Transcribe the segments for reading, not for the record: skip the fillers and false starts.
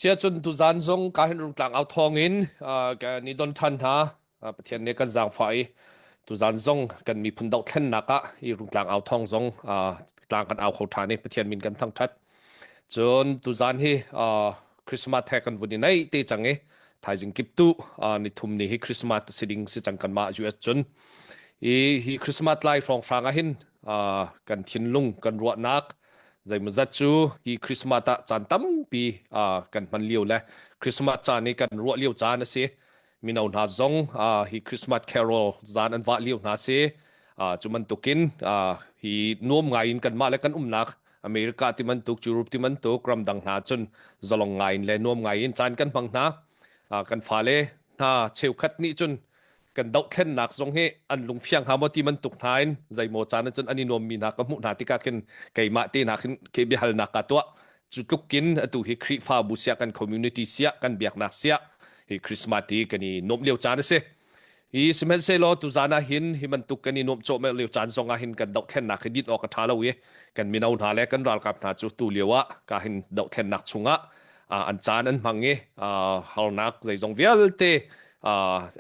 Siacun tuzaan zong ka hin Rungtlang au thawng in kan i don ṭhan hna. Pathian nih kan zaangfah i tuzaan zong kan miphun dohthlennak ah i Rungtlang au thawng zong tlang kan au kho ṭhan i Pathian min kan thangṭhat. Cun tuzaan hi Christmas he kan vun i naih te cang i thaizing kiptu nithum ni hi Christmas si ding si cang kanmah US cun. I hi Christmas lai hrawnghrang ah hin kan thinlung kan ruahnak Zeimawzat cu hi Christmas ah caan tampi kan hman lio le Christmas caan i kan ruah lio caan a si. Mino hna zong hi Christmas carol zaan an vah lio hna si. Cu bantukin hi nuam ngai in kanmah le kan umnak America ti bantuk, Europe ti bantuk ramdang hna cun zalong ngai in le nuam ngai in caan kan hmang hna. Kan fale hna cheukhat nih cun kan dohthlennak zong hi an lungfiang hnga maw ti bantuk hna in zeimaw caan ahcun an i nuammi hna ka hmuh hna tikah khin keimah te hna khin ke biahalnak ka tuah. Cu tlukin atu hi Khrihfabu siah kan community siah kan biaknak siah hi Christmas hi kan i nuamh lio caan a si. Hi sihmanhsehlaw tuzaan ah hin hi bantuk kan i nuamh cawhmeh lio caan zong ah hin kan dohthlennak hi din awk a ṭha lo i kan mino hna le kan ralkap hna cu tu lio ah ka hin dohthlennak chungah an caan an hmang i harnak zeizong vialte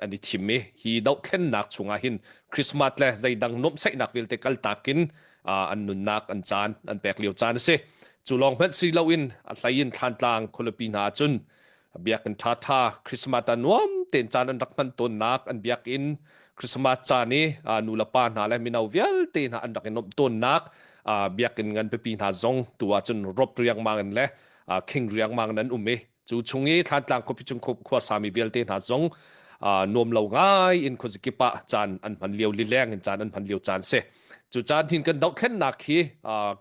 an i thim i hi dohthlennak chungah hin Christmas le zeidang nuamhsaihnak vialte kaltak in an nunnak an caan an pek lio caan a si. Cu lawng hmanh si loin a hlei in Thlantlang khualipi hna ahcun biakinn ṭhaṭha Christmas ah nuam tein caan an rak hman tawnnak an biakinn Christmas caan i nu le pa hna le mino vialte hna an rak i nuamh tawnnak biakinn ngan pipi hna zong tu ahcun rop riangmang in le khing riangmang in an um i Cu chung i Thlantlang khuapi chung khuasami vialte hna zong nuam lo ngai in khuazakip ah caan an hman lio lileng in caan an hman lio caan si. Cu caan hin kan dohthlennak hi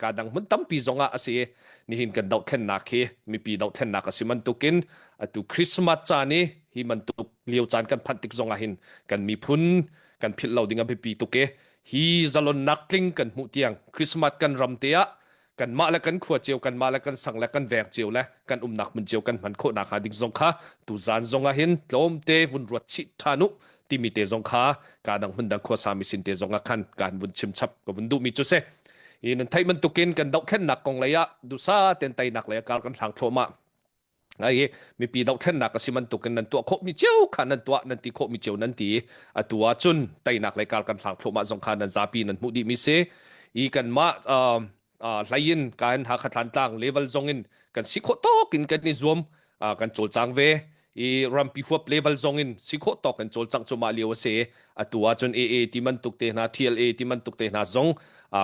ka dang hmun tampi zong ah a si i nihin kan dohthlennak hi mipi dohthlennak a si bantukin atu Christmas caan i hi bantuk lio caan kan phanh tik zong ah hin kan miphun kan philh lo ding a biapi tuk i hi zalonnak tling kan hmuh tiang Christmas kan ram te ah kanmah le kan khua cio kanmah le kan sang le kan veng cio le kan umnak hmun cio kan hman khawh nakhnga ding zong kha tuzaan zong ah hin tlawmte vun ruat chih ṭhan u timi te zong kha ka dang hmun dang khuasa mi sin te zong ah khan kan vun chim chap ka vun duhmi cu si i nan theih bantukin kan dohthlennak kong lei ah dusa ten teinak lei ah kar kan hlang thluahmah Ai mipi dohthlennak a si bantukin nan tuah khawhmi cio kha nan tuah nan ti khawhmi cio nan ti atu ahcun teinak lei kar kan hlang thluahmah zong kha nan zapi nan hmuh dihmi si i kanmah uh, uh, hlei in kan Hakha Thlantlang level zong in kan si khawh tawk in kan i zuam uh, kan cawlcang ve i rampi huap level zong in si khawh tawk kan cawlcangh cuahmah lio a si atu ahcun AA ti bantuk te hna TLA ti bantuk te hna zong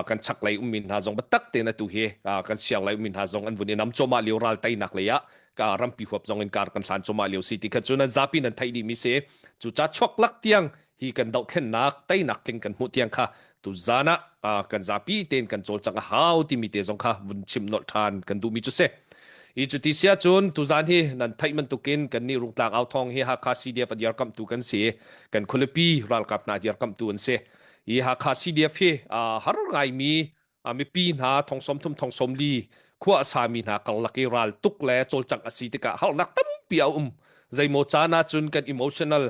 kan chaklei ummi hna zong biatak tein atu hi kan sianglei ummi hna zong an vun i nam cuahmah lio ral teinak lei ah ka rampi huap zong in kar kan hlan cuahmah lio si ti kha cu nan zapi nan theih dihmi si cu ca chuak lak tiang hi kan dohthlennak teinak tling kan hmuh tiang kha tu zan ah kan zapi tein kan cawlcangh a hau timi te zong kha vun chim nolh ṭhan kan duhmi cu si. Hi cu ti sia cun tuzan hi nan theih bantukin kan nih Rungtlang au thawng hi Hakha CDF a dirkamhtu kan si. Kan khualipi ralkap hna dirkamhtu an si. Hi Hakha CDF hi har ngaimi mipi hna thong 30 thong 40 khua a sami hna karlak i ral tuk le cawlcangh a si tikah harnak tampi a um. Zeimaw caan ah cun kan emotional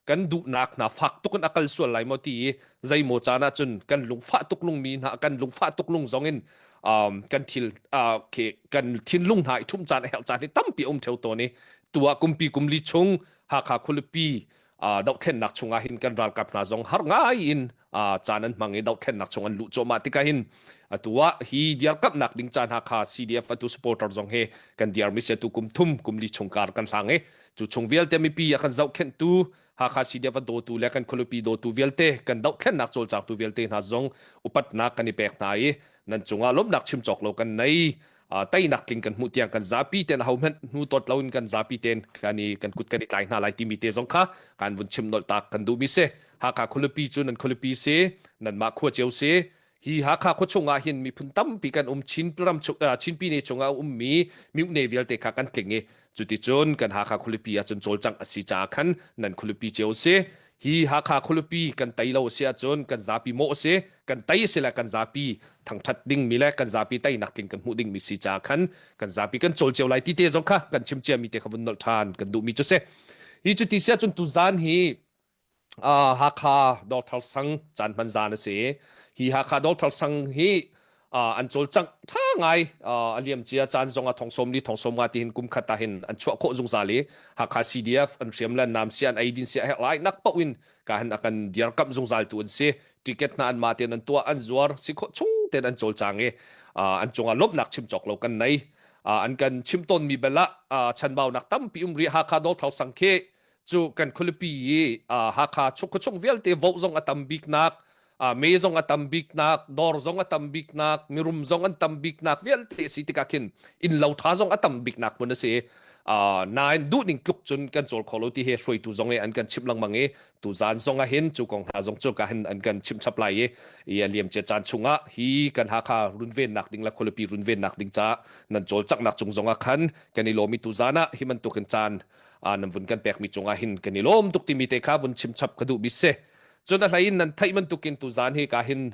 kan duhnak hna fak tuk in a kal sual lai maw ti i zeimaw caan ah cun kan lungfah tuk lungmi hna kan lungfah tuk lung zong in um, kan thil uh, okay, kan thinlung hna i thum caan a herh caan hi tampi um theo tawn i tua kumpi kumli chung Hakha khualipi uh, dohthlennak chungah hin kan ralkap hna zong har ngai in uh, caan an hmang i dohthlennak chung an luh cuahmah tikah hin atu ah hi diarkamhnak ding caan Hakha CDF atu supporter zong he kan diar mi se tu kum thum kum li chung kar kan hlang i Cu chung vialte mipi a kan zohkhenhtu Hakha CDF a dawtu le kan khualipi dawtu vialte kan dohthlennak cawlcangtu vialte hna zong upatnak kan i pek hna i nan cungah lawmhnak chim cawk lo kan nei. Teinak tling kan hmuh tiang kan zapi ten ho hmanh hnu tot loin kan zapi ten kan i kan kut kan i tlai hna lai timi te zong kha kan vun chim nolh tak kan duhmi si. Hakha khualipi cu nan khualipi si, nanmah khua cio si. Hi Hakha khuachung ah hin miphun tampi kan um Chin ram chung Chin pine chungah ummi myone vialte kha kan tling i cuticun kan Hakha khualipi ahcun cawlcangh a si caah khan nan khualipi cio a si. Hi Hakha khualipi kan tei lo a si ahcun kan zapi mawh a si. Kan tei a si le kan zapi thangthat dingmi le kan zapi teinak tling kan hmuh dingmi si caah khan kan zapi kan cawl cio lai ti te zong kha kan chim ciami te kha vun nolh ṭhan kan duhmi cu si. Hi cuti si ahcun tuzaan hi Hakha Dawrthar Sang caan hman zan a si. Hi Hakha Dawrthar Sang hi An cawlcangh ṭha ngai. A liamcia caan zong ah 40,000 40,000 tihin kum khat ah hin an chuah khawh zungzal i Hakha CDF an hriam le nam sia an eidin sia herh lai nak paoh in ka hin a kan dirkamh zungzal tu an si. Ticket hna an mah tein an tuah an zuar si khawh chung tein an cawlcang i an cungah lawmhnak chim cawk lo kan nei. An kan chim tawnmi bel ah chanbaunak tampi um rih. Hakha Dawlthlo sang khi cu kan khualipi i Hakha khuachung vialte voh zong a tam biknak, me zong a tam biknak, dawr zong a tam biknak, mirum zong an tam biknak vialte si tikah khin inn lo tha zong a tam biknak hmun a si. Nain duhning tluk cun kan cawl kho lo ti he hruaitu zong i an kan chimh lengmang i tuzaan zong ah hin cu kong hna zong cu ka hin an kan chimh chap lai i i a liamcia caan chungah hi kan Hakha runvennak ding le khualipi runvennak ding caah nan cawlcanghnak cung zong ah khan kan i lawm i tuzaan ah hi bantukin caan nan vun kan pekmi cungah hin kan i lawm tuk timi te kha vun chim chap ka duh bi si. Cun a hlei in nan theih bantukin tuzaan hi ka hin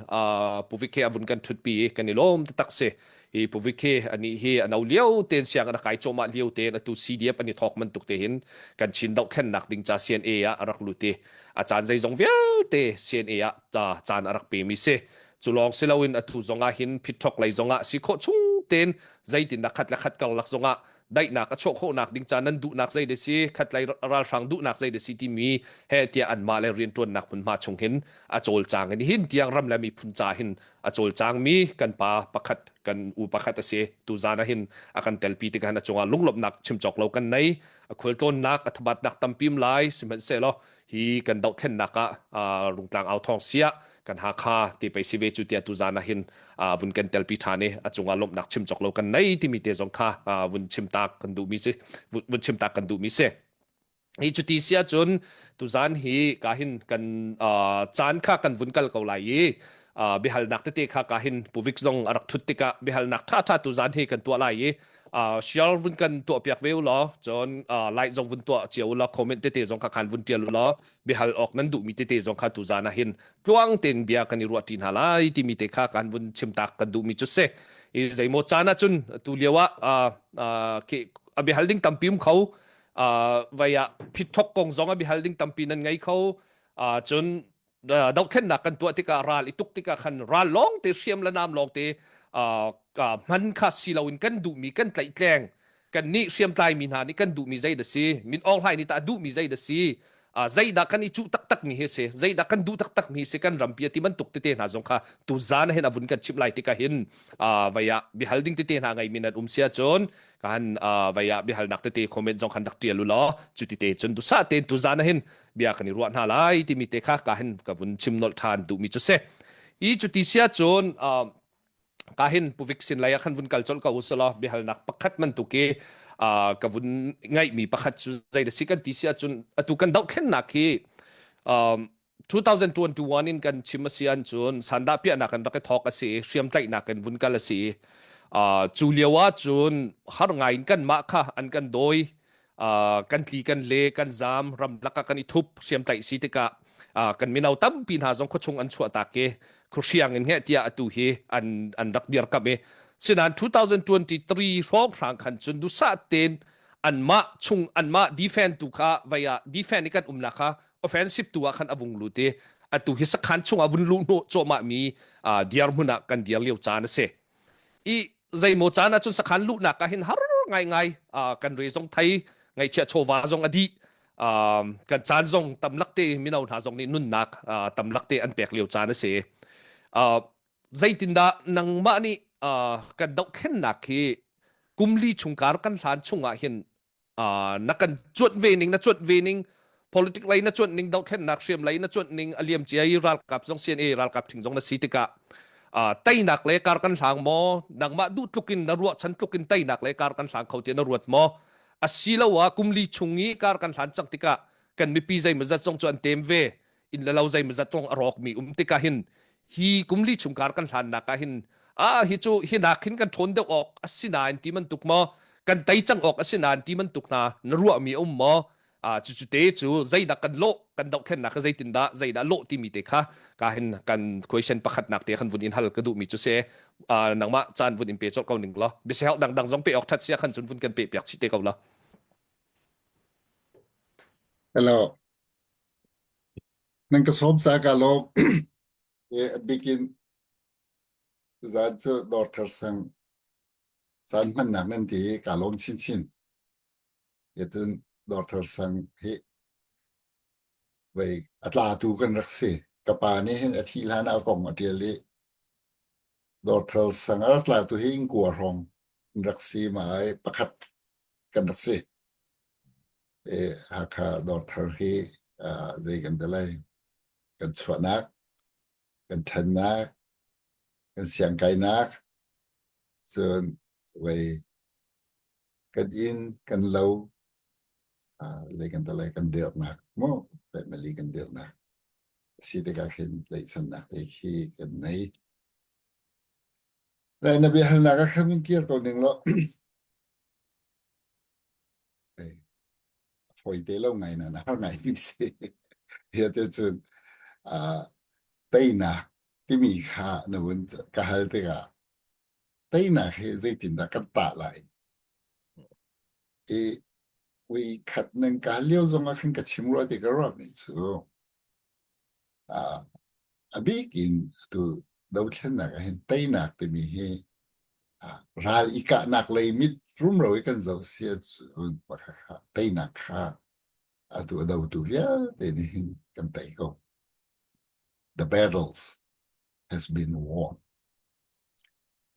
Puvik he a vun kan ṭhutpi i kan i lawm taktak si. Hi Puvik hi anih hi a no lio tein sianginn a kai cuahmah lio tein atu CDF an i thawk bantuk te hin kan Chin dohthlennak ding ca CNA ah a rak lut i a caan zeizong vialte CNA ah caan a rak pemi si. Cu lawng si loin atu zong ah hin phitthok lei zong ah si khawh chung tein zeitindah khat le khat karlak zong ah daihnak a chuah khawhnak ding ca nan duhnak zei de si, khatlei ralhrang duhnak zei de si timi he tiah anmah le rianṭuannak hmunhma chung hin a cawlcang in hin tiang ram le miphun ca hin a cawlcang mi kan pa pakhat, kan u pakhat a si. Tuzaan ah hin a kan telpi tikah a cungah lunglawmhnak chim cawk lo kan nei. A khualtlawnnak a thabatnak tampi um lai, sihmanhsehlaw hi kan dohthlennak ah Rungtlang au thawng siah kan Hakha ti pei si ve cu tiah tuzaan ah hin vun kan telpi ṭhan i a cungah lawmhnak chim cawk lo kan nei timi te zong kha vun chim tak kan duhmi si vun chim tak kan duhmi si. Hi cuti si ahcun tuzaan hi ka hin kan caan kha kan vun kal ko lai i biahalnak tete kha ka hin Puvik zong a rak ṭhut tikah biahalnak ṭhaṭha tuzaan hi kan tuah lai i share vun kan tuah piak ve u law, cun like zong vun tuah cio u law, comment tete zong kha khan vun ṭial u law, biahal awk nan duhmi tete zong kha tuzaan ah hin tluang tein bia kan i ruah ṭi hna lai timi te kha kan vun chim tak kan duhmi cu si. I zeimaw caan ah cun tu lio ah a biahal ding tampi um kho, vai ah phitthok kong zong a biahal ding tampi nan ngei kho, cun dohthlennak kan tuah tikah ral i tuk tikah khan ral lawng te, hriam le nam lawng te hman kha si loin kan duhmi kan tlaihtleng, kan nih hriamtlai mi hna nih kan duhmi zei dah si, Min Aung Hlaing nih tah duhmi zei dah si, zeidah kan i cuh taktak mi hi si, zeidah kan duh taktak mi si kan rampi ti bantuk tete hna zong kha tu zan hin a vun kan chimh lai tikah hin vai ah biahal ding tete hna ngei mi nan um sia cun kan vai ah biahalnak tete comment zong khan rak tial u law, cu tete cun dusa tein tu zan hin bia kan i ruah hna lai timi te kha ka hin ka vun chim nolh ṭhan duhmi cu si. I cuti sia cun ka hin puvik sin lei ah khan vun kal colh ko usulaw, biahalnak pakhat bantuk i ka vun ngaihmi pakhat cu zei da si kan ti si ahcun, atu kan dohthlennak hi 2021 in kan chim a si ahcun sandah piahnak in rak i thawk a si, hriamtlaihnak in vun kal a si. Cu lio ah cun har ngai in kanmah kha an kan dawi, kan tli, kan le, kan zam, ramlak ah kan i thup. Hriamtlaih si tikah kan mino tampi hna zong khuachung an chuah tak i khuhriang in heh tiah atu hi an an rak dirkamh i sinain 2023 hrawnghrang khan cun duhsah tein anmah chung anmah defend tu kha vai ah defend i kan umnak kha offensive tu ah khan a vung lut i atu hi sakhan chungah vun luh hnawh cuahmah mi dirhmun ah kan dir lio caan a si. I zeimaw caan ah cun sakhan luhnak ah hin har ngaingai kan re zong thei, ngaihchiah chawva zong a dih, kan caan zong tamlak te mino hna zong nih nunnak tamlak te an pek lio caan a si. Zeitindah nangmah nih kan dohthlennak hi kumli chungkar kan hlan chungah hin na kan cuanh ve ning, na cuanh ve ning, politic lei na cuanh ning, dohthlennak hriam lei na cuanh ning, a liam cia i ralkap zong CNA ralkap thing zong na si tikah teinak le kar kan hlang maw? Nangmah duh tluk in na ruahchan tluk in teinak le kar kan hlang kho tiah na ruat maw? Asiloah kumli chung i kar kan hlan cang tikah kan mipi zeimawzat zong cu an tem ve, inn le lo zeimawzat zong a rawkmi um tikah hin hi kumli chung kar kan hlannak ah hin ah hi cu hi nak hin kan ṭhawn deuh awk a si nain ti bantuk maw, kan tei cang awk a si nain ti bantuk hna na ruahmi a um maw? Cucu te cu zeidah kan lawh, kan dohthlennak kha zeitindah, zeidah lawh timi te kha ka hin kan question pakhatnak te khan vun in hal ka duhmi cu si. Nangmah caan vun in pe colh ko ning law, biasihelh dangdang zong pe awk ṭhat sia khan cun vun kan pe piak chih te ko la. Hello. Nan ka sawm ca ka lawm. A bikin. Tuzaan cu Dawrthar sang caan hmannak nan ti i kaa lawm chinchin. Cun Dawrthar sang hi vei a tlatu kan rak si. Ka pa nih hin a thih hlan ah a kong a ṭial i Dawrthar sang a rak tlatu hi ingkua hrawng an rak si ma ai pakhat kan rak si. I Hakha Dawrthar hi uh, zei kan ti lai kan chuahnak kan ṭhannak, kan siangkainak, cun vei kan inn, kan lo, uh, zei kan ti lai, kan dirhnak mu, family kan dirhnak. Si tikah khin tlaihchannak te khi kan nei. Lai na biahalnak ah khan in kir ko ning law fawi te lo ngai na na har ngai mi si. Hi te cun uh, teinak timi kha na vun ka hal tikah teinak hi zeitindah kan tah lai? I ui khat nan ka hal lio zong ah khan ka chim rua ti ka ruah mi cu uh, a bik in atu dothlennak ah hin teinak timi hi uh, ral i kahnak lei mit rumro i kan zoh si ahcun pakhat teinak kha atu a dotu vialte nih hin kan tei ko. The battles has been won.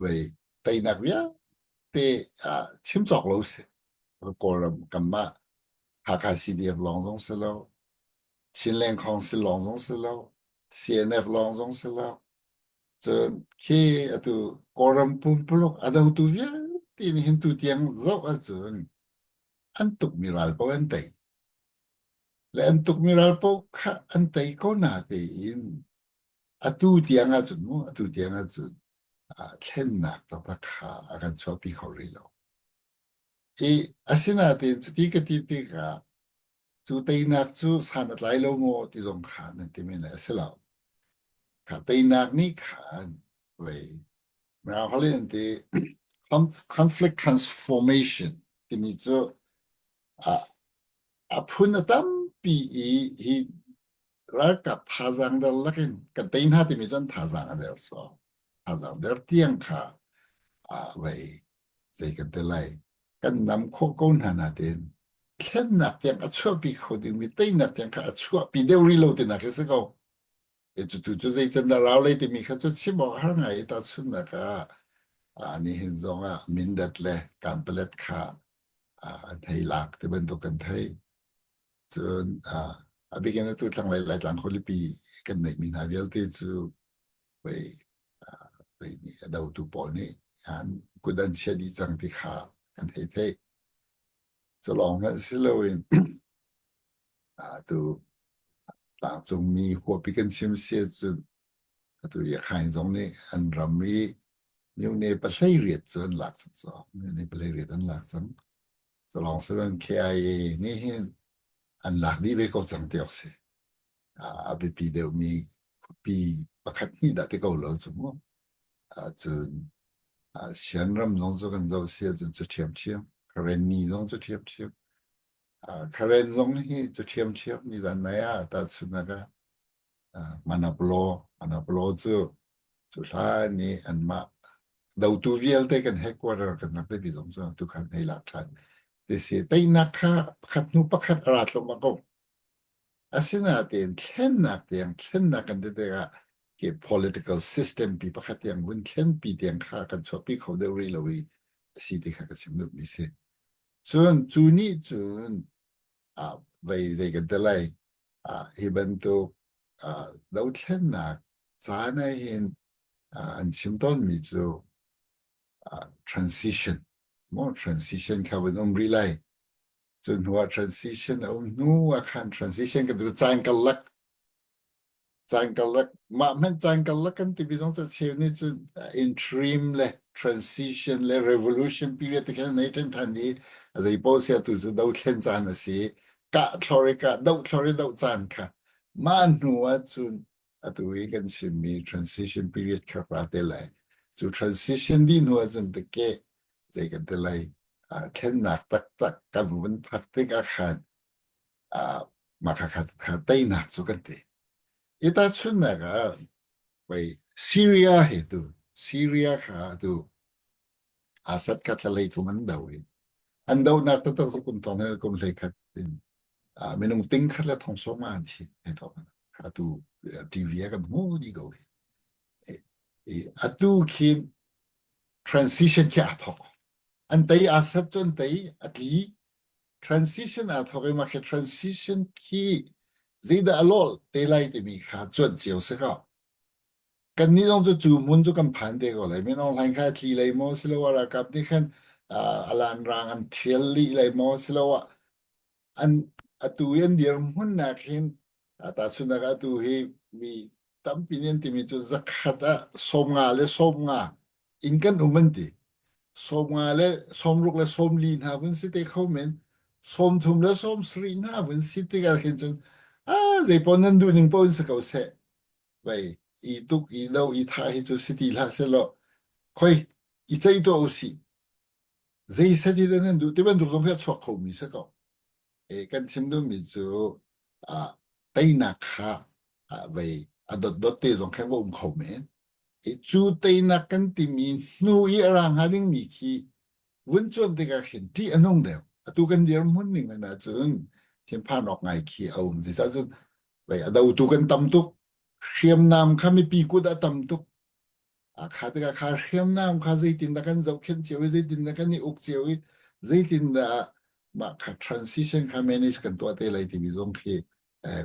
Vei teinak vialte uh, chim cawk lo si. Kawlram kanmah Hakha CDF lawng zong si lo, Chinland Council lawng zong si lo, CNF lawng zong si lo. Cun khi atu Kawlram pumpuluk a dotu vialte nih hin tu tiang zoh ahcun an tukmi ral paoh an tei. Le an tukmi ral paoh kha an tei ko na tein atu tiang ahcun mu atu tiang ahcun thlennak taktak kha a kan chuahpi kho rih lo. I asinain cuti ka ti tikah cu teinak cu san a tlai lo maw ti zong kha nan ti men lai a si lo. Kha teinak nih khan vei Mirang holh in an ti conflict transformation timi cu a phun a tampi i hi ralkap thazaang der lakin kan tei hna timi cu an thazaang a der so thazaang der tiang kha vei zei kan ti lai kan nam khawh ko hna nain thlennak tiang a chuahpi kho dingmi teinak tiang kha a chuahpi deuh rih lo tinak hi si ko. E cu tu cu zei can dah rau lei timi kha cu chim awk har ngai i tahchunhnak ah ah nihin zong ah Mindat le Kanpalet kha an hei lak ti bantuk kan thei. Cun a bik in atu thlanglei Laitlang khualipi kan neihmi hna vialte cu vei vei nih a dotu pawl nih an kut an chia dih cang ti kha kan hei theih. Cu lawng hmanh si loin atu tlangcungmi huapi kan chim si ahcun atu Yakhain zong nih an ram i myone 18 cu an lak cang cu. Myone 18 an lak cang. Cu lawng si loin KIA nih hin an lak dih ve ko cang ti awk si. A biapi deuhmi khuapi pakhat hnih dah ti ko lo cu mu. Cun Sian ram zong cu kan zoh si ahcun cu ṭhiamṭhiam. Karenni zong cu ṭhiamṭhiam. Karen zong hi cu ṭhiamṭhiam nizan nai ah tahchunhnak ah Manaplo Manaplo cu cu hlan i anmah dotu vialte kan headquarter kan rak timi zong cu tukhan hei lak ṭhan ti si. Teinak kha pakhat hnu pakhat a ra thluahmah ko. Asinain thlennak tiang thlennak kan ti tikah khi political system pi pakhat tiang vun thlenpi tiang kha kan chuahpi kho deuh rih lo i a si ti kha ka chim duhmi si. Cun cu nih cun ah vei zei kan ti lai ah hi bantuk ah dothlennak caan ah hin ah an chim tawnmi cu ah transition maw transition kha vun um rih lai. Cu hnu ah transition a um hnu ah khan transition kan tu caan karlak Caan karlak mah hmanh caan karlak kan timi zong cu cheu nih cun interim le transition le revolution period ti khan nei ṭhan i a zei paoh sia tu cu dothlen caan a si. Kah thlor i kah doh thlor i doh caan kha mah hnu ah cun atu i kan chimmi transition period kha ra te lai. Cu transition dih hnu ah cun teke zei kan ti lai thlennak taktak kan vun phak tik ah khan mah kha kha teinak cu kan ti. I tahchunhnak ah pei Syria he tu. Syria kha atu Assad kha thla thum an do i an donak taktak cu kum thong he kum hlei khat in minung ting khat le thong sawm an thi he thong atu TV ah kan hmu dih ko hi. Atu khin transition khi aa thawk. An tei Assad cu an tei a tli transition aa thawk i mah khi transition khi zeidah a lawh te lai timi kha cuanh cio si ko. Kannih zong cu cu hmun cu kan phan te ko lai. Min Aung Hlaing kha a tli lei maw siloah ralkap nih khan a lan rang an ṭhial lih lei maw siloah an atu i an dirhmun nak hin tahchunhnak ah atu hi mi tampi nih an timi cu zakhat ah 50 le 50 in kan um an ti. 50 le 60 le 40 hna vun si te kho men 30 le 70 hna vun si tikah khin cun a zeipaoh nan duh ning paoh in si ko seh. Vei i tuk i lo i thah hi cu si ti hlah sehlaw khoi i ceih tuah usih. Zei set hi dah nan duh ti bantuk zong khi a chuak khomi si ko. E, kan chim duhmi cu ah, teinak kha ah, vei a dotdot te zong khan va um kho men. I cu teinak kan timi hnu i a ra hnga dingmi khi vun cuan tikah khin ṭih a nung deuh. Atu kan dirhmun ning in ahcun thinphan awk ngai khi a um. Zeicah cun vei a dotu kan tam tuk. Hriamnam kha mipi kut ah tam tuk. A kha tikah kha hriamnam kha zeitindah kan zohkhenh cio i zeitindah kan i uk cio i zeitindah mah kha transition kha manage kan tuah te lai timi zong khi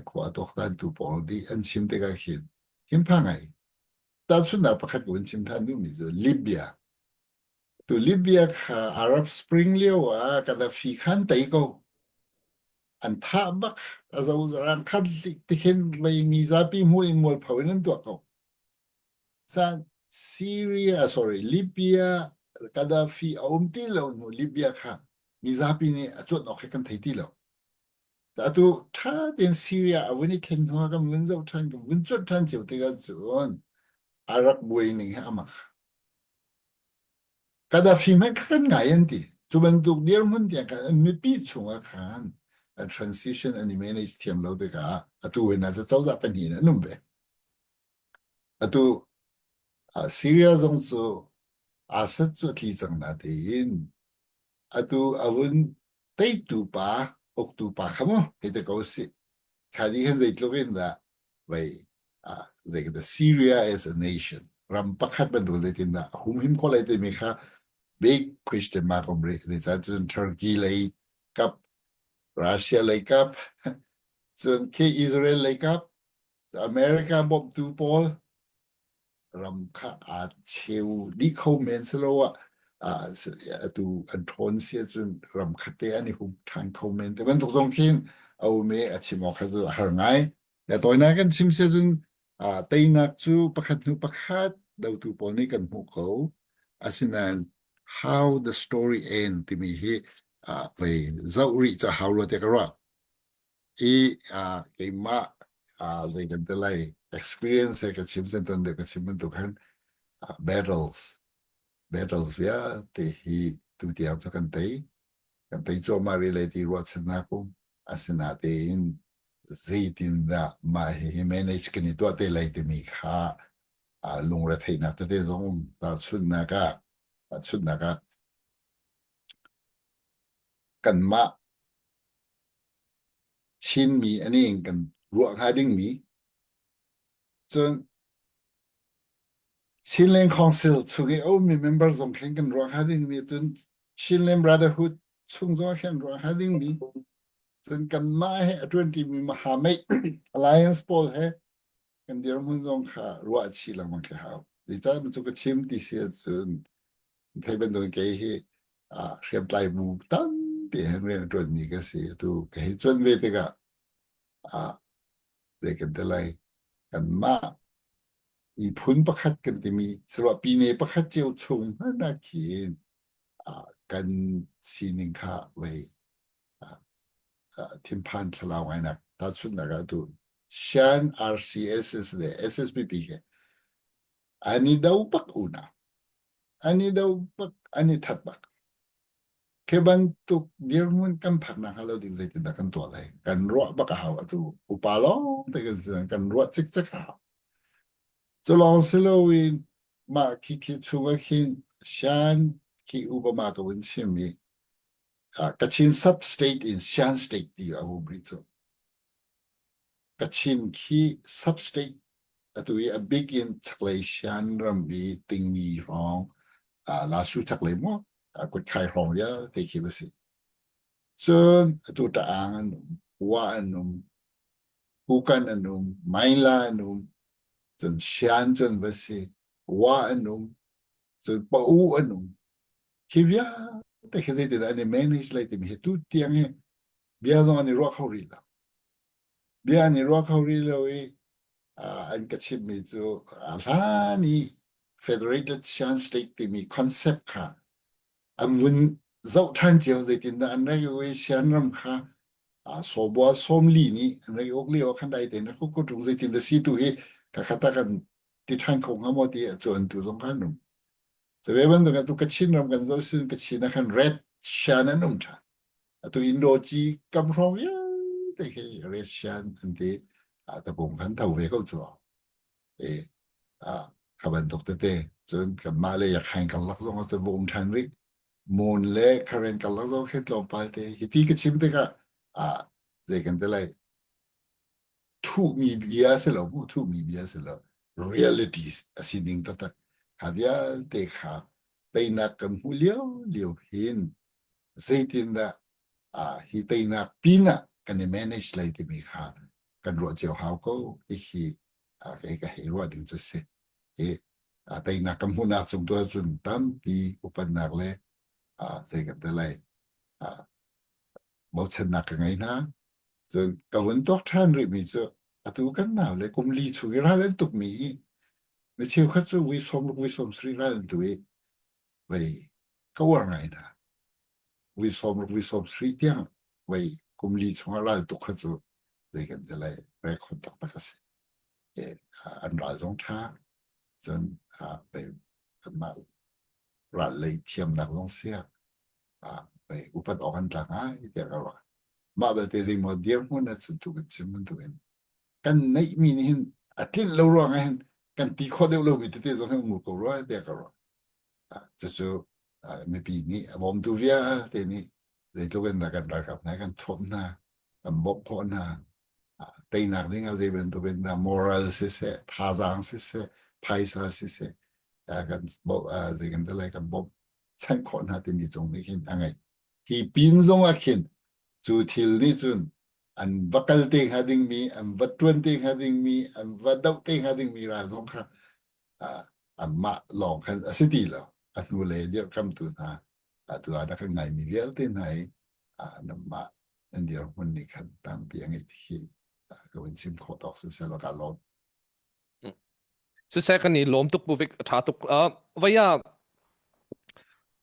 khua a tuaktantu pawl dih an chim tikah khin thinphang ngai. Tahchunhnak pakhat ka vun chim ṭhan duhmi cu Libya. Tu Libya kha Arab Spring lio ah Gaddafi khan tei ko. An thah bak a zo rang khat tikhin mei mi zapi hmuh in mualpho in an tuah ko. Caan Syria sorry Libya Gaddafi a um ti lo hnu Libya kha mizapi nih a cuanh awk hi kan thei ti lo. Atu ṭha tein Syria a vun i thlen hnu ah kan vun zoh ṭhan kan vun cuanh ṭhan cio tikah cun a rak buai ning hi a mak. Gaddafi hmanh kha kan ngai an ti. Cu bantuk dirhmun tiang khan an mipi chungah khan a transition an i manage thiam lo tikah atu hin ah cozah pahnih in an um ve. Atu Syria zong cu Assad cu a tli cang natein atu a vun teitu pa uktu pa kha mu hei ti ko sih kha nih khan zeitluk in dah vei zei kan Syria as a nation ram pakhat bantuk zeitin dah a humhim khawh lai timi kha big question mark um rih zeicah cun Turkey lei kap Russia lei kap cun khi Israel lei kap America bawmhtu pawl ram kha aa cheu dih kho men siloah atu an ṭhawn si ahcun ram khat te an i hum ṭhan kho men te bantuk zong khin a um i a chim awk kha cu a har ngai. Le tawinak kan chim si ahcun teinak cu pakhat hnu pakhat dotu pawl nih kan hmuh ko. Asinain how the story end timi hi vei zoh rih cu a hau rua tiah ka ruah. I keimah zei kan ti lai experience he ka chim sen tuan deuh ka chim bantuk khan battles battles vialte hi tutiang cu kan tei kan tei cuahmah rih lai ti ruahchannak um asinatein zeitindah mah hihi manage kan i tuah te lai timi kha lungretheihnak tete zong um tahchunhnak ah tahchunhnak ah Kanmah Chinmi a nih in kan ruah hnga dingmi cun Chinland Council chung i a ummi member zong khin kan ruah hnga dingmi cun Chinland Brotherhood chung zong ah khin ruah hnga dingmi cun kanmah he a ṭuanṭimi Mahameih Alliance pawl he kan dirhmun zong kha ruah chih lengmang khi hau. Zeicah cu ka chim ti si ahcun thei bantukin kei hi hriamtlai bu tampi he rian a ṭuanmi ka si. Atu ka hei cuanh ve tikah zei kan ti lai kanmah miphun pakhat kan timi saruah pine pakhat cio chung hmanh ah khin kan sining kha vei thinphan thlalau ngainak tahchunhnak ah atu Shan RCSS le SSPP he an i do bak unau an i do bak an i that bak khi bantuk dirhmun kan phak nak hnga lo ding zeitindah kan tuah lai kan ruah bak a hau atu upa lawng te kan si kan ruah cikcek a hau cu lawng si loin. Mah khi khi chung ah khin Shan khi upama ka vun chim i Kachin sub-state in Shan state ti a um rih cu. Kachin khi sub-state atu i a bik in chaklei Shan ram i Tingni hrawng Lasu chaklei maw Kutkhai hrawng vialte khi va si. Cun atu Ta'ang an um, Wa an um, Kukan an um, Maila an um, cun Shan cun va si, Wa an um, cun Pa-u an um. Hi vialte khi zeitindah an i manage lai timi hi tu tiang hi bia zong an i ruah kho rih lo. Bia an i ruah kho rih lo i an ka chimmi cu a hlan i Federated Shan State timi concept kha an vun zoh ṭhan cio zeitindah an rak i Shan ram kha sawbua sawmli nih an rak i uk lio ah khan dai tein rak uk ṭung zeitindah si tu hi ka khata kan ti ṭhan kho hnga maw ti a cuantu zong kha an um. Cu ve bantuk atu Kachin ram kan zoh sin Kachin ah khan Red Shan an um ṭhan. Atu Indo ci kam hrawng vialte khi Red Shan an ti. Tapung khan tho ve ko cu. E kha bantuk tete cun kanmah le Yakhain karlak zong ah cun va um ṭhan rih. Mon le Karen karlak zong khi tlawmpal te hi ti ka chim tikah ah zei kan ti lai thuhmi bia si lo mu thuhmi bia si lo reality a si ning taktak kha vialte kha teinak kan hmuh lio lio hin zeitindah hi teinak pinah kan i manage lai timi kha kan ruah cio hau ko ti hi kei ka hei ruah ding cu si hi teinak kan hmuhnak cung tu ahcun tampi upatnak le zei kan ti lai bochannak ka ngei hna Cun ka vun tuak ṭhan rihmi cu atu kan nau le kum li chung i ral an tukmi hi mi cheukhat cu vui 60 vui 70 ral an tu i vei ka uar ngai hna. Vui 60 vui 70 tiang vei kum li chungah ral tuk kha cu zei kan ti lai record taktak a si. E, an ral zong ṭha cun vei anmah ral lei thiamnak zong sia vei upat awk an tlak ngai tiah ka ruah. Mah belte zeimaw dirhmun ah cun tu kan chim bantukin kan neihmi nih hin a tlinh lo ruangah hin kan ti khawh deuh lomi tete zong hi um ko rua tiah ka ruah. Cucu mipi nih a bawmtu vialte nih zeitluk in dah kan ralkap hna kan thuamh hna, kan bawmh khawh hna, teinak ding ah zei bantuk in dah moral siseh, thazaang siseh, phaisa siseh, kan zei kan ti lai kan bawmh chanh khawh hna timi cung nih hin a ngei. Hi pin zong ah khin cu thil nih cun an va kal te hnga dingmi, an va ṭuan te hnga dingmi, an va doh te hnga dingmi ral zong kha anmah lawng khan a si ti lo. A hnulei dirhkamtu hna, atu ah rak kan ngaimi vialte hna i nanmah nan dirhmun nih khan tampi a ngeih ti hi ka vun chim khawh tawk siseh law kaa lawm. Siseh kan i lawm tuk Buvik a ṭha tuk. Uh, vaya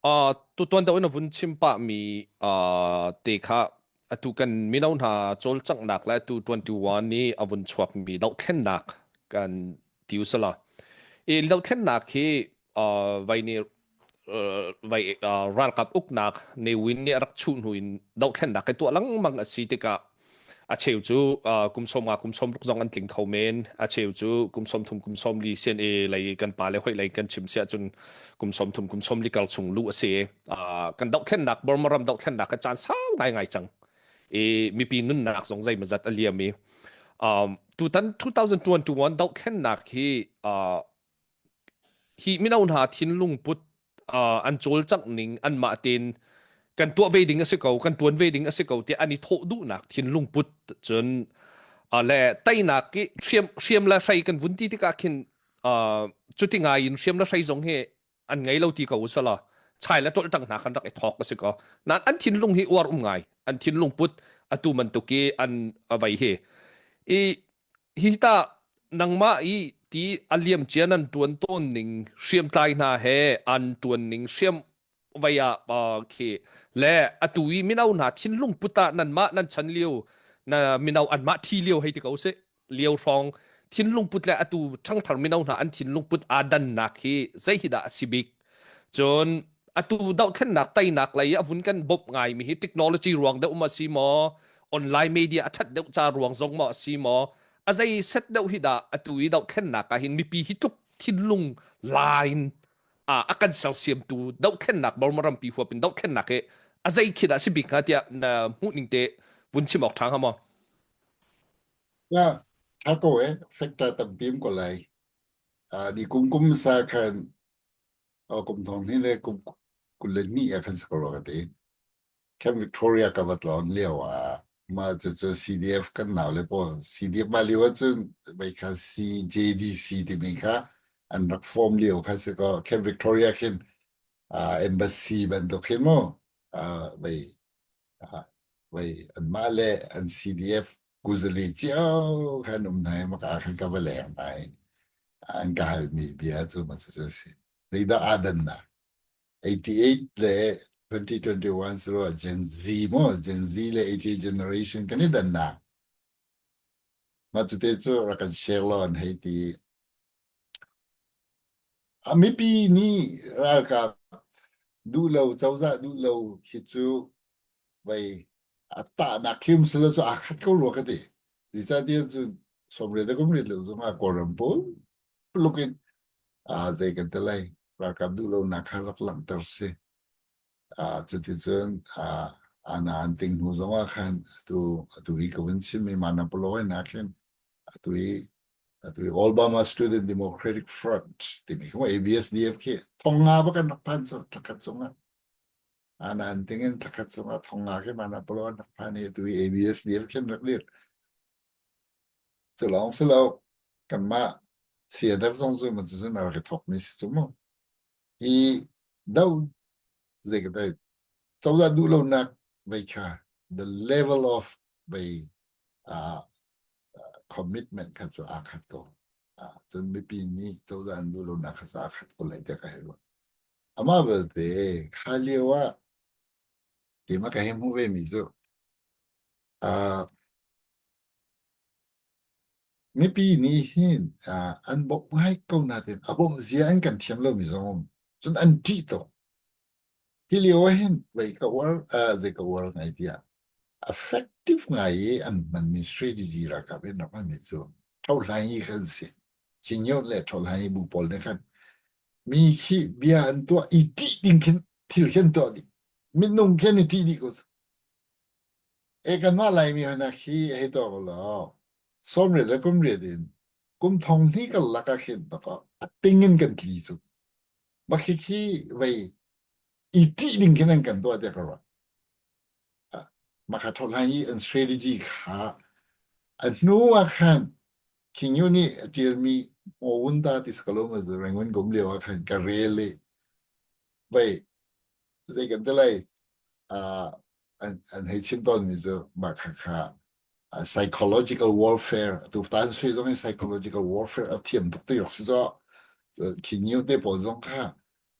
uh, tutuan deuh in a vun chim pah mi uh, te kha atu kan mino hna cawlcanghnak le atu 21 ni a vun chuak mi dohthlennak kan ti usala. I dohthlennak hi uh, vai ni vai ralkap uknak Ne Win nih a rak chuh hnu in dohthlennak i tuah lengmang a si tikah a cheu cu kum 50 kum 60 zong an tling kho men a cheu cu kum 30 kum 40 CNA lei kan pa le hoi lei kan chim siah cun kum 30 kum 40 kal chung lu a si kan dohthlennak Burma ram dohthlennak ka caan sau ngai ngai cang i mipi nunnak zong zeimazat a liam i tutan 2021 dohthlennak hi Hi mino hna thinlung put an cawlcangh ning anmah tein kan tuah ve ding a si ko, kan ṭuan ve ding a si ko tiah an i thawh duhnak thinlung put cun le teinak i hriam, hriam le hrei kan vun ti tikah khin cuti ngai in hriam le hrei zong hi an ngei lo ti ko usala chai le ṭolh hna kan rak i thawk a si ko. Nain an thinlung hi uar um ngai. An thinlung put atu bantuk i an vei hi. I Hi tah nangmah i ti a liamcia nan ṭuan tawn ning hriamtlai hna he an ṭuan ning hriam vei ah khi le atu i mino hna thinlung put ah nanmah nan chan lio na mino anmah ṭhi lio hei ti ko sih lio hrawng thinlung put le atu ṭhangthar mino hna an thinlung put aa dannak hi zei hi dah a si bik Cun atu dohthlennak teinak lei a vun kan bawmh ngaimi hi technology ruang deuh ma si maw online media a ṭhat deuh ca ruang zong maw a si maw a zei set deuh hi dah atu i dohthlennak ah hin mipi hi tluk thinlung la in a kan sersiamtu dohthlennak Burma rampi huap in dohthlennak hi a zei khi dah si bik hnga tiah na hmuh ning te vun chim awk ṭha hnga maw? Ya, ṭha ko e, factor tampi um ko lai. Ni kum kum sa khan kum thong hnih le kum 22 ah khan si ko rua ka ti. Camp Victoria ka va tlawn lio ah mah cucu CDF kan nau le pawl CDF mah lio ahcun mei kha CJDC timi kha an rak form lio kha si kaw Camp Victoria khin uh, embassy bantuk khin mu uh, mei uh, mei anmah le an CDF kuzali cio khan um hna i maka khan ka va leng hna i an ka halmi bia cu ma cucu si zeidah aa dannak 88 le 2021 cu Gen Z maw Gen Z le 88 generation kan i dannak mah cute cu rak kan share law an hei ti a mipi nih ralkap duh lo cozah duh lo hi cu vei a tahnak khi um silo cu aa khat ko rua ka ti zeicahtiah cu sawmriat le kum riat lo zongah Kawlram pawl luk in zei kan ti lai ralkap duh lonak kha rak langhter si. Cuticun ana an ting hnu zongah khan atu atu hi ka vun chimmi Manapolo in ah khin atu hi atu hi Obama Student Democratic Front timi khi ABSDF khi thong nga ba kan rak phan cu thlakhat chungah ana an ting in thlakhat chungah thong nga khi Manapolo an rak phan i atu hi ABSDF khin rak dir Cu lawng si lo, kanmah CNF zong cu cun a rak i thawkmi si cu mu. Hi do zei ka dai cozah duh lonak vei kha the level of vei uh, commitment kha cu aa khat ko. Uh, cun mipi nih cozah an duh lonak kha cu aa khat ko lai tiah ka hei ruah. Amah belte kha lio ah keimah ka hei hmuh ve mi cu uh, Mipi nih hin an bawmh ngai ko nain a bawmh zia an kan thiam lomi zong um. Cun an ṭih tuk. Hi lio ah hin vei ka uar, zei ka uar ngai tiah effective ngai i an hmanmi strategy ralkap in rak hmanmi cu ṭhohlaing i khan si. Khingyot le ṭhohlaing i bu pawl nih khan mi khi bia an tuah i ṭih ding khin thil khi an tuah dih. Minung khi an i ṭih dih ko. E kanmah Laimi hna khi hei tuak u law 90 le kum riat in kum thong hnih karlak ah khin a ting in kan tli cu. Mah khikhi vei i ṭih ding khin an kan tuah tiah ka ruah. Mah kha thawhhlan i an strategy kha a hnu ah khan King Yu nih a ṭialmi Mawunda ti si ko lo ma Rangoon kum lio ah khan ka rel i vei zei kan ti lai uh, an, an hei chim tawnmi cu mah khakha uh, psychological warfare tu tan sui zong in psychological warfare a thiam tuk ti si zo khi new te pawl zong kha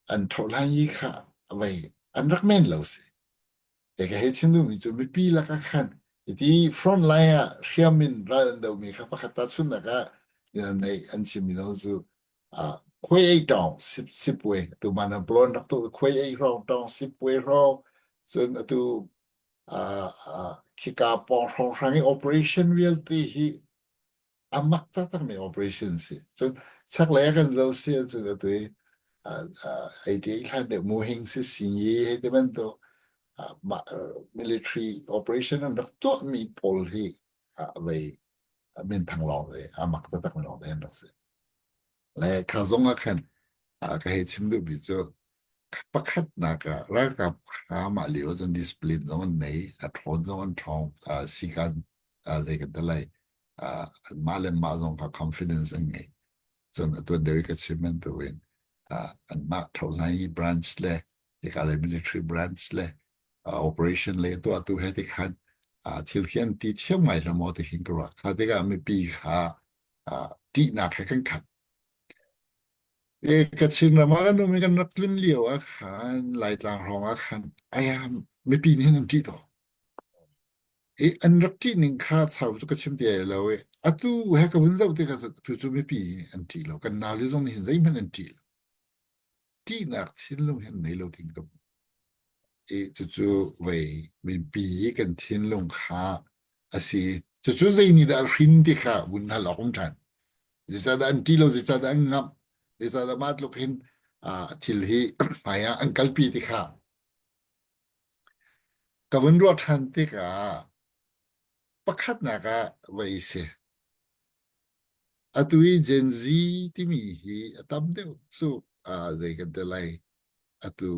an thohlan yi kha vei an rak men lo si te ka hei chim duhmi cu mipi laka khan iti front line ah hriam in ral an domi kha pakhat ta chunnak ah nei an chimmi zong cu khuai ei tawng sipwe tu man an plon rak tu khuai ei hrawng tawng sipwe hrawng cun atu khika pawng hrawng hrang i operation vialte hi a mak taktak mi operation si cun chaklei ah kan zo si cun atu i ei te hlan deuh muhing si si hei ti bantuk military operation an rak tuah mi pawl hi vei minthang lawng te a mak taktak mi lawng te an rak si Le kha zong ah khan ka hei chim duhmi cu pakhatnak ah ralkap kha mah lio cun discipline zong an nei, a ṭhawn zong an ṭhawng, sikan zei kan ti lai, mah le mah zong kha confidence an ngei. Cun atu deuh i ka chim bantukin anmah ṭhohlai branch le hika le military branch le operation le tuahtu he ti khan thil khi an ti thiam ngai hlah maw ti khin ka ruah. Kha tikah mipi kha ṭihnak he kan khat. E Kachin ram ah kan um i kan rak tlun lio ah khan Laitlang hrawng ah khan aya mipi nih hin an ṭih tuk. I an rak ṭih ning kha chau cu ka chim ti ai lo i atu he ka vun zoh tikah tu cu mipi an ṭih lo. Kan naule zong nih hin zeihmanh an ṭih lo. Ṭihnak thinlung hin nei lo ding ka hmu. I cucu vei mipi kan thinlung kha a si. Cucu zei nih dah a hrin ti kha vun hal awk um ṭhan. Zeicahdah an ṭih lo, zeicahdah an ngamh? Zeicahtiah mah tluk hin thil hi hmai ah an kalpi ti kha ka vun ruah ṭhan tikah pakhatnak ah vei si. Atu i Gen Z timi hi a tam deuh cu zei kan ti lai atu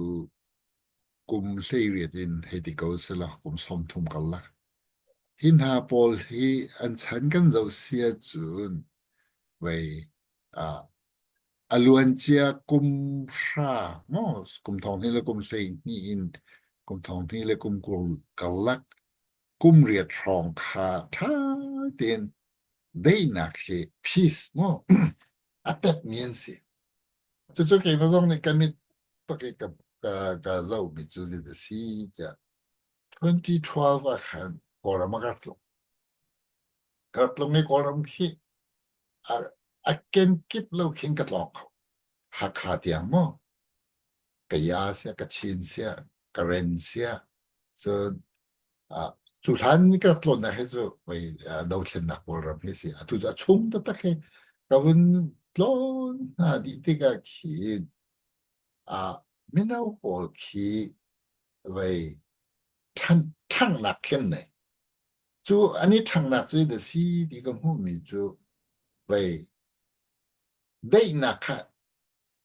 kum 18 in hei ti ko selaw kum 30 karlak. Hi hna pawl hi an chan kan zoh si ahcun vei a luancia kum hra maw kum thong hnih le kum 12 in kum thong hnih le kum 20 karlak kum riat hrawng kha ṭha tein daihnak hi peace maw a tepmi an si. Cucu keimah zong nih ka mit pak i ka, ka, ka zohmi cu zeidah a si tiah 2012 ah khan Kawlram ah ka rak tlung. Ka rak tlung i Kawlram khi a, a kenkip lo khin ka tlawng kho. Hakha tiang maw Kaya siah, Kachin siah, Karen siah, cun cu hlan ni ka rak tlawnnak hi cu mei dothlennak Kawlram hi si. Atu cu a chung taktak hi ka vun tlawn hna dih tikah khin mino pawl khi vei ṭhangnak khin nei. Cu an i ṭhangnak cu da si ti ka hmuhmi cu vei daihnak kha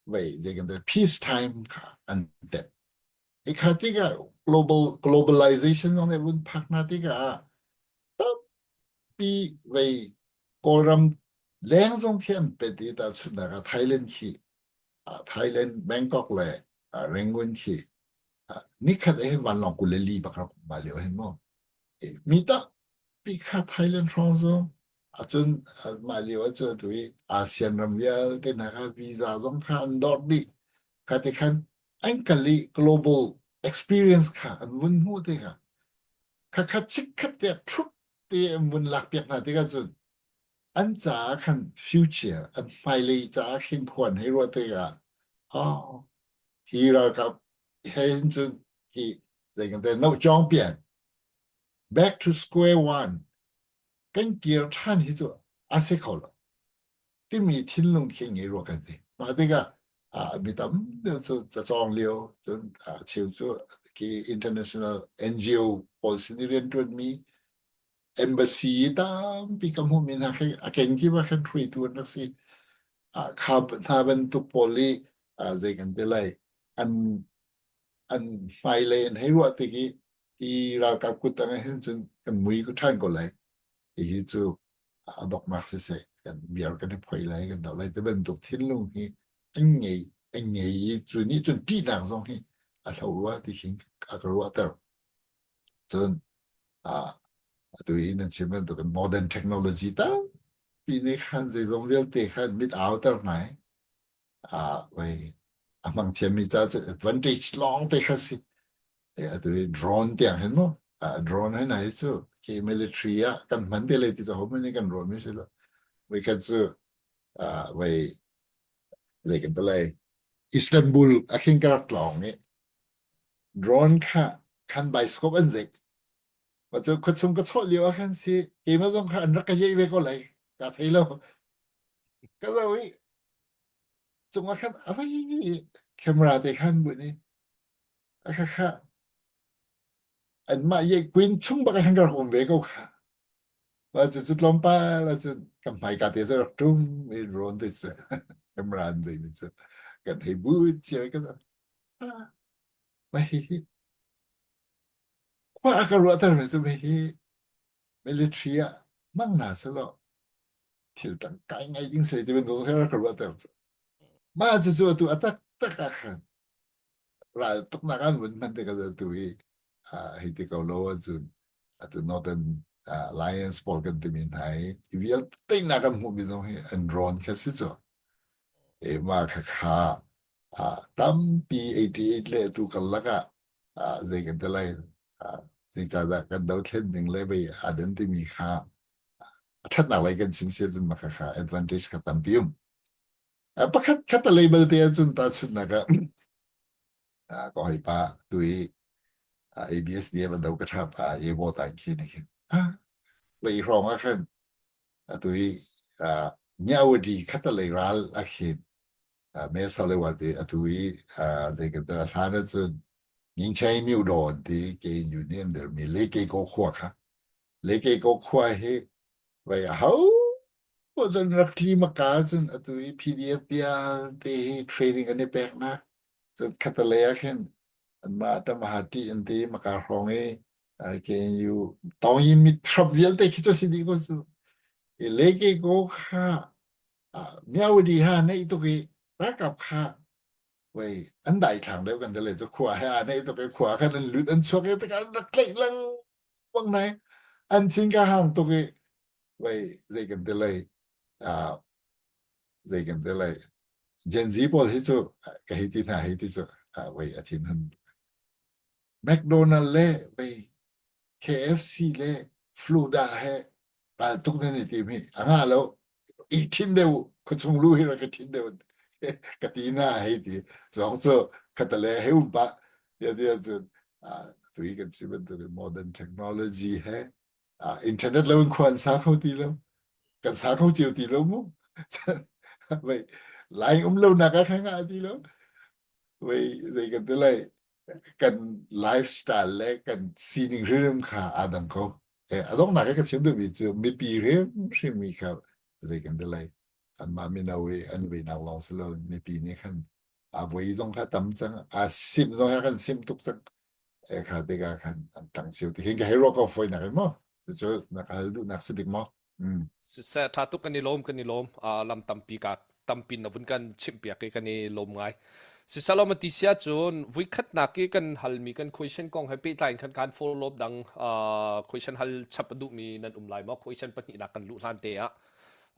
vei zei kan peace time kha an tep. I kha tikah global globalization zong nih vun phak hna tikah tampi vei Kawlram leng zong khi an pet i tahchunhnak ah Thailand khi Thailand Bangkok le Rangoon khi nikhat he vanlawng 24 bak rak um lio hin mu mi tampi kha Thailand hrawng zong acun mah lio ahcun atu i ASEAN ram vialte hna kha visa zong kha an dawt dih kha ti khan an kal i global experience kha an vun hmuh tikah khakha chikkhat te thup te an vun lakpiak hna tikah cun an caah khan future an hmailei caah khin khuan hei ruah tikah oh hi ralkap he hin cun hi zei kan te no chong pian back to square one kan kir ṭhan hi cu a si kho lo timi thinlung khi ngei rua kan ti. Mah tikah mi tam deuh cu cacawng lio cun cheu cu khi international NGO pawl sin i rianṭuanmi embassy tampi ka hmuhmi hna khi a kenkip ah khan hruaitu an rak si. Kha hna bantuk pawl i zei kan ti lai an an hmailei an hei ruah tik i hi ralkap kut tang ah hin cun kan mui ko ṭhan ko lai. Hihi cu a donghnak siseh kan biar kan i phoi lai kan doh lai ti bantuk thinlung hi an ngei an ngei i cu nih cun ṭihnak zong hi a hlo rua ti khin a ka ruahter. Cun atu i nan chim bantukin modern technology tampi nih khan zeizong vialte khan mit auter hna i wei a hmang thiammi ca cu advantage lawng te kha si. Atu i drone tiang hin mu drone hin hi cu khi military ah kan hman te lai ti cu hohmanh nih kan ruahmi si lo. Voikhat cu wei zei kan ti lai Istanbul a khin ka rak tlawng i drone kha khan bioscope an zeih. Ma cu khuachung ka chawh lio ah khan si keimah zong kha an rak ka yeih ve ko lai ka thei lo. Ka zoh i cungah khan a vai camera te khan buin i a kha kha anmah ye queen chung bak khan ka rak um ve ko kha. Ma cu cu tlawmpal ahcun kan hmaika te cu rak ṭum i drone te cu camera an zei mi cu kan hei but cio i ka zoh. Ah, ma hihi khua a ka ruahter mi cu hihi military ah hmang hna selaw thil tangkai ngai ding sei ti bantuk kha ka ruahter cu. Mah cucu atu a taktak ah khan ral tuknak an vun hman tikah atu hi hei ti ko lo ahcun atu Northern Alliance pawl kan timi hna hi hi vialte nak kan hmuhmi zong hi an rawn kha si cu. E mah kha kha tampi 88 le atu karlak ah zei kan ti lai zeicahdah kan dothlen ning le vei aa dan timi kha a ṭhatnak lei kan chim si ahcun mah kha kha advantage kha tampi um. Pakhat khat a label te ahcun tahchunhnak ah ka hawipa tu i ABSDF an do ka ṭha pa Evo tai khi ni khin lei hrawng ah khan atu i Myawaddy khat a lei ral a khin. Me sale wa ti atu i zei kan ta hlan ahcun Ngingchai myu daw an ti ke union der mi le ke ko khua kha le ke ko khua hi vai ho po cun rak thli maka cun atu i PDF vialte hi training an i pek nak cun khatale ah khin anmah tamahati an ti maka hrawng i KNU tawng yi mit thrap vialte khi cu si dih ko cu i le ke ko kha Myawaddy ha neih tuk i ralkap kha wei an daithlang deuh kan tile cu khua he aa neih tuk i khua khan an lut an chuak i tikah an rak tlaih lengmang nai an thin ka hang tuk i wei zei kan ti lei zei kan ti lei Gen Z pawl hi cu ka hei ti hna hei ti cu wei a thin hun McDonald le vei KFC le Fluda he raltuk nan i tim hi a ngah lo i ṭhin deuh khuachung lu hi rak i ṭhin deuh ka ti na hei ti zong cu khatale he um pah tiah tiah cun tu hi kan si bantuk modern technology he internet lo in khua an sa kho ti lo kan sa kho cio ti lo mu vei lai um lo nak ah kha ngah ti lo vei zei kan ti lai kan lifestyle le kan sining hrim kha aa dang ko. A donghnak i ka chim duhmi cu mipi hrimhrim mi kha zei kan ti lai. Anmah mino i an venak lawng si lo mipi nih khan a voi zong kha tam cang, a sim zong kha kan sim tuk cang. E kha tikah khan an tang cio ti hin ka hei ruah ko fawinak in maw? Cucu na ka hal duhnak si dik maw? Mm. Siseh ṭha tuk kan i lawm kan i lawm. Uh, lam tampi ka tampi na vun kan chimhpiak i kan i lawm ngai. Sisalom ti sia cun vuikhatnak i kan halmi kan question kong he pehtlai in khan kan follow up dang uh, question hal chap a duhmi nan um lai maw? Question pahnihnak kan luh hlan te ah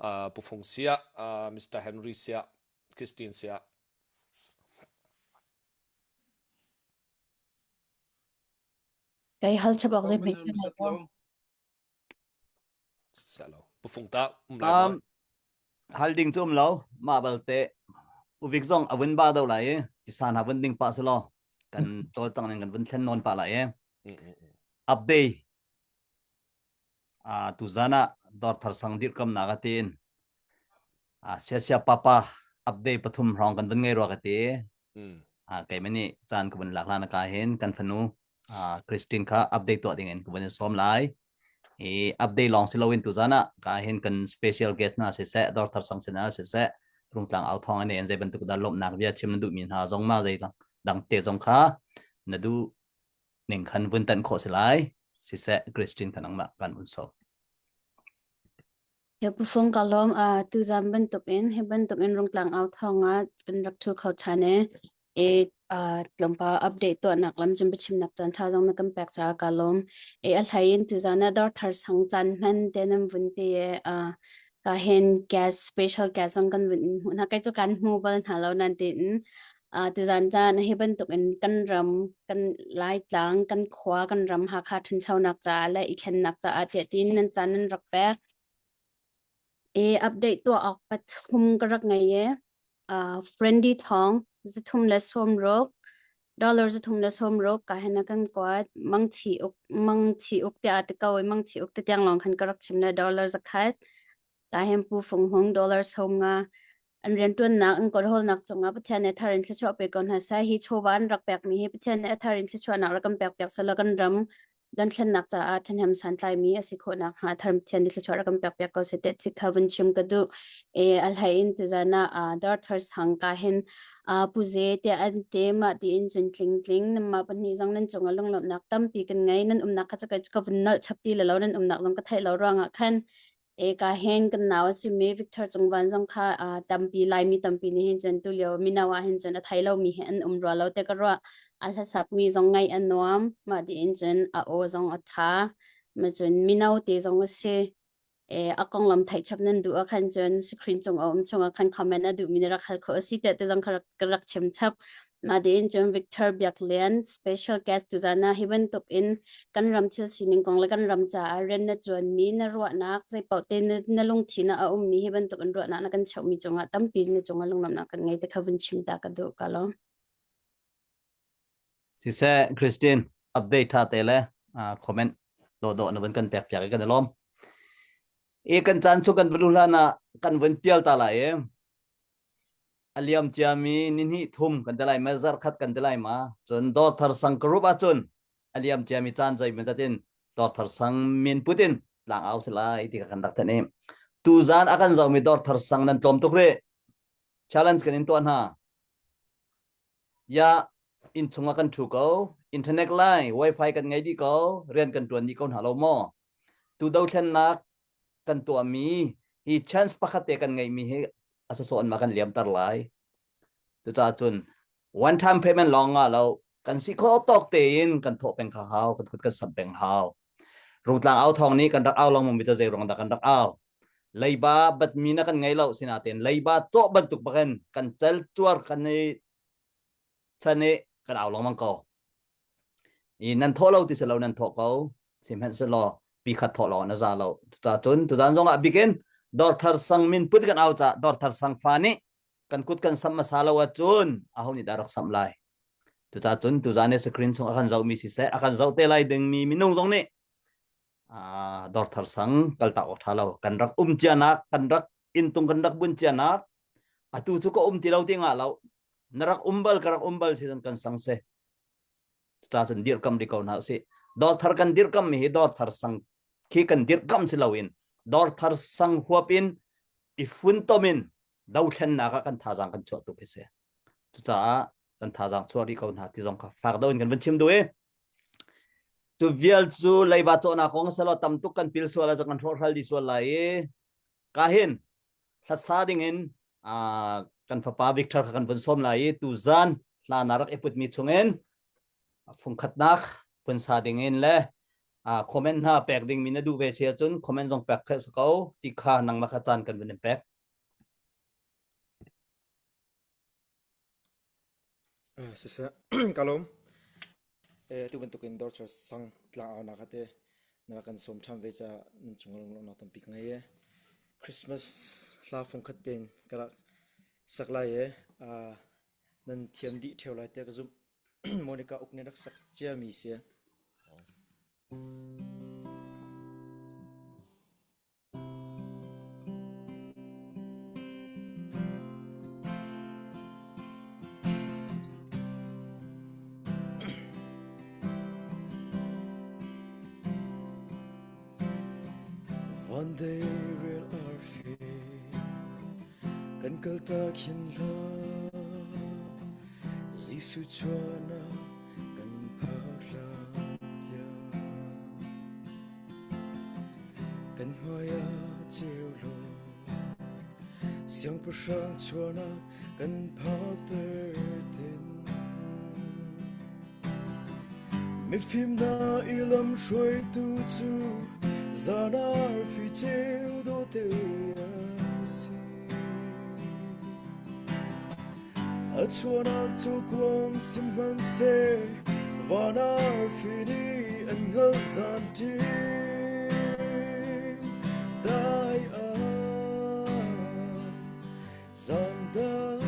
uh, Pu Fung sia, uh, Mr. Henry sia, Christine sia. Kai hal chap awk zei hmanh ka ngei lo. Pufung ta um lai maw? Um, hal ding cu um lo mah balte uvik zong a vun ba do lai i tisan ha vun ding pa selaw kan cawlcang ning kan vun thlen nawn pa lai i update a tuzan ah dor thar sang dir kam na ka tin a sia sia papa update pathum hrawng kan vun ngei rua ka ti a keimah caan ka vun lak la na ka hin kan fanu Christine kha update tuah ding in ka vun in sawm lai. I update lawng si loin tuzan ah ka hin kan special guest hna siseh, dawr thar sang sin ah siseh, rungtlang au thawng in zei bantuk dah lawmhnak bia chim na duhmi hna zong ma zei dang te zong kha na duh ning khan vun tan khawh si lai. Siseh Christine kha nangmah kan vun sawm. Pufung ka lawm. Tuzaan bantukin hi bantukin Rungtlang au thawng ah kan rak ṭhu kho ṭhan i i tlawmpal update tuahnak lam cun biachimnak caan ṭha zong na kan pek caah ka lawm. I a hlei in tuzaan ah dawrthar sang caan hman te nan vun ti i ka hin gas special gas zong kan vun in hmuh hna. Kei cu kan hmu bal hna lo nan tiin tuzaan caan hi bantukin kan ram kan Laitlang kan khua kan ram Hakha ṭhanchonak caah le i thlennak caah tiah tiin nan caan nan rak pek. I update tuah awk pathum ka rak ngei i uh, Friendly Thawng 360 dollar 360 ka hen kan kuat mangchi uk mangchi uk te ate ko i mangchi uk te tiang long khan ka rak chim le dollar zakhat ta hem pu fung hung dollar 50 an riantuannak an kawlhawlnak cungah Pathian nih thar in thluachuah pe ko hna seh. Hi chawva an rak pekmi hi Pathian nih a thar in thluachuahnak rak kan pek piak selaw kan ram dothlennak caah ṭhahnem santlaimi a si khawh nakhnga thar Pathian nih thluachuah rak kan pek piak ko seh tiah thikha vun chim ka duh. E a hlei in tuzan ah Dr. Sang ka hin puze tiah an te mah tiin cun tling tling namah pahnih zong nan cungah lunglawmhnak tampi kan ngei nan umnak kha cu ka vun nolh chap ti le lo nan umnak zong ka theih lo ruangah khan E ka hen kan nau a simi Victor Cungvan zong kha uh, tampi Laimi tampi nih hin cun tulio mino ah hin cun a thei lomi hi an um rua lo te ka ruah. A hlasak mi zong ngaih a nuam. Mah tiin cun a aw zong a ṭha. Ma cun mino te zong a si. E, a konglam theih chap nan duh ah khan cun screen cung a um chung ah khan comment a duhmi na rak hal khawh a si te te zong kha rak, ka rak chim chap. Natein cun Victor Biak Lian special guest tuzan ah hi bantuk in kan ram thil sining kong le kan ram caah rian na ṭuanmi na ruahnak zeipaoh te na, na lungthin ah a ummi hi bantuk in ruahnak na kan cheuhmi cungah tampi na cungah lunglawmhnak kan ngei te kha vun chim ta ka duh ka lo. Siseh Christine update tha te le comment do do na vun kan pek piak i kan i lawm. I kan caan chu kan vun hlan ah kan vun pial ta lai i. A liam ciami nihnih thum kan ti lai ma zarh khat kan ti lai ma cun dawr sang group ahcun a liam ciami caan zei zat in dawr sang min put in tlang au si lai ti kha kan rak thanh i tuzan a kan zohmi dawr thar sang nan tlawm tuk rih challenge kan in tuah hna ya inn chungah kan ṭhu ko internet line wifi kan ngei dih ko rian kan ṭuan dih ko hna lo maw tu dothlennak kan tuahmi hi chance pakhat te kan ngeihmi hi a sawsawh in ma kan liamter lai cucaah cun one time payment lawng nga lo kan si khawh tawk tein kan thawh peng kha hau kan kut kan samh peng hau rungtlang au thawng nih kan rak au lengmang mi cu zei ruang dah kan rak au leiba batmi na kan ngei lo sinain leiba cawh bantuk bakin kan cel cuar kan i chan i kan au lengmang ko i nan thawh lo ti si lo nan thawh ko sihmanhsehlaw pi khat thawh lo na za lo cucaah cun tuzan zong ah bikin dawrthar sang min put kan au ca dawrthar sang fa nih kan kut kan samh hmasa lo ahcun aho nih dah rak samh lai cucaah cun tuzan i screen chung a kan zohmi siseh a kan zoh te lai dingmi minung zong nih dawrthar sang kaltak awk ṭha lo kan rak um cianak kan rak inntung kan rak bun cianak atu cu ka um ti lo ti ngah lo na rak um bal ka rak um bal si kan sang se cucaah cun dirhkamh rih ko hna usih dawrthar kan dirhkamh mi hi dawrthar sang khi kan dirhkamh si loin dawrthar sang huap in i funtom in dothlennak ah kan thazaang kan chuah tuk hi si cucaah kan thazaang chuah rih ko hna ti zong kha fak do in kan van chim duh i cu vial cu leiba cawhnak kong selaw tam tuk kan pil sual ah kan hrawhhral di sual lai i ka hin hlasa ding in kan fapa Victor kha kan vun sawm lai i tuzan hla na rak i putmi chungin fungkhatnak phun sa ding in le comment hna pek ding mi na duh ve si ahcun comment zong pek khe ko ti kha nangmah kha caan kan vun in pek. Siseh, ka lawm. Tu bantukin Dawrthar sang tlang aunak ah te na rak kan sawm ṭhan ve caah nan cung lunglawmhnak tampi ka ngei e. Christmas hla fungkhat tein ka rak sak lai e. Nan thiam dih ṭheo lai tiah ka zumh. Monica uk nih rak sak ciami si. One day real arfi kan kaltak hin hlah Jesuh chuahnak kan phak hlan tiang Kan hmai ah ceu law siangpahrang chuahnak kan phakter tin. Mifim hna i lamhruaitu cu zan arfi ceu dawte a si. A chuahnak cu kuang sihmanhseh van arfi nih an hngalh zanṭi. Dai ah zan dai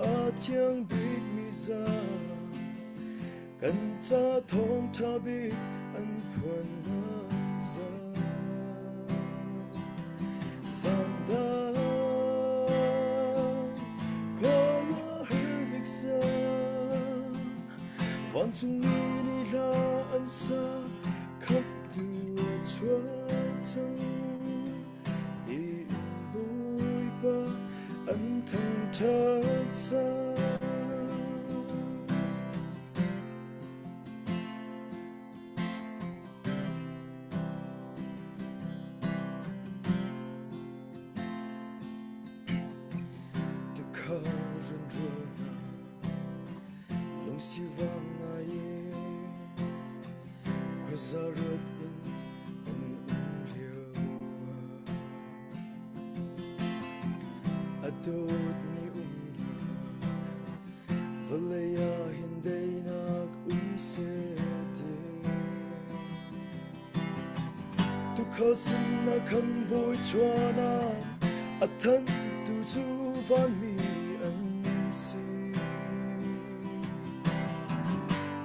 a thiang bikmi zan kan ca thawngṭha bik an phuannak zan. Zan dai khuaruahhar bik zan vancungmi nih hla an sa khamhtu a chuak cang tiin Bawipa an thangṭhat cang. Tukhal runrul hna lungsivang ngai in khuaza ruat in an um lio ah a dawtmi umnak Vawlei ah hin daihnak um seh ti. Tuukhal sinah khan bawi chuahnak a thanhtu cu vanmi an si.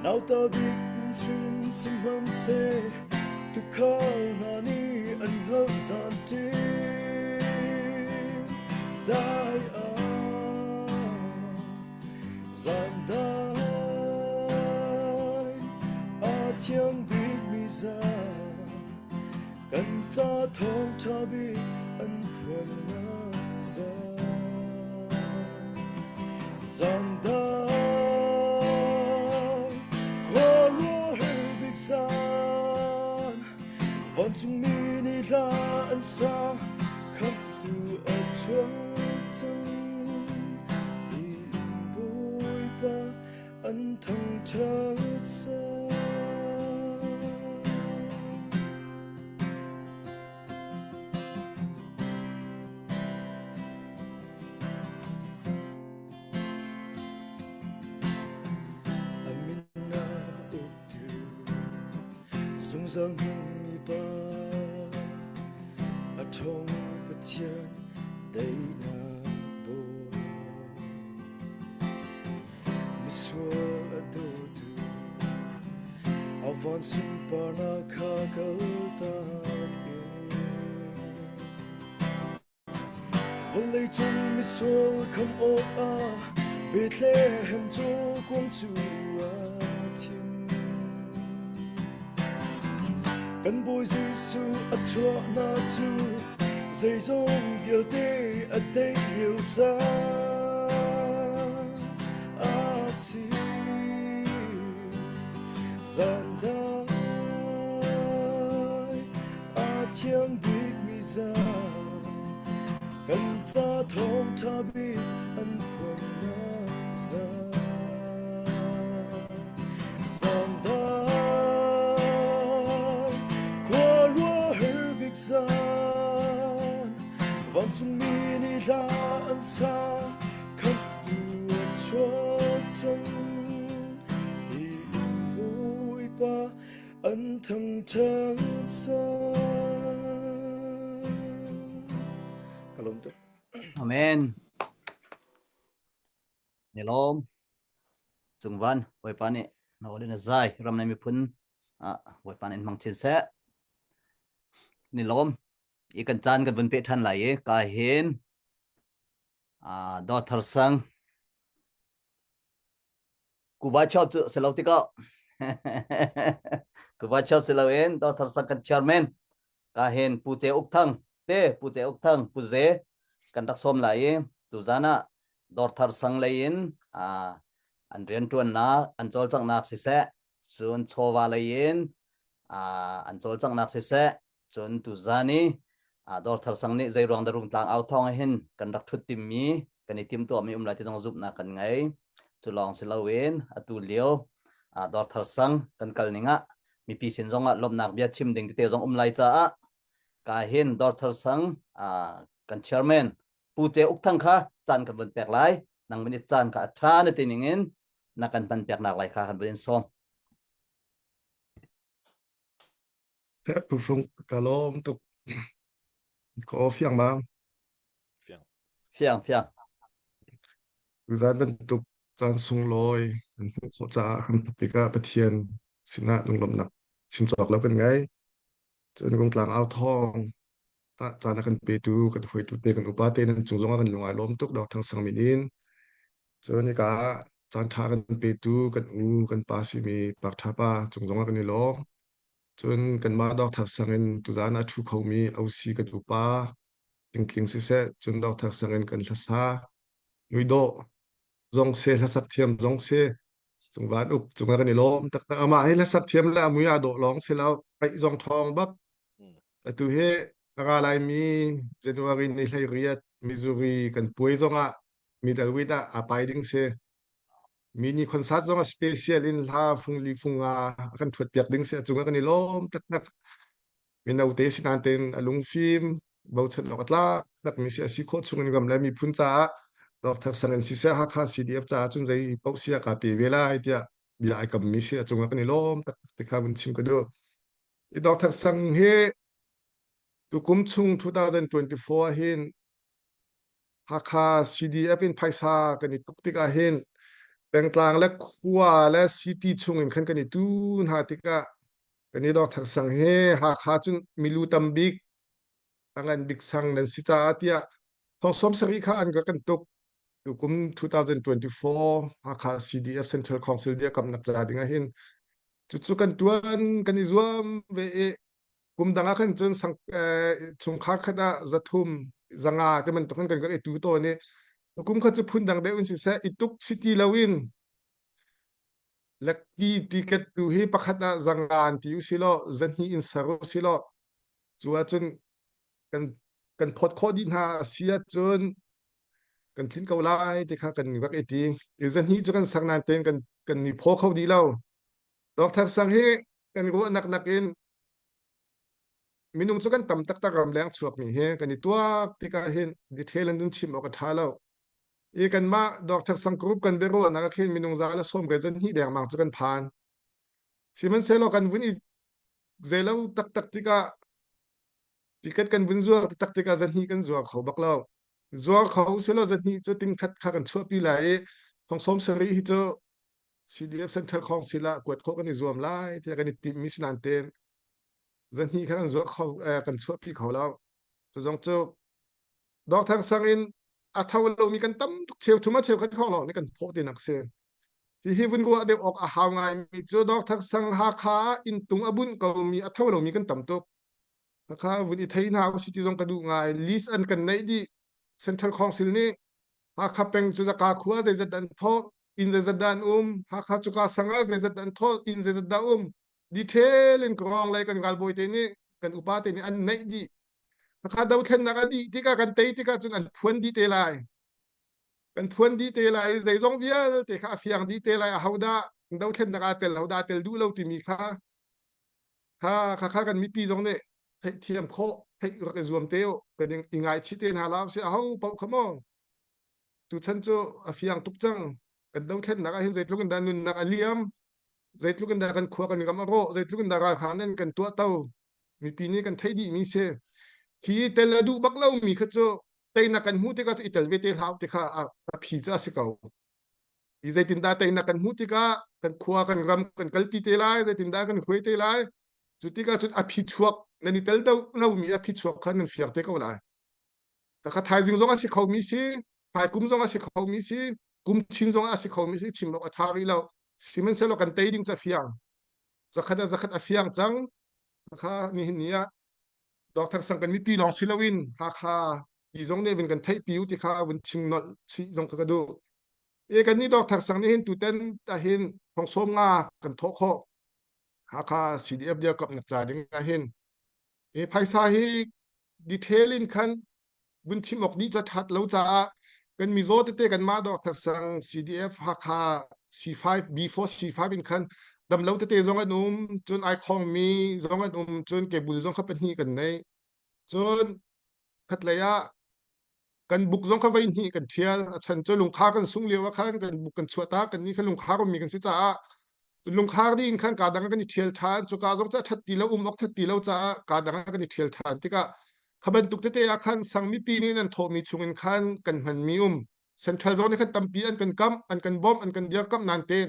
Nauta bik hrin sihmanhseh tuukhal hna nih an hngalh zanṭi. dai ah zan dai a thiang bikmi zan kan ca thawngṭha bik an phuannak zan zan dai khuaruahhar bik zan Vancungmi nih hla an sa, khamhtu a chuak cang. Tiin Bawipa an thangṭhat cang. A min ah uktu Zungzal hmunmi Pa, a ṭhawngmi Pathian daihnak Bawi. Misual a dawtu, a van sunparnak kha kaltak in. Vawleicung misual khamh awkah Bethlehem cu kuang cu aa thim. Kan Bawi Jesuh a chuahnak cu zeizong vialte a deih lio caan a si. Zan dai A thiang bikmi zan kan ca thawngṭha bik an phuannak zan. Zan dai khuaruahhar bik zan vancungmi nih hla an sa khamhtu a chuak cang tiin Bawipa an thangṭhat Ka lawm tuk. Amen. Ni lawm. Cungvan Bawipa nih na awlin a zai ram le miphun ah Bawipa nih in hmang chin seh. Ni lawm. I kan caan kan vun peh ṭhan lai i ka hin ah Dawthar Sang Kuba chop cu si lo tikah Kuba chop si loin Dr. Sang kan chairman ka hin Pu Ce Uk Thang te Pu Ce Uk Thang Pu Ze kan rak sawm lai i tuzan ah Dr. Sang lei in an rianṭuannak an cawlcanghnak siseh cun chawva lei in an cawlcanghnak siseh Cun tuzan i Dawrthar Sang nih zeiruang dah Rungtlang au thawng ah hin kan rak ṭhut timmi kan i timtuahmi um lai ti zong zumhnak kan ngei. Cu lawng si loin atu lio Dawrthar Sang kan kal ning ah mipi sin zong ah lawmhnak bia chim ding tete zong um lai caah ka hin Dawrthar Sang kan chairman Pu Ce Uk Thang kha caan kan vun pek lai. Nang min i caan kha a ṭha na ti ning in na kan hman peknak lai kha kan vun in sawm. Tufung ka lawm tuk. Ka aw fiang ma? Fiang. Fiang, fiang. Tuzan bantuk caan sunglawi kan hmuh khawh caah kan hmuh tikah Pathian sinah lunglawmhnak chim cawk lo kan ngei. Cun Rungtlang au thawng ah caan a kan petu kan hruaitu te kan upa te nan cung zongah kan lung ai lawm tuk Dr. Thang Sang Min in. Cun hika ah caan ṭha kan petu kan u kan pa simi Pak Ṭha Pa cung zongah kan i lawm. Cun kanmah Dr. Sang in tuzaan a ṭhu khomi OC kan upa Tlingtling siseh cun Dr. Sang in kan hlasa muidawh zong se hlasak thiam zong se cungvan uk cungah kan i lawm taktak amah hi hlasak thiam le a mui aa dawh lawng si lo paih zong ṭhawng bak atu hi a ra laimi January ni 18 Missouri kan puai zongah middleweight ah aa pai ding si mini concert zong a special in hla fung li fung nga a kan thuat piak ding si a cungah kan i lawm taktak mino te si nain tein a lungfim bochan awk a tlak takmi si a si khawh chung in ram le miphun caah Dr. Sang in siseh Hakha CDF caah cun zei paoh si ah kaa pe ve lai tiah bia ai kammi si a cungah kan i lawm taktak ti kha vun chim ka duh. I Dr. Sang hi tukum chung 2024 ah hin Hakha CDF in phaisa kan i tuk tikah hin pengtlang le khua le city chung in khan kan i tu hna tikah kan i Dr. Sang hi Hakha cun milu tam bik a ngan bik sang nan si caah tiah Thong sawm sarih kha an ka kan tuk. Tukum 2024 Hakha CDF Central Council dirkamnak ca ding ah hin cucu kan tuan kan i zuam ve i kum dang ah khan cun sang chungkhar khat ah zathum zanga te bantuk kan kan i tu tawn i kum khat cu phun dang deuh in siseh i tuk si ti loin Lekki ticket tu hi pakhat ah zanga an ti usilaw zahnih in ser usilaw cu ahcun kan kan phawt khawh dih hna a si ahcun kan tlin ko lai ti kha kan rak i ti. I zahnih cu kan ser nain tein kan kan ni phaw kho dih lo. Dr. Sang hi kan ruahnak nakin minung cu kan tam taktak ramleng chuakmi hi kan i tuak tikah hin detail in chim awk a ṭha lo. I kanmah Dr. Sang Group kan biaruahnak ah khin minung za le sawm ke zan hnih dengmang cu kan phan. Sihmanhsehlaw kan vun i zeilo taktak tikah ticket kan vun zuar taktak tikah zan hnih kan zuar kho bak lo. Zuar kho silaw zan hnih cu ting khat kha kan chuahpi lai i thong sawm sarih hi cu CDF Central Council ah kuat khawh kan i zuam lai tiah kan i timmi si nain tein zan hnih kha kan zuar kho kan chuahpi kho lo. Cu zong cu Dawkthang sang in a tho lomi kan tam tuk cheu thum a cheu khat khong lawng nih kan phawh tinak si. Hihi vun ruah deuh awk a hau ngaimi cu Dawkthang sang Hakha ah inntung a bunh komi a tho lomi kan tam tuk. Hakha vun i thei hna usih ti zong ka duh ngai. List an kan neih dih. Central Council nih Hakha peng cu zaka khua zeizat dah an thawh, inn zeizat dah an um, Hakha cuka sang ah zeizat dah an thawh, inn zeizat dah um. Detail in kawng lei kan ralbawi te nih kan upa te nih an neih dih. Hakha dothlennak a dih tikah kan tei tikah cun an phuan dih te lai. Kan phuan dih te lai i zeizong vialte kha a fiang dih te lai. Ahodah dothlennak aa tel, ahodah aa tel duh lo timi kha kha kha kha kan mipi zong nih theihthiam khawh, theih rak i zuam te u. Kan i ngaichih te hna la usih. Aho paoh kha maw tuchan cu a fiang tuk cang. Kan dothlennak ah hin zeitluk in dah nunnak a liam, zeitluk in dah kan khua kan ram a rawh, zeitluk in dah ralhrang nih an kan tuahto mipi nih kan theih dihmi si khi tel a duh bak lomi kha cu teinak kan hmuh tikah cu i tel ve te hlah ti kha a phi cu a si ko i zeitindah teinak kan hmuh tikah kan khua kan ram kan kalpi te lai zeitindah kan hruai te lai cu tikah cun a phi chuak nan i tel lomi a phi chuak kha nan fiang te ko lai kha thaizing zong a si khomi si hmaikum zong a si khomi si kum chin zong a si khomi si chim awk a ṭha rih lo sihmanhsehlaw kan tei ding cu a fiang zakhat a zakhat a fiang cang kha nihin ni ah Dr. Sang kan mipi lawng si loin Hakha ti zong nih vun kan theihpi u ti kha vun chim nolh chih zong ka ka duh. E kan nih Dr. Sang nih hin tuten ah hin thong sawm nga kan thawh khawh. Hakha CDF dirkamnak ca ding ah hin e phaisa hi detail in khan vun chim awk dih ca that lo caah kan mizaw tete kanmah Dr. Sang CDF Hakha C5 B4 C5 in khan damlo tete zong an um cun ai khongmi zong an um cun kebul zong kha pahnih kan nei cun khatlei ah kan buk zong kha voi hnih kan thial a chan cu lungkhar kan sung lio ah khan kan buk kan chuah ta kan ni kha lungkhar ummi kan si caah lungkhar ding khan ka dang kan i thial than cu ka zong ca that ti lo um ok that ti lo caah ka dang kan i thial than tikah Kha bantuk tete ah khan sang mipi nih nan thawhmi chungin khan kan hmanmi um. Central zone khan tampi an kan kamh, an kan bawmh, an kan dirkamh nain te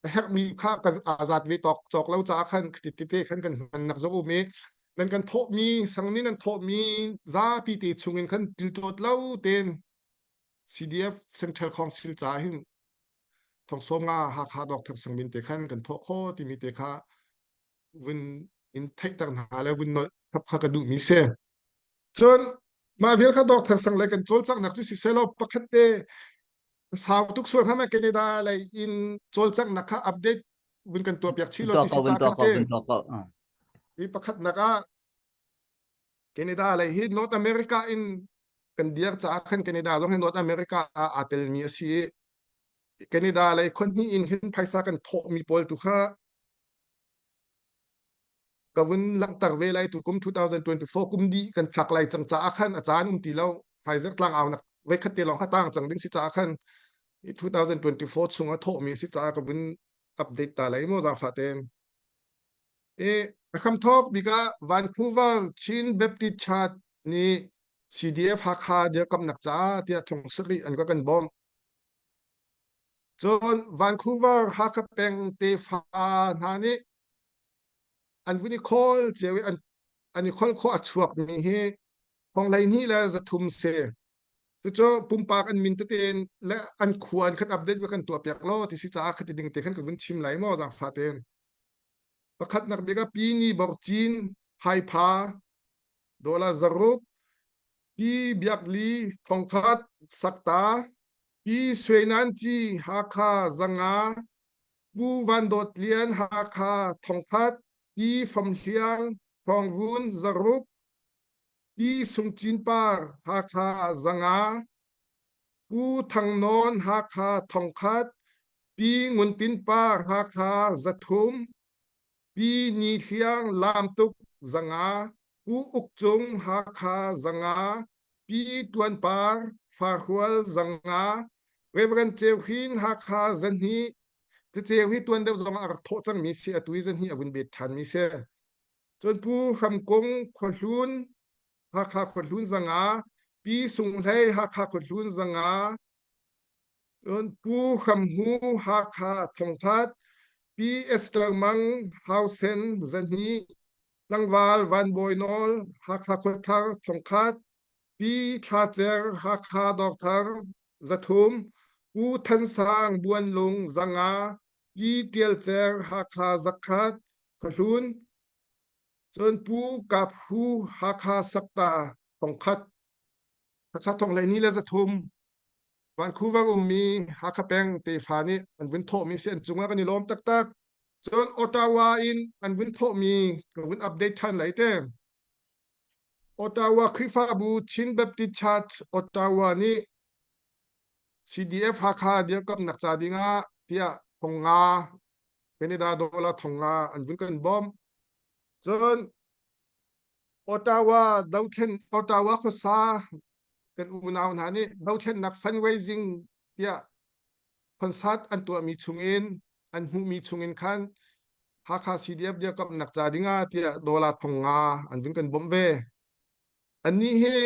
a herhmi kha kan aa zat ve tawk cawk lo caah khan khati tete khan kan hmannak zong um i nan kan thawhmi sang nih nan thawhmi zapi te chungin khan tilṭawt lo tein CDF Central Council caah hin thong sawm nga Hakha Dawk Sang Min te khan kan thawh kho timi te kha vun in theihter hna le vun nolh thap kha ka duhmi si. Cun mah vial kha Dr. Sang le kan cawlcanghnak cu siselaw pakhat te sau tuk sual hnga Canada lei in cawlcanghnak kha update vun kan tuah piak chih lo ti si ca khan te. Hi pakhatnak ah Canada lei hi North America in kan dir caah khan Canada zong hi North America ah aa telmi a si i Canada lei khuahnih in hin phaisa kan thawhmi pawl tu kha ka vun langhter ve lai tukum 2024 kum dih kan thlak lai cang caah khan a caan um ti lo hmaizarh tlangau nak voikhat te lawng kha tang cang ding si caah khan 2024 chung a thawhmi si caah ka vun update ta lai mo zaangfah tein e a hramthawk bik ah Vancouver Chin Baptist Church nih CDF Hakha dirkamnak caah tiah thong sarih an ka kan bawmh Cun Vancouver Hakha peng tefa hna nih an vun i khawl cio i an, an i khawl khawh a chuakmi hi thong 12 le 300 si. Cucu pumpak an min tete in le an khua an khat update va kan tuah piak law ti si caah khati ding te khan ka vun chim lai maw zaangfah tein. Pakhatnak bik ah Pi Ni Bor Cin Haipha Dollar zaruk Pi Biak Li Thongkhat Sakta Pi Sui Nan Ci Hakha Zanga Pu Van Dawt Lian Hakha Thongkhat Pi Fam Hliang Thawngvun Zaruk Pi Sung Cin Par Hakha 500, Pu Thang Nawn Hakha 1000, Pi Ngun Tin Par Hakha 300, Pi Ni Hliang Lamtuk 500, Pu Uk Cung Hakha 500, Pi Tuan Par Farhual 500, Reverend Ceu Hin Hakha 200, Ceu hi tuan deuh zong ah a rak thawh cangmi si atu i 200 a vun bet ṭhanmi si. Cun Pu Hram Kung Khuahlun, Hakha Khuahlun 500, Pi Sung Hlei Hakha Khuahlun 500, cun Pu Hram Hu Hakha 1000, Pi Esther Mang Hausen 200, Tlangval Van Bawi Nawl Hakha Khuathar 1000, Pi Thla Cer Hakha Dawrthar 300, Pu Than Sang Buanlung 500, Pi Ṭial Cer Hakha 100, Khuahlun, cun Pu Kap Hu Hakha Sakta 1000, Hakha thong 12 le 300, Vancouver ummi Hakha peng tefa nih an vun thawhmi si an cungah kan i lawm taktak. Cun Ottawa in an vun thawhmi ka vun update ṭhan lai te. Ottawa Khrihfabu Chin Baptist Church Ottawa nih CDF Hakha dirkamnak ca dingah tiah 5,000 Canada dollar 5,000 an vun kan bawmh. Cun Ottawa dothlen Ottawa khuasa kan unau hna nih dothlennak fundraising tiah concert an tuahmi chungin an hmuhmi chungin khan Hakha CDF dirkamnak ca dingah tiah dollar 5,000 an vun kan bawmh ve. Annih hi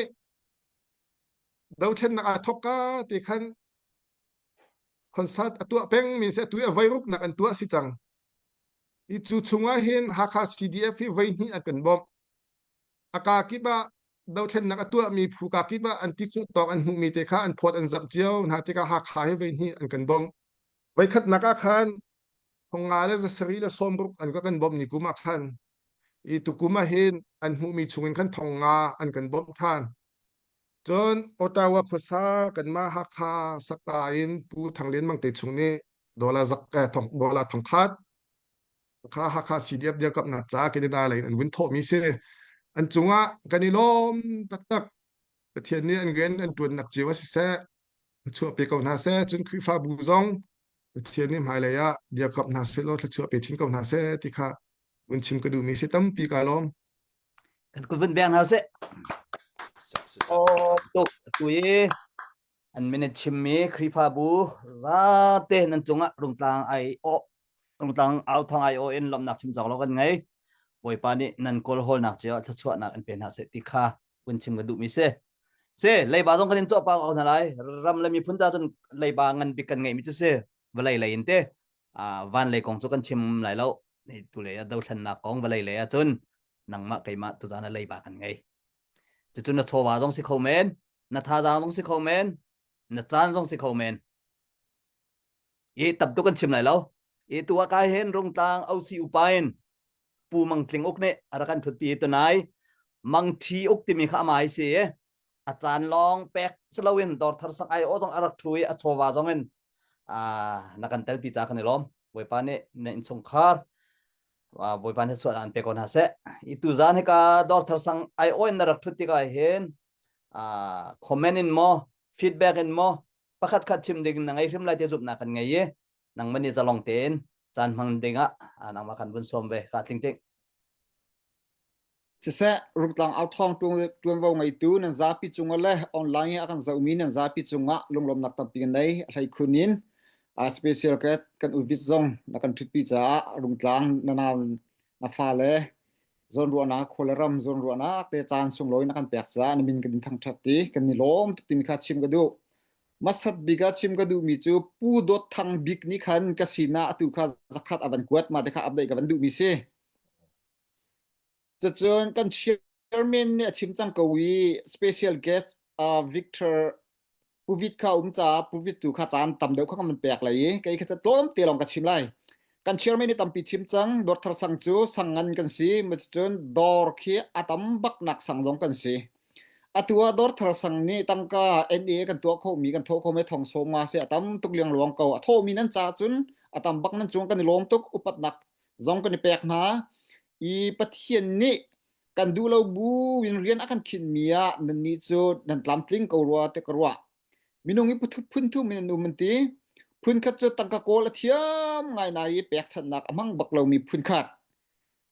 dothlennak aa thawk ka te khan concert a tuah peng mi se tu a voiruknak an tuah si cang. I cu chungah hin Hakha CDF hi voi hnih an kan bawmh. A ka kip ah dothlennak a tuahmi phu ka kip ah an ti khawh tawk an hmuhmi te kha an phawt an zamh cio hna tikah Hakha hi voi hnih an kan bawmh. Voikhatnak ah khan 500 le 700 le 60 an ka kan bawmh ni kum ah khan i tukum ah hin an hmuhmi chungin khan 500 an kan bawmh ṭhan. Cun Ottawa khuasa kanmah Hakha Sakta in Pu Thang Lian Mang te chung nih dollar zak eh, thong dollar 1000 kha Hakha CDF dirkamhnak ca Canada lei in an vun thawhmi si. An cungah kan i lawm taktak. Pathian nih an rian an ṭuannak cio ah siseh, thluachuah pe ko hna seh. Cun Khrihfabu zong Pathian nih hmailei ah dirkamh hna seh law thluachuah pe chin ko hna seh ti kha vun chim ka duhmi si tampi kaa lawm. Kan kut vun beng hna seh. Oh, tuk tu i an min an chimmi Khrihfabu zate nan cungah rungtlang ai o rungtlang au thong ai o in lawmhnak chim cawk lo kan ngei. Bawipa nih nan kawl hawlnak cio ah thluachuahnak in pe hna seh ti kha vun chim ka duhmi si. Si, leiba zong kan in cawh pa ko hna lai. Ram le miphun ta cun leiba ngan bik kan ngeihmi cu si. Vawlei lei in te. Van lei kong cu kan chim lai lo. Tu lei ah dothlennak kong vawlei lei ah cun nangmah keimah tuzan ah leiba kan ngei. Cucu na chawva zong si kho men, na thazaang zong si kho men, na caan zong si kho men. I tam tuk kan chim lai lo. I tu ah kai hin Rungtlang OC upa in Pu Mang Tling Uk nih a rak kan thutpi tunai Mang Ṭhi Uk timi kha amah ai si i a caan lawng pek si loin dawrthar sak ai aw zong a rak ṭhu i a chawva zong in na kan telpi ca kan i lawm. Bawipa nih na innchungkhar Bawipa nih sual an pe ko hna seh. I tuzaan hika dawrthar sang ai aw in na rak ṭhut tikah hin comment in maw feedback in maw pakhat khat chim ding na ngei hrim lai ti zumhnak kan ngei i nangmah nih zalong tein caan hmang dingah nangmah kan vun sawm ve ka tling ting. Siseh, Rungtlang authawng ṭuanvo ngeitu nan zapi cungah le online i a kan zohmi nan zapi cungah lunglawmnak tampi kan nei. A hleikhun in special guest kan uvit zong na kan ṭhutpi caah Rungtlang na nau na fale zawnruahnak khua le ram zawnruahnak te caan sunglawi na kan pek caah na min kan in thangṭhat i kan i lawm tuk timi kha chim ka duh. Hmasat bik ah chim ka duhmi cu Pu Dawt Thang Bik nih khan ka sinah atu kha zakhat a van kuat mah te kha update ka van duhmi si. Cucun kan chairman nih a chim cang ko i special guest uh, Victor. Puvit kha um caah Puvit tu kha caan tam deuh kha kan pek lai i kei kha tlawm te lawng ka chim lai. Kan chairman nih tampi chim cang. Dawr thar sang cu sang ngan kan si. Cun dawr khi a tam bak nak sang zong kan si. Atu ah dawr thar sang nih tangka NA kan tuah khomi kan thawh khomi thong sawm nga si a tam tuk liang luang ko. A thawhmi nan ca cun a tam bak nan cung kan i lawm tuk. Upatnak zong kan i pek hna. I Pathian nih kan duh lo bu in rian a kan khinhmi ah nannih cu nan tlamtling ko rua ti ka ruah. Minung hi phun thum in an um an ti. Phun khat cu tangka kawl a thiam ngai na i pekchanhnak a hmang bak lomi phun khat.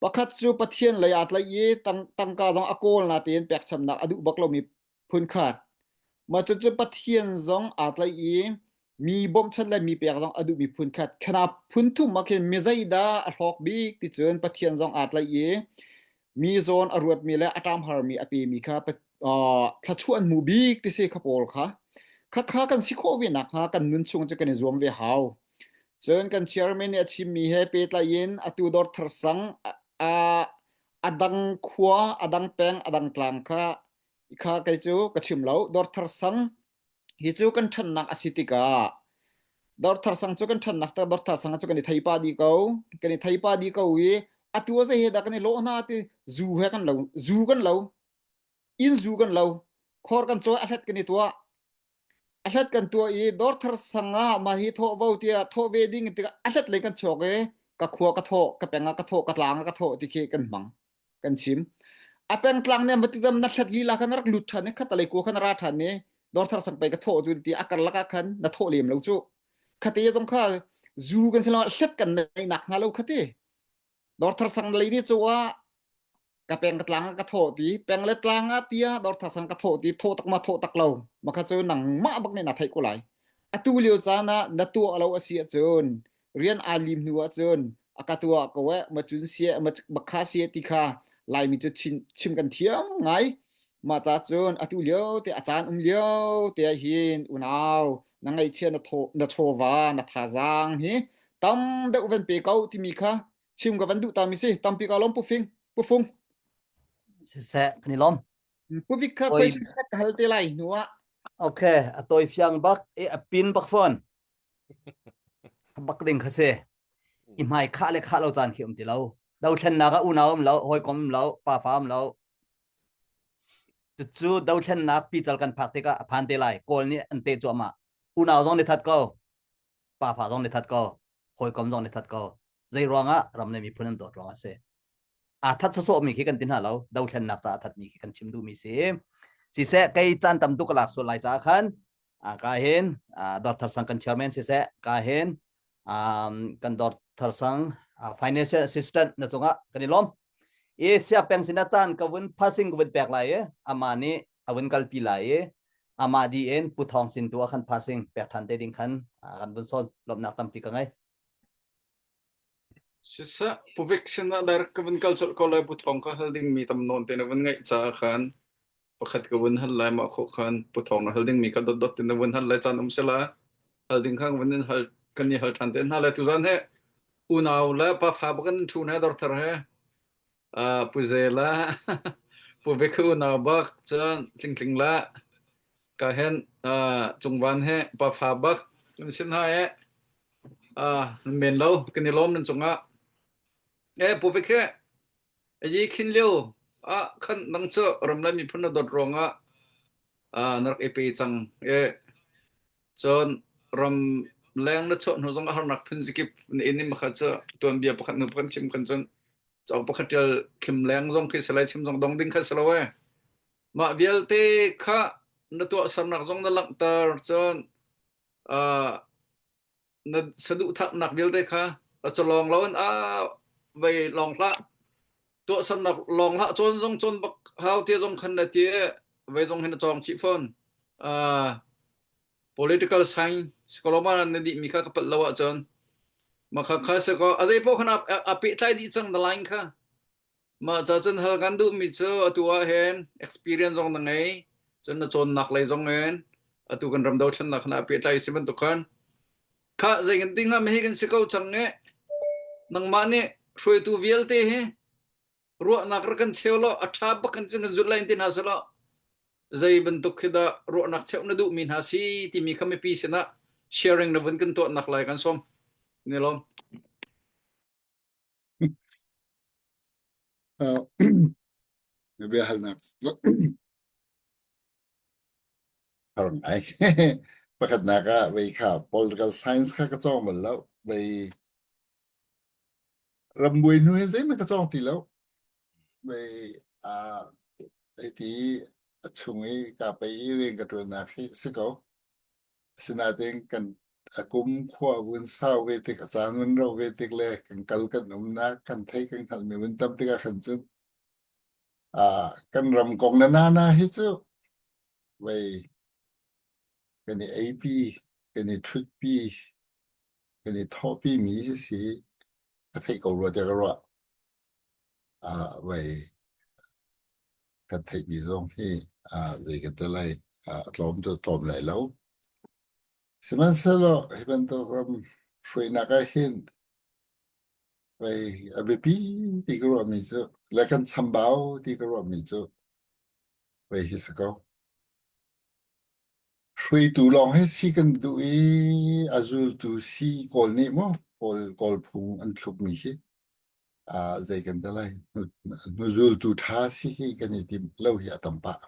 Pakhat cu Pathian lei aa tlaih i tang, tangka zong a kawl na tein pekchanhnak a duh bak lomi phun khat. Mah cucu Pathian zong aa tlaih i mi bawmhchanh le mi pek zong a duhmi phun khat. Khana phun thum ah khin mi zeidah a hlawk bik ti cun Pathian zong aa tlaih i mi zawn a ruatmi le a ṭamharmi a pemi kha thluachuah an hmu bik ti si kha pawl kha. Khakha kan si khawh ve nakhnga kan nun chung cu kan i zuam ve hau. Cun kan chairman nih a chimmi he pehtlai in atu dawr thar sang a, a dang khua, a dang peng, a dang tlang kha kha kei cu ka chim lo. Dawrthar sang hi cu kan ṭhannak a si tikah dawrthar sang cu kan ṭhannak tak dawrthar sang cu kan i thei pah dih ko. Kan i thei pah dih ko i atu a zei he dah kan i lawh hna ti zu he kan lo zu kan lo inn zu kan lo khor kan cawi a hlet kan i tuah a hlet kan tuah i dawrthar sang ah mah hi thawh vo tiah thawh ve ding tikah a hlet lei kan chuak i ka khua ka thawh ka peng ah ka thawh ka tlang ah ka thawh ti khi kan hmang kan chim. A pengtlang nih matidam na hlat lila khan rak lut than i khatalei kua khan ra than i dawrthar sang pei ka thawh cu ti a karlak ah khan na thawh lem lo cu. Khate zong kha zu kan si lo hlet kan nei nak hnga lo khate. Dawrthar sang lei ni cu ah ka peng ka tlang ah ka thawh ti peng le tlang ah tia dawrthar sang ka thawh ti thawh tak ma thawh tak lo makha cu nangmah bak nih na theih ko lai. Atu lio caan ah na tuah lo a si ahcun rian aa lim hnu ahcun a ka tuah ko eh ma cun sie ma kha sie ti kha laimi cu chim, chim kan thiam ngai mah ca cun atu lio te a caan um lio te ah hin unau na ngaihchia na thaw na chawva na thazaang hi tam deuh van pe ko timi kha chim ka van duh ta mi si tampi ka lom pufing pufung Siseh kan i lawm. Puvik kha question ka hal te lai hnu ah Okay, a tawi fiang bak i a pin bak fawn. Bak ding kha si. I hmai khah le khah lo caan khi um ti lo. Dothlennak ah unau um lo, hawikom um lo, pafa um lo. Cucu dothlennak pical kan phak tikah a phan te lai. Kawl nih an teh cuahmah. Unau zong nih that ko. Pafa zong nih that ko. Hawikom zong nih that ko. Zei ruangah ram le miphun an dawt ruangah a si. Aa that sawsawhmi khi kan ti hna lo. Dothlennak caah a thatmi khi kan chim duhmi si. Siseh, kei caan tam tuk ka lak sual lai caah khan ka hin dawr sang kan chairman siseh ka hin kan dawr thar sang financial assistant na cungah kan i lawm i sia peng sin caan ka vun passing ka vun pek lai i ama nih a vun kalpi lai i ama di in pu thong sin tu ah khan passing pek than te ding khan kan vun sawn lawmnak tampi ka ngei Siseh, Puvik sinah direct ka vun kal colh ko lai. Puthawng ka hal dingmi tam nawn te na vun ngaih caah khan pakhat ka vun hal lai. Mah khawh khan Puthawng na hal dingmi kha dotdot in na vun hal lai caan um sila. Hal ding kha vun in hal kan i hal ṭhan te hna lai. Tuzaan he unau le pafa bak in ṭhu hna dorthar he uh, Pu Ze le Pu Vik unau bak cun tlingtling le ka hen uh, cungvan he pafa bak kan sin hna he Ah, nan men lo. Kan i lawm nan cungah. Eh, Pu Vik he, yi khin lio ah khan nang cu ram le miphun na dawt ruangah ah na rak i pe cang. Eh, cun ram leng na chuah hnu zong ah harnak phun zikip na in in makha cu tuanbia pakhat hnu pakhat chim khan cun cauk pakhat ṭial khim leng zong khi si lai chim zong dong ding kha si lo eh. Mah vialte kha na tuahsernak zong na langhter cun uh, na saduhthahnak vialte kha a cawlawng lo in a vei lawng hlah tuahsernak lawng hlah cawn zong cawn bak hau te zong khan na ti vei zong hin na cawng chih fawn uh, political science skoloma na dih mi kha ka palh lo ahcun ma kha kha se ko a zei paoh khan a pehtlai dih cang na line kha Mah ca cun hal kan duhmi cu atu ah hin experience zong na ngei, cun na cawnnak lei zong in atu kan ram dothlennak khan aa pehtlai si bantuk khan khah zei kan ti hnga mi hi kan si ko cang i nangmah nih hruaitu vialte hi ruahnak rak kan cheu law a ṭha bak kan cun kan zulh lai in ti hna selaw. Zei bantuk khi dah ruahnak cheuh na duhmi hna si timi kha mipi sinah sharing na vun kan tuahnak lai kan sawm. Ni lawm. Uh, biahalnak har ngai. Pakhatnak ah vei kha political science kha ka cawng bal lo. Vei rambuai hnu hin zeihmanh ka cawng ti lo. Vei uh, ti a chung i ka pei i rian ka ṭuannak hi si ko. Asinain kan a kum khua vun sau ve tik, a caan vun rauh ve tik le kan kal kan umnak, kan theih kan hngalhmi vun tam tikah khan cun ah kan ram kong na nana hi cu vei kan i eipi, kan i ṭhutpi, kan i thawhpi mi hi si ka theih ko rua tiah ka ruah. Ah vei kan theihmi zong hi ah zei kan ti lai ah a tlawm cu a tlawm lai lo. Sihmanhsehlaw hi bantuk ram hruainak ah hin vei a biapi ti ka ruahmi cu le kan chambau ti ka ruahmi cu vei hi si ko. Hruaitu lawng hi si kan duh i a zultu si Kawl nih maw Kawl Kawl phung an thlukmi hi ah zei kan ti lai hnuzultu ṭha si hi kan i tim lo hi a tam pah.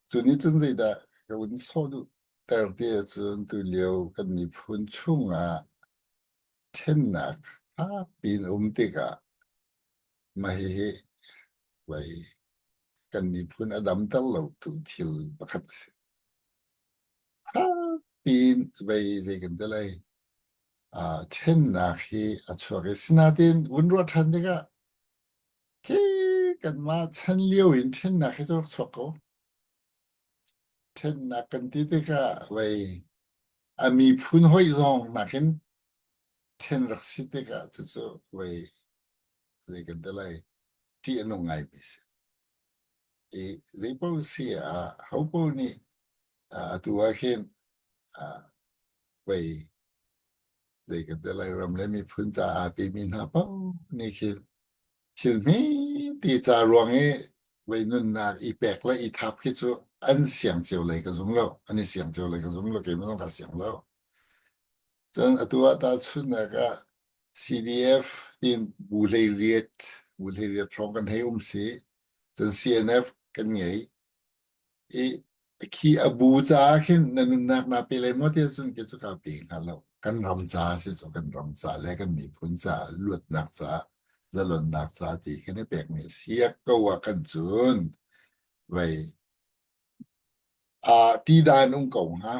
Cu nih cun zeidah ka vun sawh duh ter ti ahcun tulio kan miphun chungah ṭhennak fakpi in um tikah mah hihi vei kan miphun a damter lotu thil pakhat a si. Fakpi in vei zei kan ti lai aa ṭhennak hi a chuak i sinain vun ruah ṭhan tikah khi kanmah chan lio in ṭhennak hi cu rak chuak ko. Ṭhennak kan ti tikah vei a miphun hoih zong nakin ṭhen rak si tikah cucu vei zei kan ti lai ṭih a nung ngaimi si. I zeipaoh si ah hopaoh nih atu ah khin vei zei kan ti lai ram le miphun caah pimi hna paoh nih khin thil hmete ca ruang i vei nunnak i pek le i thap khi cu an siang cio lei ka zum lo an i siang cio lei ka zum lo keimah zong kaa siang lo cun atu ah tahchunhnak ah CDF tiin bu 18 bu 18 hrawng kan hei um si cun CNF kan ngei I khi a bu caah khin na nunnak naa pe lai maw tiah cun kei cu kaa pe hnga lo. Kan ram caah si cu kan ram ca le kan miphun caah luatnak caah zalonnak caah ti kan i pekmi a si a ko ah kan cun vei aa ti dan um ko hnga.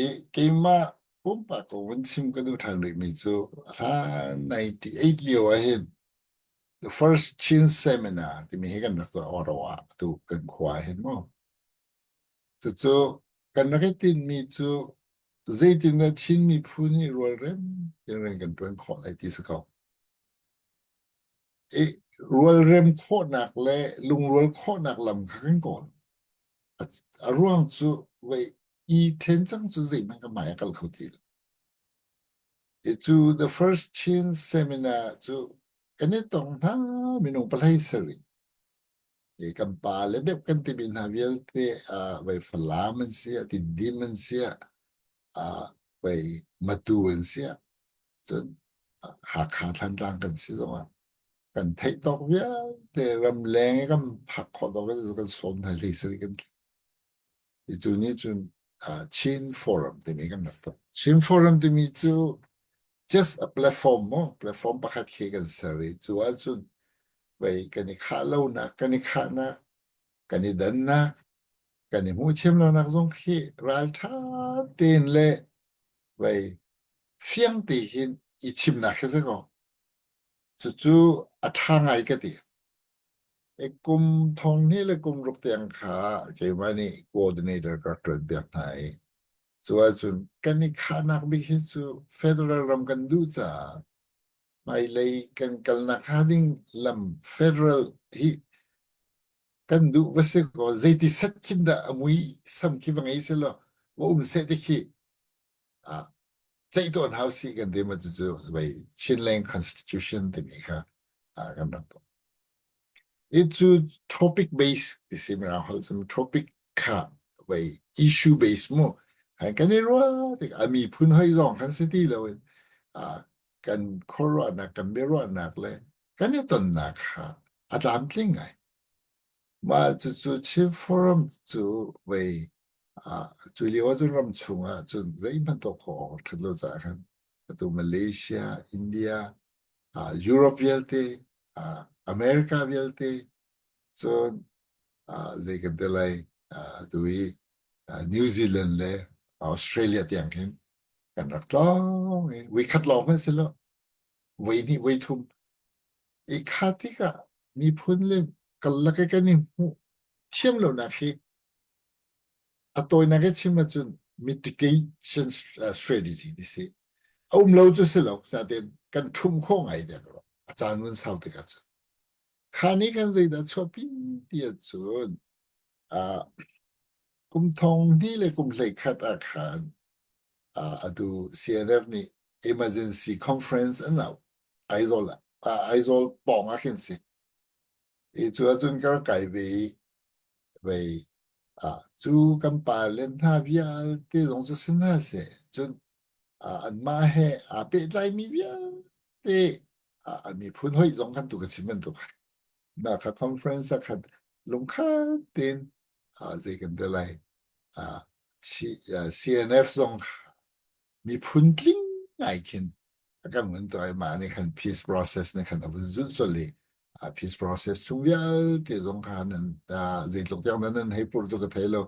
I keimah pumpak ko vun chim ka duh ṭhan rihmi cu hlan 98 lio ah hin The first Chin seminar timi hi kan rak tuah Ottawa ah atu kan khua hin mu. Cucu kan rak i tinhmi cu zeitindah Chin miphun nih rualrem tein rian kan ṭuan khawh lai ti si ko. I rualrem khawhnak le lungrual khawhnak lam kha kan kawl. A, a ruang cu vei i ṭhen cang cu zeihmanh ka hmai a kal kho ti lo. Cu the first Chin seminar cu kan i tong hna minung pahlei sarih. I kan pa le deuh kan timi hna vialte uh, vai Falam an si, Tiddim an si, uh, vai Matu an si. Cun Hakha Thlantlang kan si zongah kan theih tawk vialte ramleng i kan phak khawh tawk kan sawm hna hlei sarih kan tling. Cu nih cun Chin Forum timi kan rak tuah. Chin Forum timi cu just a platform mu, platform pakhat khi kan ser i cu ahcun vei kan i khah lonak, kan i khahnak, kan i dannak, kan i hmuhthiam lonak zong khi ralṭha tein le vei fiang te hin i chimnak khi si ko. Cucu a ṭha ngai ka ti. Kum thong hnih le kum ruk tiang kha keimah nih coordinator ka rak ṭuan piak hna i cu ahcun kan i khahnak bik hi cu federal ram kan duh caah hmailei kan kalnak hnga ding lam federal hi kan duh va si kaw zeiti set khin dah a mui sam khi va ngei selaw va um seh ti khi ah ceih tawn hau si kan ti ma cucu vei Chinland Constitution timi kha ah kan rak tuah. I cu topic base ti si mirang holh cun topic kha vei issue base mu hai kan i ruah tik a miphun hoi zong kan si ti lo in kan khuaruahnak kan biaruahnak le kan i tonnak kha a tlamtling ngai. Mah cucu Chin Forum cu vei cu lio ahcun ram chung ah cun zeihmanh tuah khawh awk a ṭhat lo caah khan atu Malaysia, India, Europe vialte, America vialte cun zei kan ti lai atu i New Zealand le Australia tiang khin kan rak tlawng i voi khat lawng hmanh si lo voi hnih voi thum i kha tikah miphun le karlak i kan i hmuh thiam lonak hi a tawinak i chim ahcun mitigation strategy ti si a um lo cu si lo nain kan ṭhum khawh ngai tiah ka ruah a caan vun sau tikah cun Kha nih khan zeidah chuahpi ti ahcun uh, kum thong hnih le kum 11 ah khan uh, atu CNF nih emergency conference an auh Aizawl ah uh, Aizawl pawng ah khin si. I cu ahcun ka rak kai ve i vei uh, cu kan pa le hna vialte zong cu si hna seh cun uh, anmah he aa pehtlaimi vialte a miphun hoih zong kan tu ka chim bantuk na kha conference ah khan lungkhat tein zei kan ti lai CNF zong miphun tling ngai khin a kan vun tuah i mah nih khan peace process nih khan a vun zulh colh i peace process chung vialte zong kha nan zeitluk tiang nan nan hei pur cu ka thei lo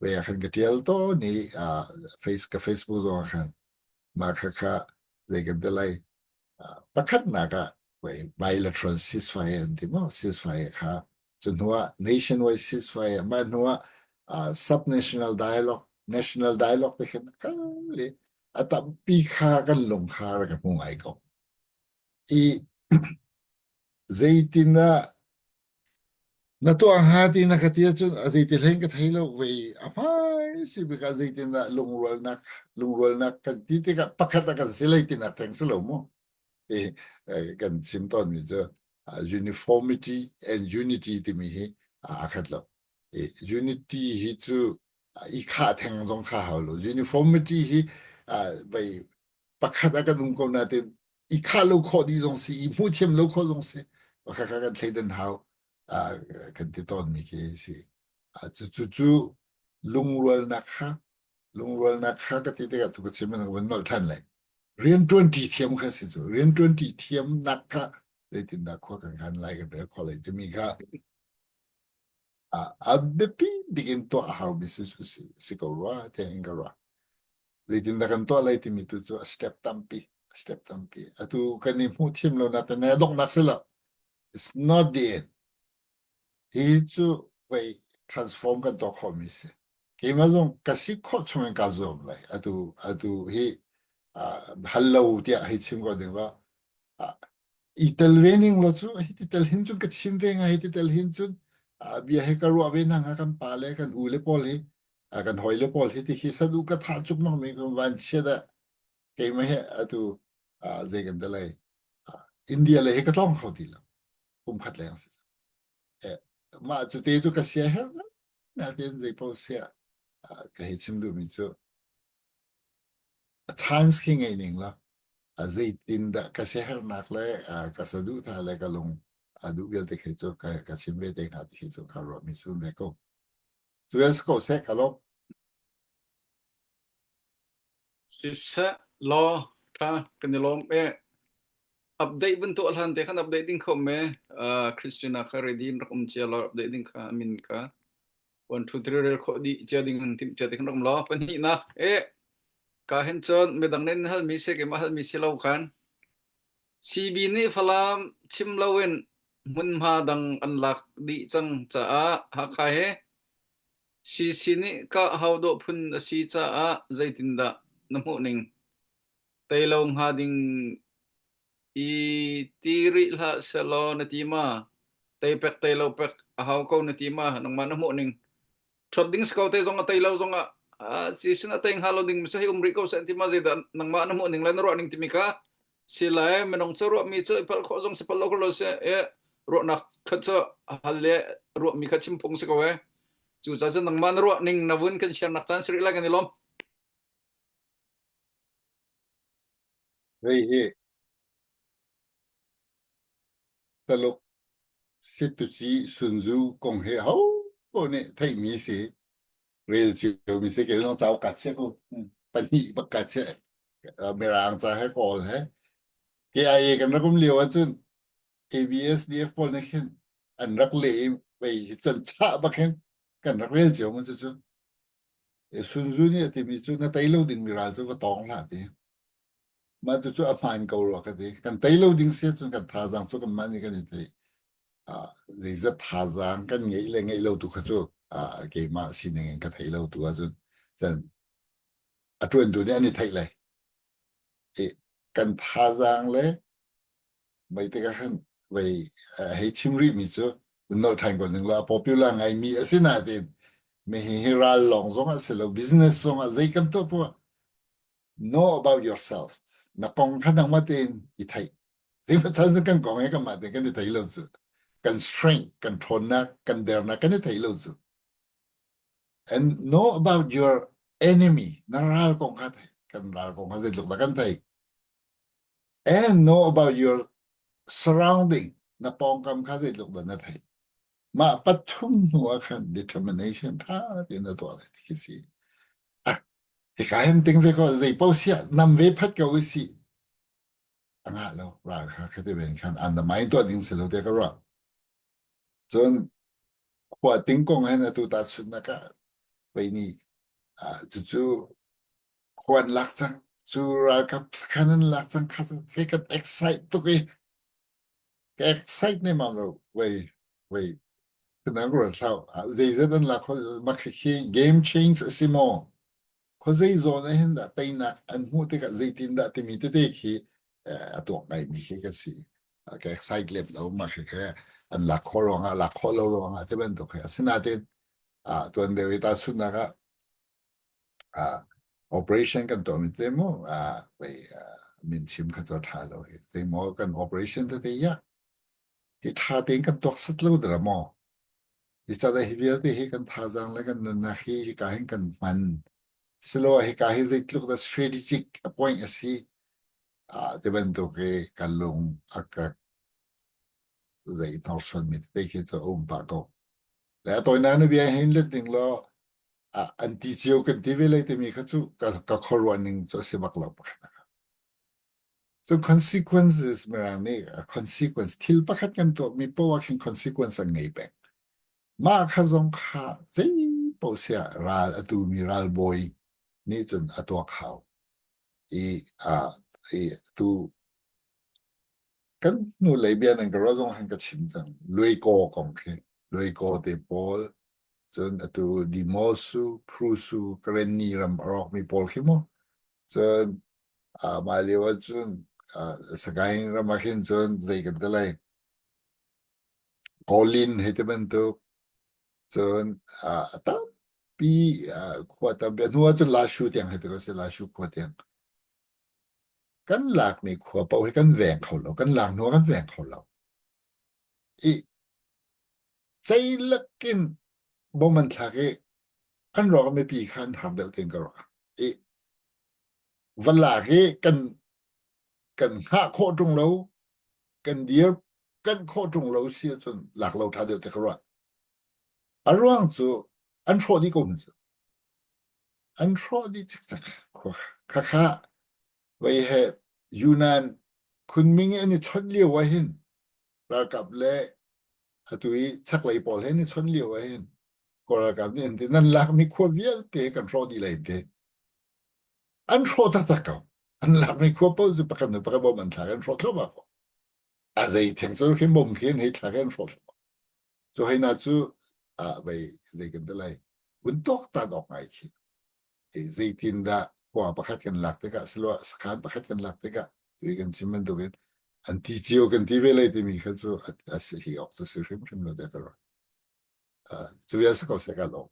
ve ah khan ka tial tawn i face ka Facebook zong ah khan mah kha kha zei kan ti lai Pakhatnak ah bilateral ceasefire an ti maw? Ceasefire kha cu hnu ah nationwide ceasefire mah hnu ah subnational dialogue, national dialogue te khin a kal i a tampi kha kan lung kha rak i hmu ngai ko. I zeitindah Na tuah hnga ti na ka ti ahcun a zeiti hlei in ka thei lo vei a hmai si bik ah zeitindah lungrualnak lungrualnak kan ti tikah pakhat a kan si lei tinak theng si lo mu. I kan chim tawnmi cu uniformity and unity timi hi aa khat lo. I unity hi cu i khah theng zong kha hau lo. Uniformity hi vei pakhat a kan um ko nain i khah lo khawh dih zong si i hmuh thiam lo khawh zong si pakhat kha kan thleidan hau kan ti tawnmi khi si cu cu cu lungrualnak kha lungrualnak kha ka ti tikah tu ka chim in ka vun nolh ṭhan lai rianṭuan ṭi thiam kha si cu rianṭuan ṭi thiamnak kha zeitindah khua kan khan lai kan rel khawh lai timi kha A biapi bik in tuah a haumi cu si ko rua tiah in ka ruah. Zeitindah kan tuah lai timi tu cu a step tampi, a step tampi. Atu kan i hmuh thiam lo nak te donghnak si lo. It's not the end. Hi cu vei transform kan tuah khawhmi si. Keimah zong ka si khawh chung in kaa zuam lai. Atu atu hi hal lo tiah hei chim ko ding lo. I tel ve ning law cu hiti tel hin cun ka chim ve hnga hiti tel hin cun bia he ka ruah ve hna hnga kan pa le kan u le pawl hi kan hawi le pawl hi ti khi sanu ka thah cuk mang mi kan van chiat ah keimah he atu zei kan ti lai India le hi ka tlawng kho ti lo kum khat leng si mah cu te cu ka sia her natin zei paoh sia ka hei chim duhmi cu A chance khi ngei ning law a zeitindah ka siaherhnak le ka saduhthah le ka lung a duh vialte khi cu ka, ka chim ve te hnga ti khi cu ka ruahmi cu ve ko. Cu vial si ko seh ka lawm. Siseh law tha kan i lawm e. Update vun tuah hlan te khan update ding kho me. Uh, Christina kha ready in rak um cia law update ding kha min kha. 1 2 3 rel khawh dih cia ding in timh cia te khan rak um law. Pahnihnak e ka hen cun midang nih nan halmi si keimah halmi si lo khan CB nih Falam chim loin hmunhma dang an lak dih cang caah Hakha he CC nih kah hau dawh phun a si caah zeitindah na hmuh ning? Tei lo hnga ding i ti rih hlah sehlaw na ti ma? Tei pek tei lo pek a hau ko na ti ma? Nangmah na hmuh ning? Ṭhuat ding si ko te zong a tei lo zong ah ci sin a tei hnga lo ding mi hi um rih ko seh ti ma zeidah nangmah na hmuh ning le na ruah ning timi kha si lai minung cu ruahmi cu i palh khawh zong si palh lo khawh lo si e. Ruahnak kha cu hal le ruahmi kha chim phung si ko e. Cu ca cun nangmah na ruah ning na vun kan share nak caan si rih lai kan i lawm. Hei hi Taluk Situci Sun Tzu kong hi ho paoh nih theihmi si. Rel ciomi si. Kei zong cauk kaa chiah ko. Pahnih bak kaa chiah. Mirang ca he Kawl he. KIA kan rak um lio ahcun ABSDF pawl nih khin an rak leh i vei can chah bak hin kan rak rel cio mu cucu. Sun Tzu nih a timi cu na tei lo dingmi ral cu va tawng hlah ti. Mah cucu a hmaan ko rua ka ti. Kan tei lo ding si ahcun kan thazaang cu kanmah nih kan i theih. Uh, zeizat thazaang kan ngeih le ngeih lo tu kha cu uh, keimah sining in ka thei lo tu ahcun cun a ṭuantu nih an i theih lai. I kan thazaang le mei tikah khan vei hei chim rih mi cu nolh ṭhan ko ning law a popular ngaimi a si nain mi hi hi ral lawng zong ah si lo business zong ah zei kan tuah poah know about yourself na kong kha nangmah tein i theih zeimah chan cu kan kong he kanmah tein kan i thei lo cu kan strength kan ṭhawnnak kan dernak kan i thei lo cu and know about your enemy na ral kong kha thei kan ral kong kha zeitluk dah kan thei and know about your surrounding na pawngkam kha zeitluk dah na theih mah pathum hnu ah khan determination tha tein na tuah lai ti khi si ah hika hin ting ve ko zei paoh siah nam ve phat ko si a ngah lo ral kha khati ven khan an na mai tuah ding si lo te ka ruah cun khua ting kong hen atu ta chun na ka vei ni cucu khua an lak cang cu ralkap sakhan an lak cang kha cu kan excite tuk i ka excite ne mam lo wei wei kanang ro thlau zeizat an lak mak khi game change a si maw khuazei zawn ah hin dah teinak an hmuh tikah zeitin dah timi tete khi a tuak ngaimi khi ka si ka excite lem lo mah khi kha an lak khawh ruangah lak khawh lo ruangah ti bantuk hi asinain tuan deuh i tahchunhnak ah uh, operation kan tuahmi te mu uh, wei uh, min chim kha cu a ṭha lo hi zeimaw kan operation tete ya hi ṭha tein kan tuak sat lo dara maw hi ca hi vialte hi kan thazaang le kan nunnak hi hika hin kan hman silo hika hi zeitluk da strategic point a si ah ti bantuk hi kan lung a ka zei hnorsuan mi tete khi cu a um pah ko le a tawinak na bia hin let ding law an ti cio kan ti ve lai timi kha cu ka, ka khuaruah ning cu a si bak lo pakhat So consequences mirang nih consequence thil pakhat kan tuahmi poah ah khin consequence an ngei peng. Mah kha zong kha zei paoh siah ral a tumi ralbawi nih cun a tuak hau. I, uh, i tu Kan hnulei bia nan ka ruah zong han ka chim cang. Luaikaw kong khi. Luaikaw te pawl, cun atu Dimosu, Prusu, Karenni ram a rawkmi pawl khi mu. Cun uh, mah lio ahcun uh, Sagaing ram ah khin cun zei kan ti lai. Kawlin hei ti bantuk. Cun uh, a tampi uh, khua tampi. A hnu ahcun Lashu tiang hei ti ko si, Lashu khua tiang. Kan lakmi khua paoh hi kan veng kho lo. Kan lak hnu ah kan veng kho lo. I ceilak in bom an thlak i an rawk mipi kha an har deuh tiin ka ruah. I va lak i kan kan hngah khawh ṭung lo, kan dir kan khawh ṭung lo si ahcun lak lo ṭha deuh ti ka ruah. A ruang cu an hrawh dih ko mu cu. An hrawh dih cikcek. Khakha vei he Yunnan Kunming i an i chawnh lio ah hin ralkap le atu i chaklei pawl he an i chawnh lio ah hin Kawl ralkap nih an ti nan lakmi khua vialte kan hrawh dih lai ti. An hrawh taktak ko. An lakmi khua paoh cu pakhat hnu pakhat bom an thlak an hrawh thluahmah ko. A zei theng cu khi bom khi an hei thlak i an hrawh thluahmah. Cu hei na cu ah vei zei kan ti lai vun tuaktan awk ngai khi zeitin dah khua pakhat kan lak tikah siloah sakhan pakhat kan lak tikah tui kan chim bantukin an ti cio kan ti ve lai timi kha cu a si hi awk cu si hrimhrim lo te ka ruah. Cu vial si ko seh ka lawm.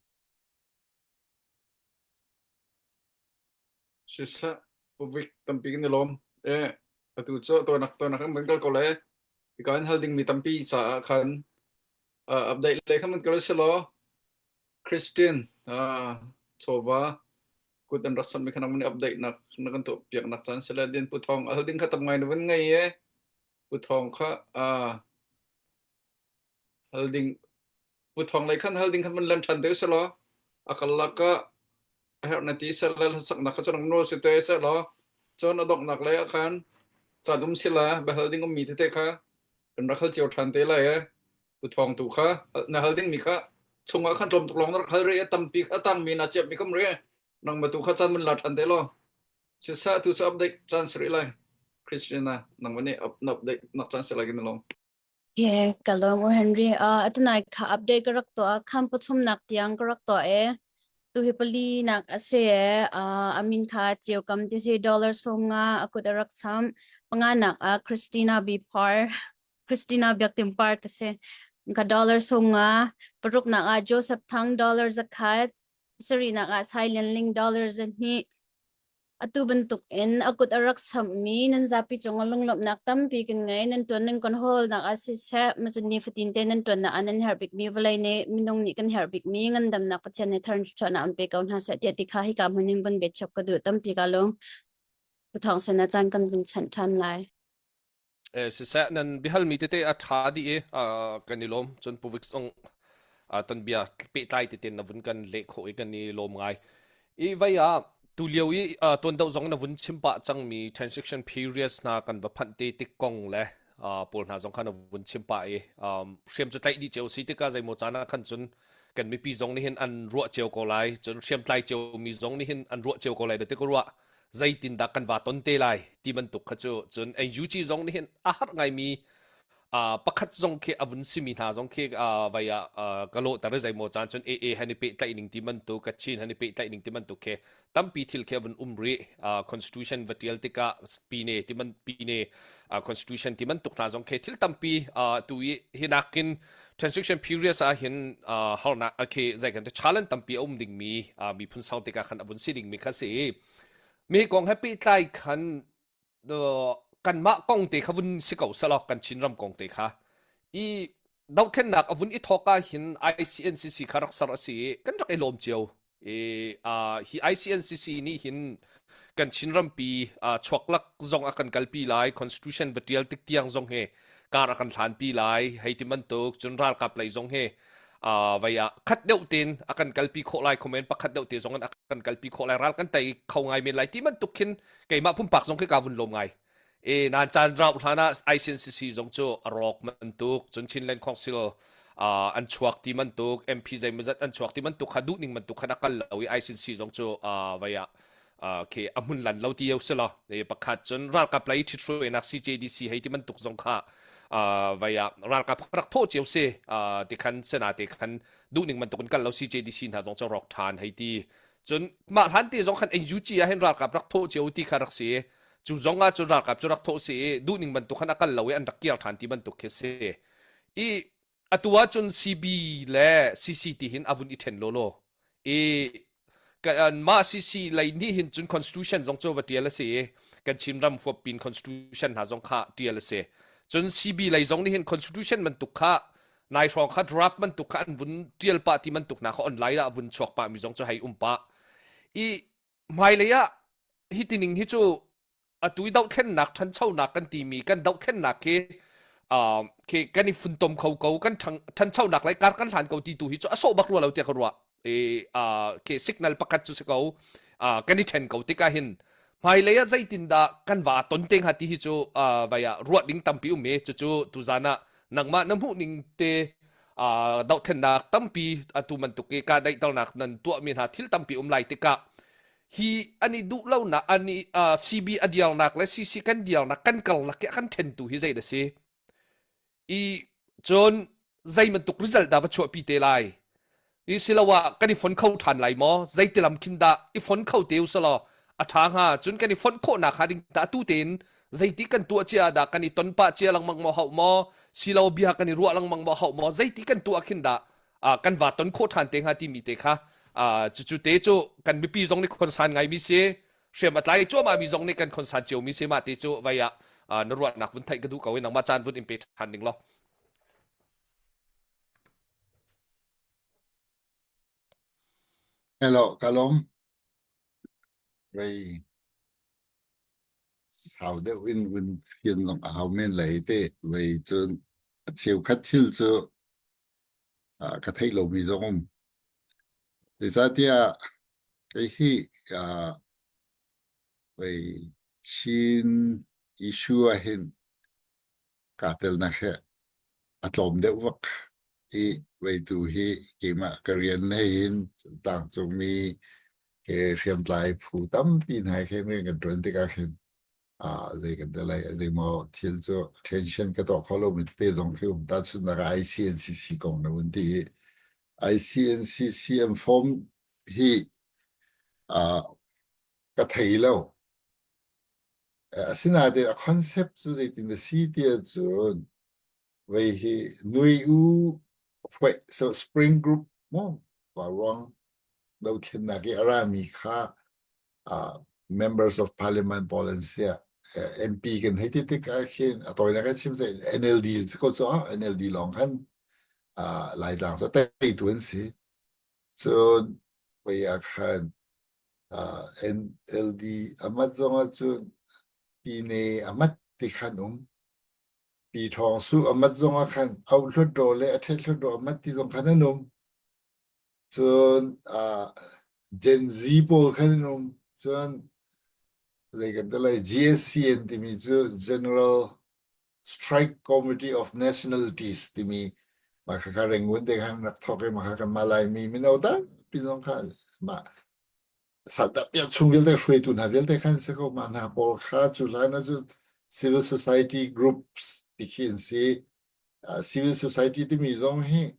Siseh, public tampi kan i lawm. Eh, atu cu tonak tonak an van kal ko lai. Hika in hal dingmi tampi caah khan uh, update lei khan man kal selaw Christian uh, chawva kut an rak sammi khan mun update nak na kan tuah piak nak caan sela din pu thong hal ding kha tam ngai na vun ngei e pu thong kha uh, hal ding pu thong lei khan hal ding khan mun lan than te selaw akal laka a herh na ti sela sak nak kha chonang no si te selaw chon adok nak lei ah khan caan um sila bahal ding ummi tete kha kan rak hal cio than te lai e pu thong tu kha na hal ding mi kha chungah khan tlawm tuk lawng na rak hal re tampi a tang mi na chiap mi kam re nang ma tu kha caan mun la than te lo sisa tu chu update caan sri lai Christiana nang mani up na update nak caan sila gin long Yeah, ka lawm u Henry. Uh, atunai kha update ka rak tuah kham pathum nak tiang ka rak tuah e. Tu hi pali nak a si e. Uh, amin kha chiu kam ti si dollar sung nga akut a rak sam. Panga nak a Christina B. Parr. Christina Biaktim Parr ti si. Ka dollar sung nga. Paruk nak a Joseph Thang dollar zakhat. Sarih nak ah Silent Ling dollar zahnih. Atu bantuk in a kut a rak samhmi nan zapi cungah lunglawmhnak tampi kan ngei. Nan ṭuan nan kan hawlnak ah siseh, macun nifatin te nan ṭuannak ah nan herh bikmi vawlei nih minung nih kan herh bikmi ngandamnak Pathian nih thar thluachuahnak an pe ko hna seh tiah ti kha hika hmun in vun bet chap ka duh tampi ka lung. Thawng sin ah caan kan vun chanh ṭhan lai. Eh, siseh nan bihalmi tete a ṭha dih i uh, kan i lawm. Cun Puvik zong uh, ton bia pehtlai tete na vun kan leh khawh i kan i lawm ngai. I vai ah tu lio i uh, tuan deuh zong na vun chim pah cangmi transaction periods hna kan va phanh te tik kong le uh, pawl hna zong kha na vun chim pah i um, hriam cu tlaih dih cio si tikah zeimaw caan ah khan cun kan mipi zong nih hin an ruah cio ko lai cun hriam tlai cio mi zong nih hin an ruah cio ko lai da ti ka ruah zeitindah kan va ton te lai ti bantuk kha cu cun NUG zong nih hin a har ngaimi uh, pakhat zong khi a vun simi hna zong khi uh, vai ah uh, ka lawhter zeimaw caan cun AA han i pehtlaih ning ti bantuk Kachin han i pehtlaih ning ti bantuk khi tampi thil khi a vun um rih uh, constitution va tial tikah pine ti man pine uh, constitution ti bantuk hna zong khi thil tampi uh, tu i hinakin transition periods ah hin uh, harnak khi zei kan challenge tampi a um dingmi uh, miphun sang tikah khan a vun si dingmi kha si Mi kong he pehtlai khan kanmah kong te kha vun si ko selaw kan Chinram kong te kha i dothlennak a vun i thawk ah hin ICNCC kha rak ser a si i kan rak i lawm cio i hi ICNCC nih hin kan Chinrampi chuaklak zong a kan kalpi lai constitution va tial tik tiang zong hi kar a kan hlanpi lai hei ti bantuk cun ralkap lei zong hi uh, vai ah khat deuh ten a kan kalpi khawh lai khomen pakhat deuh te zong in a kan kalpi khawh lai ral kan tei kho ngai men lai ti bantuk khin keimah pumpak zong khi ka vun lom ngai e nan caan rau hlan ah ICNCC zong cu a rawk bantuk cun Chinland Council uh, an chuak ti bantuk MP zeimazat an chuak ti bantuk kha duh ning bantuk khan a kal lo i ICNC zong cu uh, vai ah uh, khi a hmun lan lo ti yo si lo e pakhat cun ralkap lei ṭhithruainak CJDC hei ti bantuk zong kha uh, vai ah ralkap rak thawh cio si uh, ti khan sena te khan duhning bantuk in kal lo CJDC hna zong cu rawk ṭhan hei ti cun mah hlan te zong khan NUG ah hin ralkap rak thawh cio ti kha rak si cu zong ah cun ralkap cu rak thawh si i duhning bantuk khan a kal lo i an rak kir ṭhan ti bantuk khi si i atu ah cun CB le CC ti hin a vun i ṭhen lawlaw i mah CC lei nih hin cun constitution zong cu va ṭial a si i kan Chinram huappin constitution hna zong kha ṭial a si cun CB lei zong nih hin constitution bantuk kha nai hrawng kha draft bantuk kha an vun ṭial pah ti bantuk hna kha online ah vun chuak pah mi zong cu hei um pah i hmailei ah hi tining hi cu atu i dohthlennak ṭhanchonak kan timi kan dohthlennak khi uh, khi kan i funtom kho ko kan ṭhanchonak lai kar kan hlan ko ti tu hi cu a sawh bak rua lo tiah ka ruah i uh, khi signal pakhat cu si ko uh, kan i ṭhen ko tikah hin hmailei ah zeitindah kan va ton te hnga ti hi cu uh, vai ah ruah ding tampi um i cucu tuzan ah nangmah na hmuh ning te uh, dohthlennak tampi atu bantuk i kahdaihternak nan tuahmi hna thil tampi um lai tikah hi an i duh lonak an i uh, CB a diarnak le CC kan diarnak kan karlak i a kan ṭhentu hi zei dah si i cun zei bantuk result dah va chuahpi te lai i siloah kan i fon kho ṭhan lai maw zeiti lam khin dah i fon kho te usalaw a ṭha hnga cun kan i fonh khawhnak hnga ding ta atu tein zeiti kan tuah cia dah kan i ton pah cia lengmang maw hauh maw silo bia kan i ruah lengmang maw hauh maw zeiti kan tuah khin dah uh, kan va ton khawh ṭhan te hnga timi te kha uh, cucu te cu kan mipi zong nih khonsan ngaimi si hriam a tlai cuahmah mi zong nih kan khonsan cio mi si mah te cu vai ah Na ruahnak vun theih ka duh ko i nangmah caan vun in pe ṭhan ding law. Hello, ka lawm. Vei sau deuh in vun fian zong a hau men lai te. Vei cun a cheukhat thil cu ka theih lomi zong um. Zeicahtiah kei hi vei Chin issue ah hin kaa telnak hi a tlawm deuh vak i veitu hi keimah ka rian he hin tlangcungmi he hriamtlai phu tampi hna he khin rian kan ṭuan tikah khin ah zei kan ti lai zeimaw thil cu attention ka tuah kho lomi tete zong khi um tahchunhnak ah ICNCC kong na vun ti i ICNCC an form hi ah ka thei lo. Asinain a concept cu zeitin a si ti ahcun vei hi nui u phuaih so spring group maw ruang dothlennak i a rami kha uh, members of parliament pawl an si MP kan hei ti tik ah khin a tawinak kan chim sai NLD si ko cu NLD lawng khan uh, Laitlang cu teitu an si cun vei ah khan uh, NLD amat zong ah cun Pine amat ti khan um Pi Thawng Su amat zong ah khan Auh Hlutdaw le a Thet Hlutdaw amat ti zong khan an um Cun uh, Gen Z pawl khan an um. Cun zei kan ti lai GSCN timi cu General Strike Committee of Nationalities timi mah khakha Rangoon te khan rak thawk i mah kha kanmah Laimi mino tampi zong kha mah Satapia chung vialte hruaitu hna vialte khan si ko mah hna pawl kha cu hlan ahcun civil society groups ti khi an si. Uh, civil society timi zong hi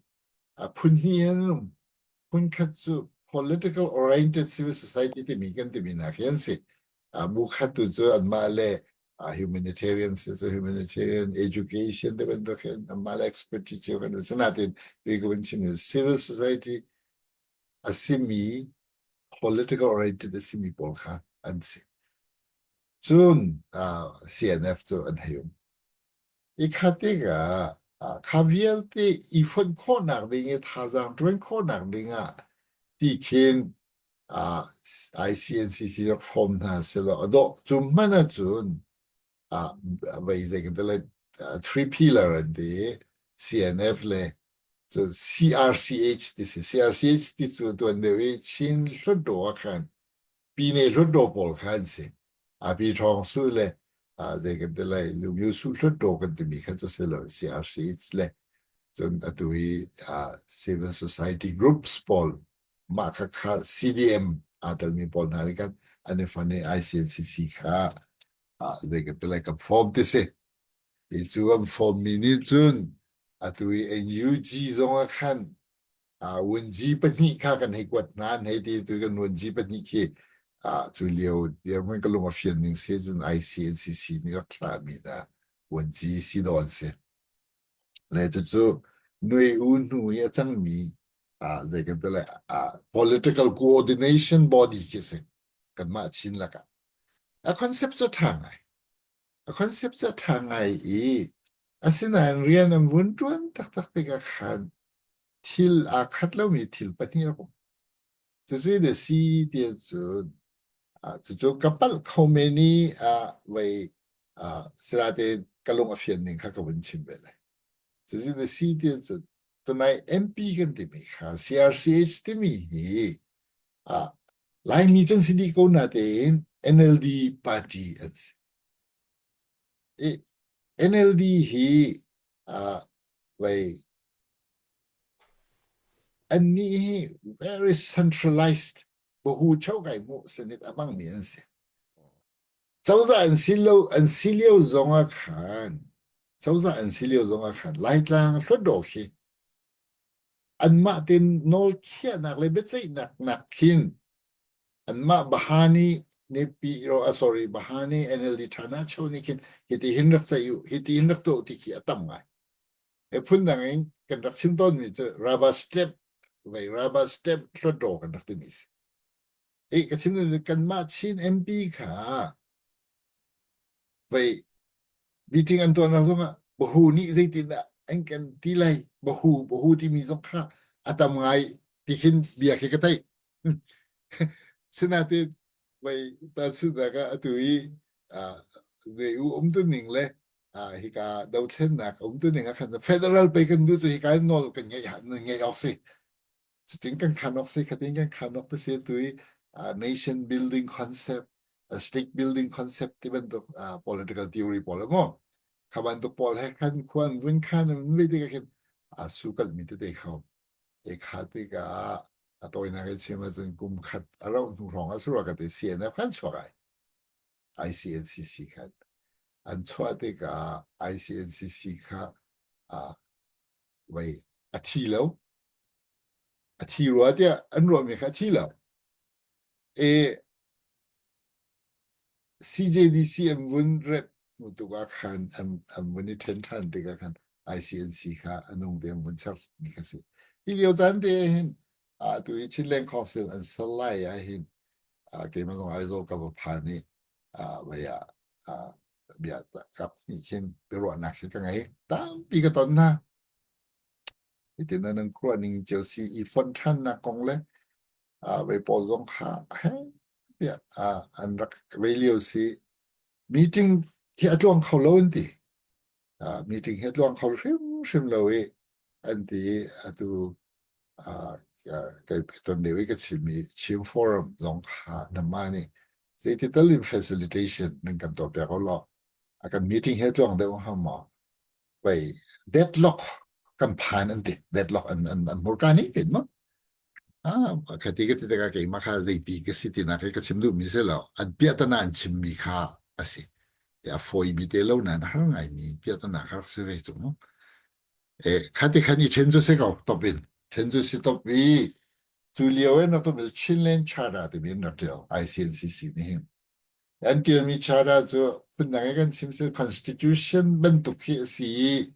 uh, phun hnih an um. Phun khat cu political oriented civil society timi kan timi hna khi an si. Uh, bu khat tu cu anmah le uh, humanitarian si cu humanitarian education te bantuk hin anmah le expertise cio kan si natin tui ka vun chim civil society a simi political oriented a simi pawl kha an si. Cun uh, CNF cu an hei um. I kha tikah uh, kha vialte i fonh khawhnak ding i thazaang ṭuan khawhnak ding ah ti khin uh, ICNCC rak form hna selaw a dawh cu hmanh ahcun uh, vei zei kan ti lai three pillar an ti CNF le cu CRCH ti si CRCH ti cu tuan deuh i Chin Hlutdaw ah khan Pine Hlutdaw pawl kha an si Api Thawng Su le zei kan ti lai Lumyu Su Hlutdaw kan timi kha cu si lo CRCH le cun atu i civil society groups pawl mah kha kha CDM aa telmi pawl hna nih khan an i fon i ICNCC kha ah zei ka ti lai ka form ti si i cu an form mi nih cun atu i NUG zong ah khan uh, wunji pahnih kha kan hei kuat hna an hei ti tu kan wunji pahnih khi uh, cu lio dirhmun ka lung a fian ning si cun ICNCC nih rak thla mi na wunji si dawn si le cucu nui u hnu i a cangmi uh, zei kan ti lai uh, political coordination body khi si kanmah Chin lakah A concept cu a ṭha ngai. A concept cu a ṭha ngai i asinain rian an vun ṭuan taktak tikah khan thil aa khat lomi thil pahnih a um. Cucu na si ti ahcun cucu ka palh kho men i vei sinain ka lung a fian ning kha ka vun chim ve lai. Cucu na si ti ahcun tunai MP kan timi kha CRCH timi hi ah Laimi cu an si dih ko natein NLD party an si. I NLD hi uh, vei annih hi very centralized bahu cheu kai mu senit a hmangmi an si. Cozah an si lo an si lio zong ah khan cozah an si lio zong ah khan Laitlang Hlutdaw khi anmah tein nawl khiahnak le biaceihnak nak khin anmah Bahani Nepi uh, sorry Bahani NLD Thana cho nih khin hiti hin rak ceih u hiti hin rak tuah ti khi a tam ngai e phun dang in kan rak chim tawn mi cu rubber stamp vei rubber stamp hlawtdaw kan rak timi si e ka chim kanmah Chin MP kha vei. Meeting an tuahnak zongah bahu nih zeitindah an kan ti lai bahu bahu timi zong kha a tam ngai ti khin bia khi ka theih. Sinain vei tahchunhnak ah atu i ve u um tu ning le hika dothlennak um tu ning ah khan federal pei kan duh cu hika in nawl kan ngeih ngeih awk si. Cutin kan khan awk si, khatin kan khan awk ti si tu i nation building concept, state building concept ti bantuk political theory pawl a maw? Kha bantuk pawl he khan khuan vun khan an ve tik khin a su kalh mi tete kho. E kha tikah a tawinak in chim ahcun kum khat a rauh hnu hrawng ah surah ka ti CNF khan chuak ai. ICNCC khan an chuah tikah ICNCC kha vei a thi lo. A thi rua tiah an ruahmi kha a thi lo. E CJDC an vun rep hnu tuk ah khan an, an vun i ṭhen ṭhan tikah khan ICNC kha a nung te an vun char mi kha si. Hi lio caan te hin atu i Chinland Council an ser lai ah hin keimah zong Aizawl ka va phan i vei ah bia kap nih khin biaruahnak hi ka ngei. Tampi ka ton hna. Hitin nan khuah ning cio si i fonh ṭhannak kong le vei pawl zong kha he tiah an rak vei lio si. Meeting hi a tluang kho lo an ti. Meeting hi a tluang kho hrimhrim lo i an ti i atu kei ton lio i ka chim i Chin Forum zong kha nanmah nih zeiti tal in facilitation nan kan tuahpiak u law a kan meeting hi a tluang deuh hnga maw? Pei deadlock kan phan an ti. Deadlock an an an hmurka nih tin maw? Ah, ka ti ka ti tikah keimah kha zeipi ka si tinak hi ka chim duhmi si lo. An piahtana an chimmi kha a si. A fawimi te lo nain a har ngaimi piahtana kha rak si ve cu mu. E, kha ti khan i ṭhen cu si ko, top in. Ṭhen cu si top i, cu lio in rak tum Chinland Charter timi in rak ṭial, ICNCC nih hin. An ṭialmi charter cu phundang in kan chim si constitution bantuk khi a si i,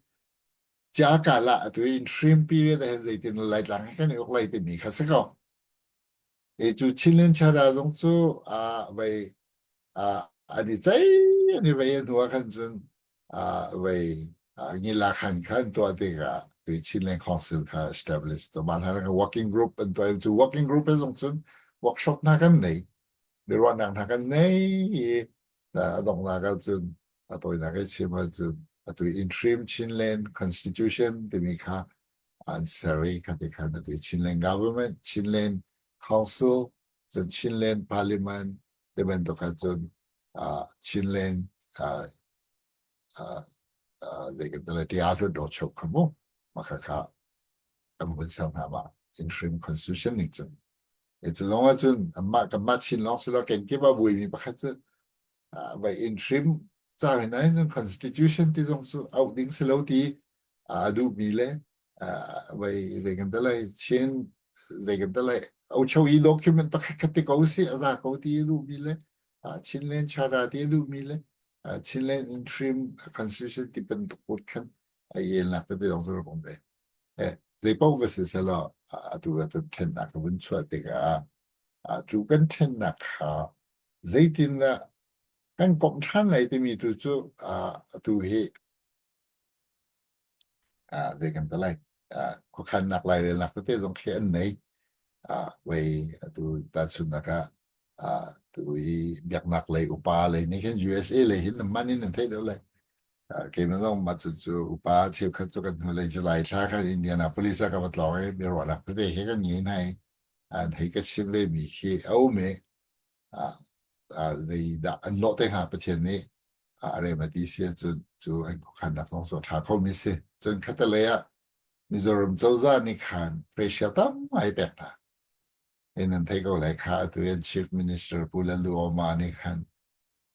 Cakal ah atu interim period ah hin zeitin Laitlang hi kan i uk lai timi kha si ko. E cu Chinland Charter zong cu a vei an i cei an i vei hnu ah khan cun vei ngila khan khan tuah tikah tu Chinland Council kha establish to mah hlan working group an tuah cu working group he zong cun workshop hna kan nei biaruahnak hna kan nei i a donghnak ahcun a tawinak i chim ahcun atu interim Chinland Constitution timi kha an ser i kha ti khan atu Chinland Government, Chinland Council, cun Chinland Parliament ti bantuk ahcun Chinland zei kan ti lai tia hlut chok kha mu mah kha kha an vun ser hna ma interim constitution ning cun e cu zong ahcun anmah kanmah Chin lawng si lo kenkip ah buaimi pakhat cu vai interim ca hin ahhin cun constitution ti zong cu auh ding si lo ti a duhmi le vai zei kan ti lai Chin zei kan ti lai ocho i document pakhat khat ti ko si a za ko ti a duhmi le Chinland Charter ti a duhmi le Chinland interim constitution ti bantuk put khan a elnak tete zong cu rak um ve. Eh, zeipaoh va si selaw atu ah cun ṭhennak ka vun chuah tikah cu kan ṭhennak kha zeitindah kan komh ṭhan lai timi tu cu atu hi zei kan ti lai khuakhannak lairelnak tete zong khi an nei. Wei atu tahchunhnak ah tu i biaknak lei upa lei nih khin USA lei hin man in an theih deuh lai. Keimah zong mah cucu upa cheukhat cu kan hnulei July thla khan Indianapolis ah ka va tlawng i biaruahnak tete he kan ngei hna i an hei ka chim ve mi khi a um i zeidah an lawh te hnga Pathian nih a rem a ti si ahcun cu an khuakhannak zong cu a ṭha kho mi si. Cun khatalei ah Mizoram cozah nih khan pressure tam ngai pek hna. In an theih ko lai kha atu in Chief Minister Pu Lalduhoma nih khan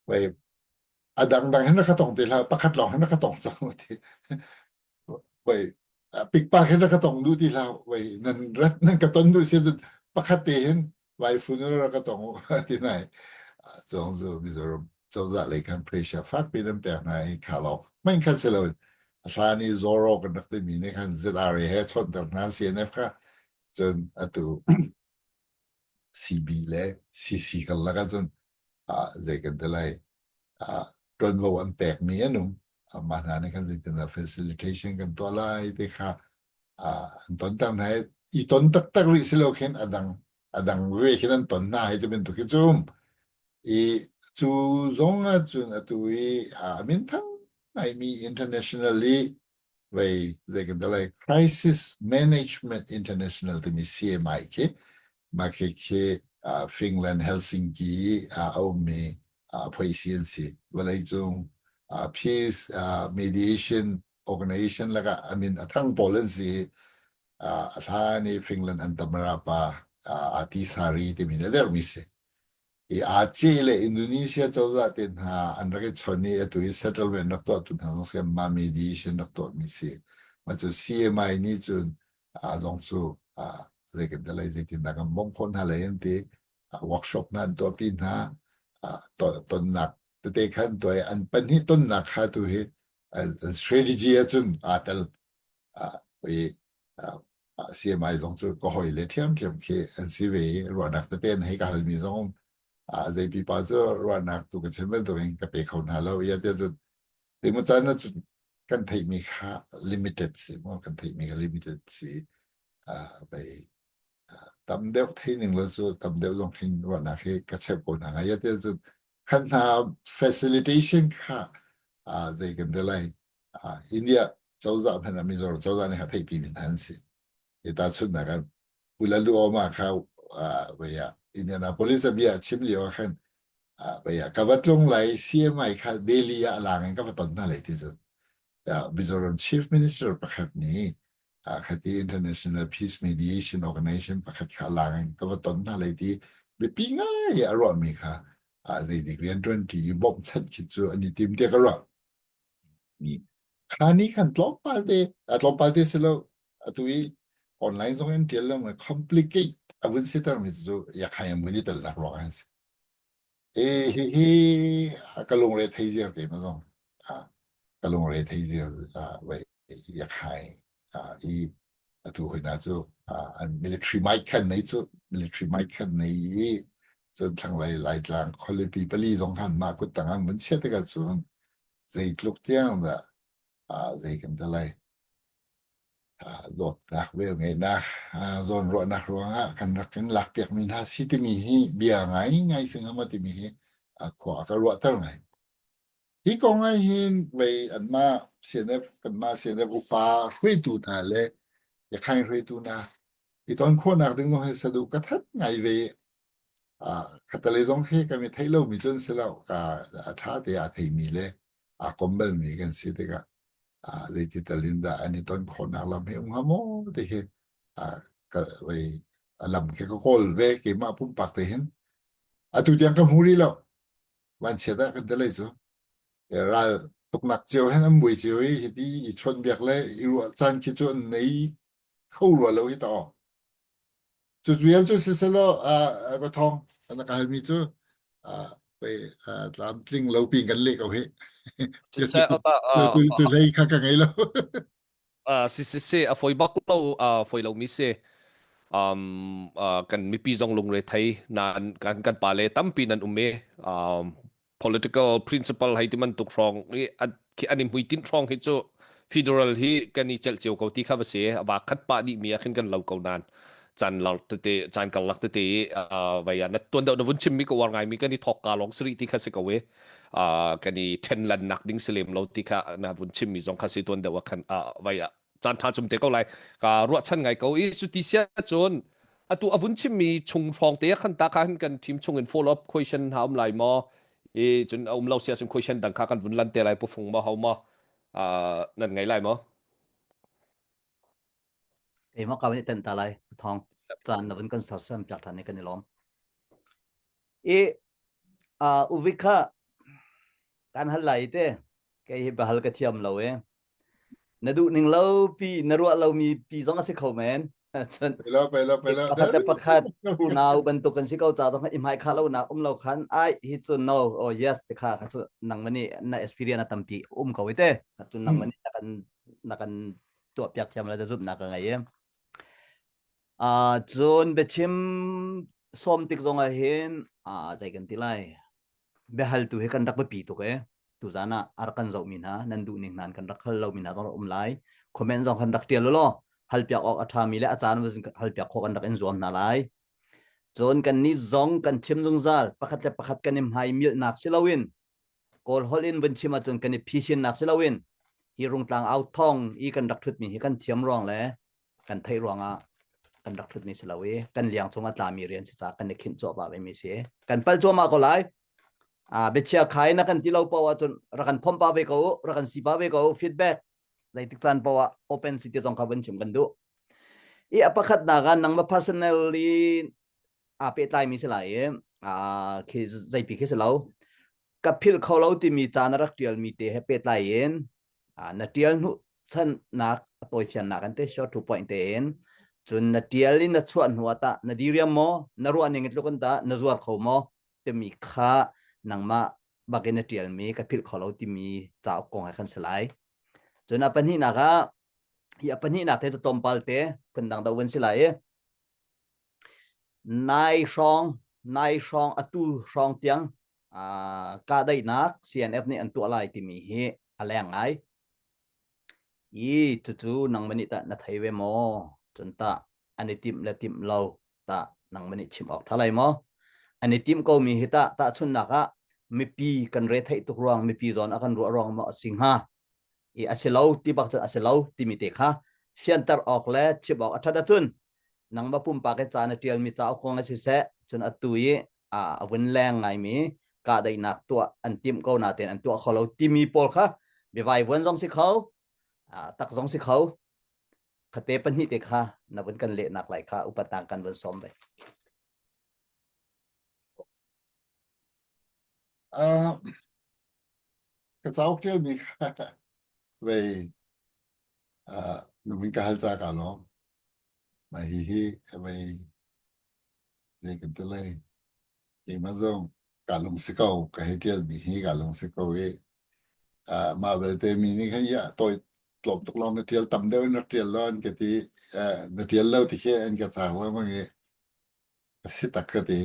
wei a dangdang hin rak ka tong ti hlah pakhat lawng hin rak ka tong cang ti wei pikpak hin rak ka tong duh ti hlah wei nan rat nan ka ton duh si cun pakhat te hin vai fun rak ka tong ti nai cong zu Mizoram cozah lei khan pressure fak pi nan pek hna i kha lawng hmanh khan si lo hlan i Zoro kan rak timi nih khan ZRA he chawnhter hna CNF kha cun atu CB le CC karlak ahcun zei kan ti lai ṭuanvo an pekmi an um. Mah hna nih khan zeitindah facilitation kan tuah lai ti kha an tonter hna i i ton taktak rih si lo khin a dang a dang ve khin an ton hna hei ti bantuk hi cu i cu zong ahcun atu i a minthang ngaimi internationally vei zei kan ti lai Crisis Management International timi CMI khi mah khi khi Finland Helsinki i a ummi phoisi an si vawleicung peace mediation organization lakah a min a thang pawl an si a hlan i Finland an tamara pa Ahtisaari timi le dermi si i Aceh le Indonesia cozah te hna an rak i chon i atu i settlement rak tuah tu hna zong si ma mediation rak tuah mi si ma cu CMI nih cun a zong cu zei kan lai zeitin dah kan bawmh khawh hna lai an ti workshop hna an tuahpi hna tonnak tete khan tuah an pahnih tonnak kha tu hi strategy ahcun aa tel i CMI zong cu ka hoi le ṭhiamṭhiam khi an si ve i ruahnak tete an hei ka halmi zong zei pipa cu ruahnak tu ka chim bantukin ka pe kho hna lo ia tiah cun timu caan ah cun kan theihmi kha limited si maw kan theihmi kha limited si bei tam deuh thei ning lo cu tam deuh zong khin ruahnak hi ka cheuh ko hna ngai tiah cun khan hna facilitation kha zei kan ti lai India cozah hmanh ah Mizoram cozah nih kha theihpi mi hna an si. I tahchunhnak ah Ulaluoma kha vei ah Indianapolis a bia a chim lio ah khan vei ah ka va tlung lai CMI kha Delhi ah a lang in ka va ton hna lai ti cu. Mizoram Chief Minister pakhat nih khati International Peace Mediation Organization pakhat kha a lang in ka va ton hna lai ti biapi ngai a ruahmi kha zeidik rianṭuanṭi i bawmhchanh khi cu an i tim tiah ka ruah. Kha nih khan tlawmpal te, a tlawmpal te si lo, atu i online zong in ṭial lo complicate a vun siter mi cu yakhai an vun i tel nak ruang an si. E hihi ka lungre thei ziar te ma zong ka lungre thei ziar wei yakhai i atu hoi na cu an military might khan nei cu military might khan nei i cun thlanglei Laitlang khualipi pali zong khan mah kut tang an vun chiah tikah cun zeitluk tiang dah zei kan ti lai dawtnak velngeihnak zawnruahnak ruangah kan rak in lakpiakmi hna si timi hi bia ngai ngai si hnga maw timi hi khua ka ruahter ngai. Hi kong ah hin vei anmah CNF kanmah CNF upa hruaitu hna le Yakhain hruaitu hna i ton khawhnak ding zong hi saduh ka that ngai ve. Ah, khattelei zong khi kan i theih lomi cu an si lo. Ka a ṭha te aa theimi le aa kom balmi kan si tikah ah zeiti tal in dah an i ton khawhnak lam hi um hnga maw ti hi ah ka vei a lam khi ka kawl ve keimah pumpak te hin. Atu tiang ka hmu rih lo. Vanchiat ah kan ti lei cu. Ral tuknak cio hen an buai cio i hiti i chawnhbiak le i ruah caan khi cu an nei kho rua lo hi ta aw. Cu vial cu siselaw ka thawng na ka halmi cu pei tlamtling lo pin kan leh ko hi. Siseh Cu hlei kha ka ngei lo. Si si si a foi bak lo foi lo mi si um kan mipi zong lungre thei nan kan kan pa le tampi nan um i um political principle hei ti bantuk hrawng i an i hmuitinh hrawng hi cu federal hi kan i celh cio ko ti kha va si a va khat pah dih mi ah khin kan lo ko nan chan lar tete chan karlak tete i vai ah na tuan deuh na vun chim mi ka uar ngai mi kan i thok ka lawng siri ti kha si ko i kan i ṭhen lan nak ding si lem lo ti kha na vun chim mi zong kha si tuan deuh ah khan vai ah caan ṭha cum te ko lai ka ruahchan ngai ko i cuti sia cun atu a vun chim mi chung hrawng te khan ta khan kan team chung in follow up question ha um lai maw i cun a um lo sia cun question dang kha kan vun lan te lai pu fung ma ho ma nan ngai lai maw Keimah ka van i tenh ta lai thong caan na vun kan sersiam piak ṭhan i kan i lawm. I uh, uvik kha kan hal lai te kei hi bahal ka thiam lo e. Na duh ning lo pi na ruah lo mi pi zong a si kho men. Cun Pelo pelo pelo. pakhat le pakhat unau bantuk kan si ko ca zong i hmai kha lo nak um lo khan ai hi cu no oh yes te kha kha cu nang mani na experience a tampi um ko i te kha cu nang mani na kan na kan tuah piak thiam le zumhnak ka ngei i uh, cun biachim sawm tik zong ah hin uh, zei kan ti lai biahaltu hi kan rak biapi tuk e. Tuzan ah a rak kan zohmi hna nan duh ning hna kan rak hal lomi hna zong rak um lai. Comment zong kan rak tial law hal piak awk a ṭhami le a caan hal piak khawh kan rak in zuam hna lai. Cun kan nih zong kan chim zungzal pakhat le pakhat kan i hmai milhnak si loin Kawl holh in vun chim ahcun kan i phisinnak si loin hi Rungtlang au thong i kan rak ṭhutmi hi kan thiam ruang le kan theih ruangah kan rak ṭhutmi si lo i kan liang cung a tlami rian si caah kan i khinh cuahmah vemi si. Kan pal cuahmah ko lai. Ah biachia khai na kan ti lo paoh ahcun rak kan phomh pa ve ko u, rak kan si pa ve ko u, feedback zeitik caan paoh ah open si ti zong kha vun chim kan duh. I a pakhatnak ah nangmah personally aa pehtlaimi si lai i aa khi zeipi khi si lo. Ka philh kho lo timi ca na rak ṭialmi te he pehtlai in na ṭial hnu channak a tawifiannak an te short to point te in cun na ṭial in na chuah hnu ah tah na diriam maw na ruah ning tluk in tah na zuar kho maw timi kha nangmah bak in na ṭialmi ka philh kho lo timi cauk kong he kan si lai. Cun a pahnihnak ah hi a pahnihnak te tlawmpal te phundang do van si lai i Nai hrawng nai hrawng atu hrawng tiang kahdaihnak CNF nih an tuah lai timi hi a leng ngai. I cucu nangmah nih tah na thei ve maw? Cun tah an i timh le timh lo tah nangmah nih chim awk ṭha lai maw? An i timh komi hi tah tahchunhnak ah mipi kan retheih tuk ruang mipi zawn a kan ruah ruang maw a si hnga? I a si lo ti bak cun a si lo timi te kha fianter awk le chim awk a ṭhat ahcun nangmah pumpak i ca na ṭialmi cauk kong ah siseh cun atu i a vun leng ngaimi kahdaihnak tuah an timh ko natein an tuah kho lo timi pawl kha biavai vuan zong si kho tak zong si kho khate pahnih te kha na vun kan lehnak lai kha upatnak kan vun sawm ve. Uh, ka cauk ṭialmi kha vei uh, nungin ka hal ca ka lawm. Mah hihi vei zei kan ti lai. Keimah zong kaa lung si ko, ka hei ṭialmi hi kaa lung si ko i uh, mah belte mi nih khan ya tawi tlawm tuk lawng na ṭial tam deuh in rak ṭial lo an ka ti. Uh, na ṭial lo ti khi an ka caak lengmang i a si tak ka ti.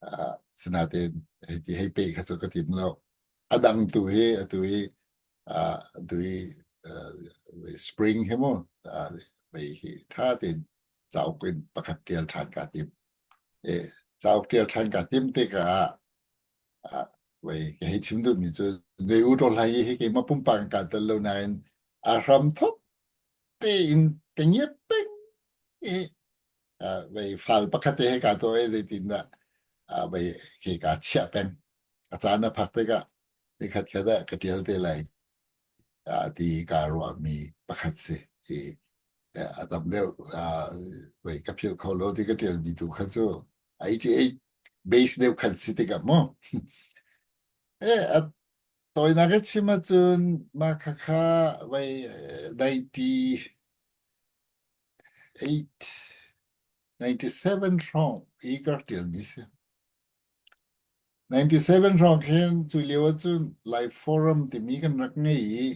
Uh, sinain hei ti hei pe kha cu ka tim lo. A dang tu hi atu hi uh, atu hi uh, spring hi mu uh, mei hi ṭha tein cauk in pakhat ṭial ṭhan kaa tim. E, cauk ṭial ṭhan kaa tim tikah ah wei ka hei chim duhmi cu Nui U Ṭaw Hlai hi keimah pumpak in kaa tel lo nain a hram thok tein ka ngiat peng i vei fal pakhat te he kaa tuah i zeitindah vei khi kaa chiah peng. A caan a phak tikah nikhat khat ah ka ṭial te lai ti kaa ruahmi pakhat si. I a tam deuh vei ka philh kho lo ti ka ṭialmi tu kha cu 88 base deuh khan si tikah mu. Eh, a tawinak i chim ahcun mah khakha vei 90 897 hrawng i ka rak ṭialmi si. 97 hrawng khin cu lio ahcun Lai Forum timi kan rak ngei i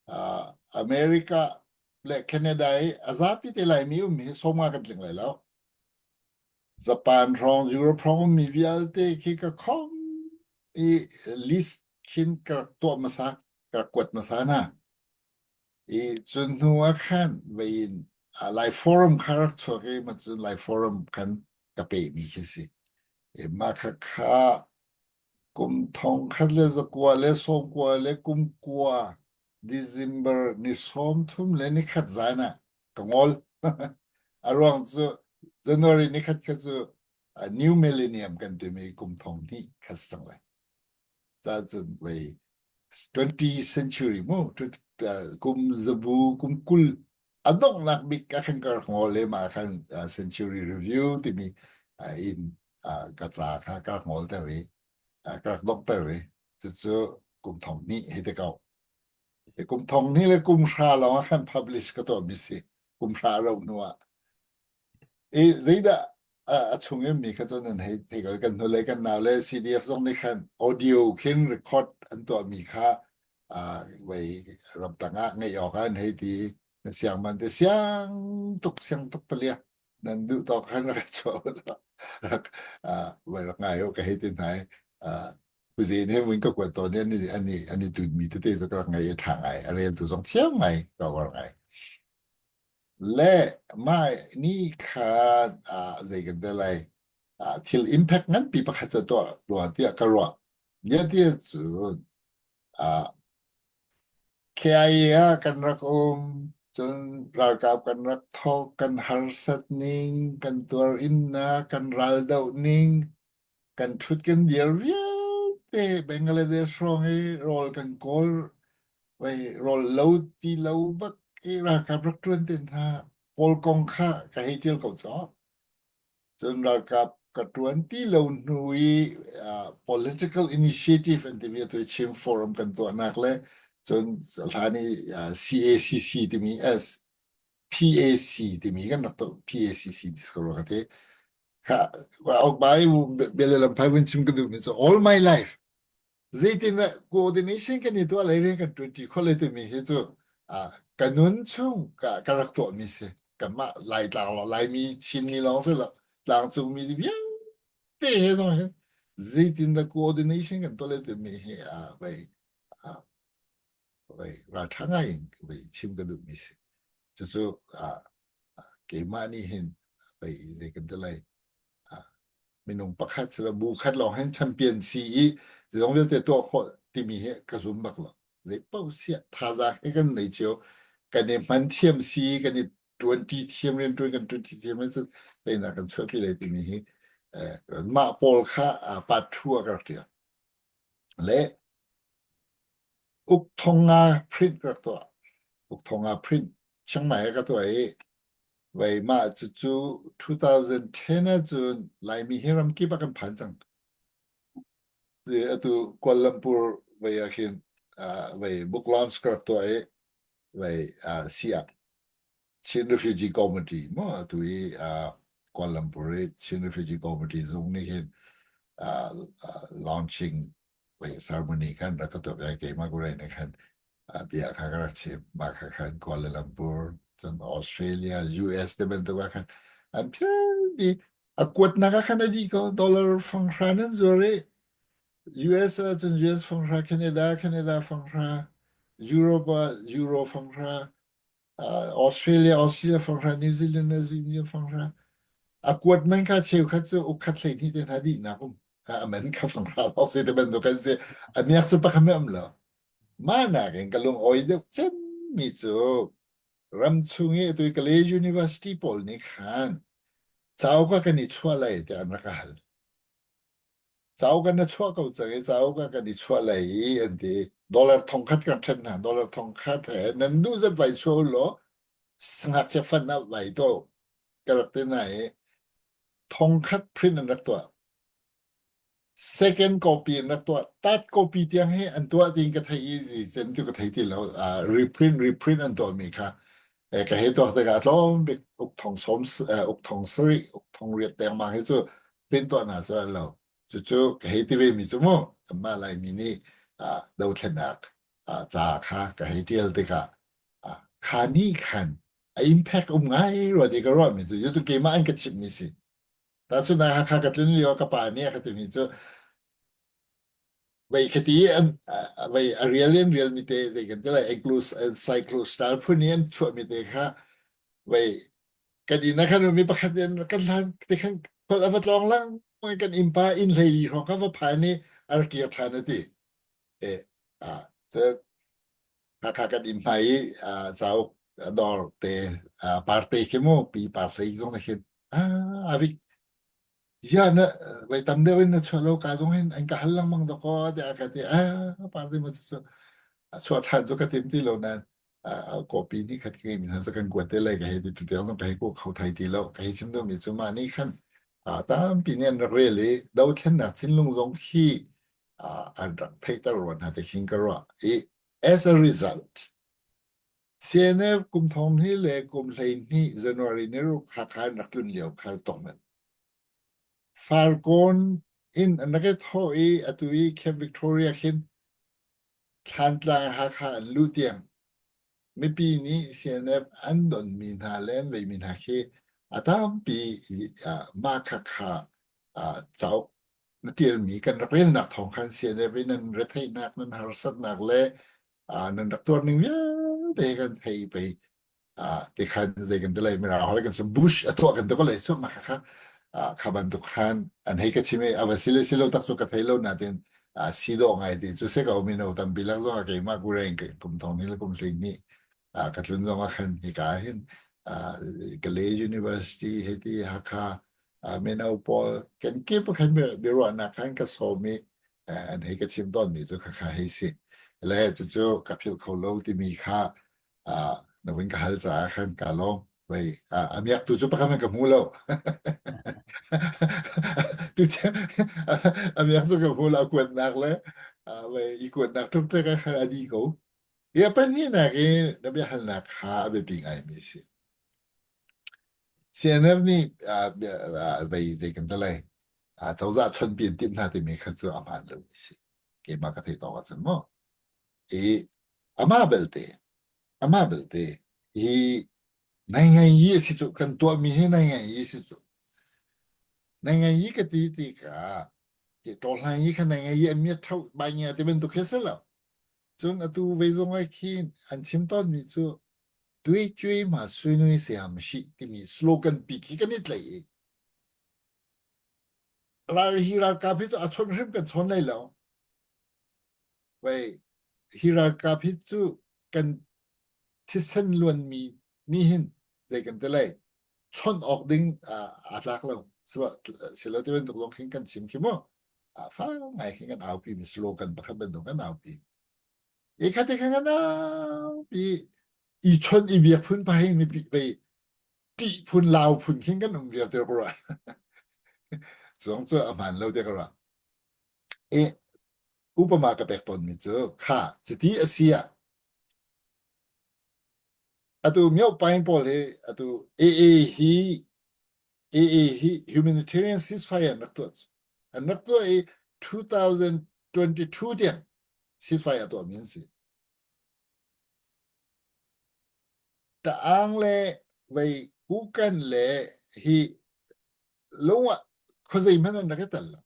uh, America le Canada i a zapi te Laimi um hi sawmnga kan tling lai lo. Japan hrawng, Europe hrawng ummi vialte khi ka khom i list khin ka rak tuah hmasa, ka rak kuat hmasa hna. I cun hnu ah khan vei in Lai Forum kha rak chuak i mah cun Lai Forum khan ka pehmi khi si. I mah kha kha kum thong khat le zakua le sawmkua le kum kua December ni 30 le ni khat zan ah ka ngol. A ruang cu January ni khat kha cu New Millennium kan timi kum thong hnih kha si cang lai. Ca cun vei 20th century mu kum zabu kum 20 a donghnak bik a khan ka ngol le ma khan century review timi in ka ca kha ka ngol ter i ka rak dongh i cucu kum thong hnih hei ti ko. Kum thong hnih le kum hra lawng ah khan publish ka tuah mi si. Kum hra ro hnu ah. I zeidah a chung in mi kha cu nan hei thei ko kan hnulei kan nau le CDF zong nih khan audio khin record an tuah mi kha wei ramtang ah ngeih awk ah an hei ti na siang man te siang tuk siang tuk palia nan duh tawk khan rak chuah rak wei rak ngai u ka hei ti hna i. Cuze ne mun ka kuat tawn i an i an i an i tunmi tete cu ka rak ngai i ṭha ngai. A reltu zong thiam ngai, ka uar ngai. Le mah ni kha ah zei kan ti lai ah thil impact nganpi pakhat cu tuah rua tiah ka ruah. Ziah cun ah KIA ah kan rak um, cun ralkap kan rak thawk, kan harsat ning, kan tuar innak, kan raldoh ning, kan ṭhut kan dir vialte Bangladesh hrawng i rawl kan kawl vai rawl lo ti lo bak i ralkap rak ṭuan te hna pawl kong kha ka hei ṭial ko caw. Cun ralkap ka ṭuan ti lo hnu i uh, political initiative an timi atu Chin Forum kan tuahnak le cun hlan i uh, CACC timi S PAC timi kan rak tuah PACC ti ka ruah ka ti kha bai bia lam phai vun chim ka duh mi cu all my life zeitin dah coordination kan i tuah lei rian kan ṭuan ṭi khawh lai timi hi cu ka nun chung ka ka rak tuah mi si kanmah Laitlang lo Laimi Chinmi lawng si lo tlangcung mi vialte he zong hin zeitin dah coordination kan tuah lai timi hi vai vai ralṭha ngai in vai chim ka duh mi si cucu keimah nih hin vai zei kan ti lai minung pakhat sila bu khat lawng hin champion si i zong vialte tuah khawh timi hi ka zum bak lo zei paoh siah thazaang hi kan nei cio kan i hman thiam si kan i ṭuanṭi thiam rian ṭuan kan ṭuanṭi thiam ahcun teinak kan chuahpi lai timi hi mah pawl kha part two ah ka rak ṭial le uk thong nga print ka rak tuah uk thong nga print Chiang Mai ah ka tuah i Vei mah cucu 2010 ahcun Laimi hi ramkip ah kan phan cang. Atu Kuala Lumpur vei ah khin vei book launch ka rak tuah i vei siak Chin Refugee Committee maw atu i Kuala Lumpur i Chin Refugee Committee zung nih hin launching vei ceremony khan rak ka tuah piak keimah ku rei nih khan bia kha ka rak chim mah kha khan Kuala Lumpur cun Australia US te bantuk ah khan an phialmi a kuatnak ah khan a dih ko dollar fanghra nan zuar i US ah cun US fanghra Canada Canada fanghra Europe ah Euro fanghra Australia Australia fanghra New Zealand New Zealand fanghra a kuat man kha cheukhat cu ukkhat 12 te hna dihnak um a man kha fanghra lawng si te bantuk kan si a miak cu pakhat um lo Mah nakin ka lungawi deuh cemmi cu ramchung i atu i Kalay University pawl nih khan cauk ah kan i chuah lai tiah an rak ka hal. Cauk an na chuah ko cang i cauk ah kan i chuah lai i an ti. Dollar thongkhat kan ṭhen hna. Dollar thongkhat he nan duh zat vai chuah u law ngakchia fund ah vai tuah u. Ka rak ti hna i thongkhat print an rak tuah. Second copy an rak tuah. Third copy tiang hi an tuah tiin ka theih i cen cu ka thei ti lo. Uh, reprint reprint an tuahmi kha eh, ka hei tuak tikah a tlawm bik uk thong sawm eh, uk thong sarih uk thong riat dengmang hi cu print tuah hna cu an lo. Cucu ka hei ti ve mi cu mu kanmah Laimi nih uh, dothlennak uh, ca kha ka hei tial tikah uh, kha nih khan a impact um ngai rua ti ka ruah mi cu cu keimah an ka chimh mi si. Tahchunhnak Hakha ka tlun lio ka pa nih a ka timi cu vei khati an vei a real in real mi te zei kan ti lai encyclo style phun i an chuah mi te kha vei kan inn ah khan mi pakhat in kan hlan te khan khual a va tlawng lang kan innpa inn hlei li hrawng kha va phan i a rak kir ṭhan a ti e a Hakha kan inn hmai i cauk dawr te parte khi mu pi par hlei zong na khin avik ya na vai tam deuh in na chuah lo ka zong hin an ka hal lengmang dakaw tiah ka ti a parte ma cu chuah ṭhan cu ka tim ti lo nain copy nih khat ngei mi hna kan kuat te lai ka hei ti tu tiang zong ka hei ku kho thai ti lo ka hei chim duhmi cu mah nih khan tampi nih an rak rel i dothlennak thinlung zong khi an rak theihter rua hna te khin ka ruah i as a result CNF kum thong hnih le kum 12 January ni ruk Hakha in rak tlun lio kha tong men Farkawn in an rak i thawh i atu i Camp Victoria khin Thlantlang Hakha an luh tiang mipi nih CNF an donmi hna le an veimi hna khi a tampi mah khakha cauk. na ṭialmi kan rak relnak thawng khan CNF in nan retheihnak nan harsatnak le nan rak tuar ning vialte kan thei pei ti khan zei kan ti lai mirang holh kan sim bush a tuah kan ti ko lai su ma kha kha kha bantuk khan an hei ka chim i ava sile silo tak cu ka thei lo natin si dawh ngai ti cu se ko mino tampi lak zong ah keimah kureng kum thong ni le kum hling ni ka tlun zong ah khan hika hin Kalay University heti Hakha mino pawl kan kip khan biaruahnak khan ka sawm i an hei ka chim tawn mi cu kha kha hei si le cucu ka philh kho lo timi kha na vun ka hal caah khan ka lawm vei a miak tu cu pakhat ka hmu lo tu a miak cu ka hmu lo a kuatnak le vei i kuatnak tuk te ka khan a di ko Ya pahnihnak i na biahalnak kha a biapi ngaimi a si. CNF nih vei zei kan ti lai cozah chawnhpi an timh hna timi kha cu a hmaan lomi a si. Keimah ka theih tawk ahcun mu. I amah belte amah belte hi nai ngai yi a si cu kan tuahmi hi nai ngai yi a si cu. Nai ngai yi ka ti tikah tawhlang yi kha nai ngai yi a miat tho bai ngia ti bantuk khi a si lo. Cun atu ve zong ah khin an chim tawnmi cu Tuicui ma suinui siam shih timi slogan pi khi kan i tlaih i ral hi ralkap hi cu a chawnh hrim kan chawn lai lo. Wei hi ralkap hi cu kan thisen luanmi nih hin zei kan ti lai chawnh awk ding aa tlak lo. Silo ti bantuk zong khin kan chim khi mu. Fa ngai khi kan aupi mi slogan pakhat bantuk kan aupi. E kha te kha kan aupi i chon i biak phun pa hei mipi vei ṭih phun lau phun khin kan um viar te ko ra. Zong cu a hmaan lo te ko ra. E upama ka pek tawn mi cu kha cuti a si ah atu myo paing pawl hi atu AA hi AA hi humanitarian ceasefire an rak tuah an rak tuah i 2022 tiang ceasefire a tuahmi an si. Ta'ang le vei kukan le hi lung ah khuazei hmanh an rak i tel lo.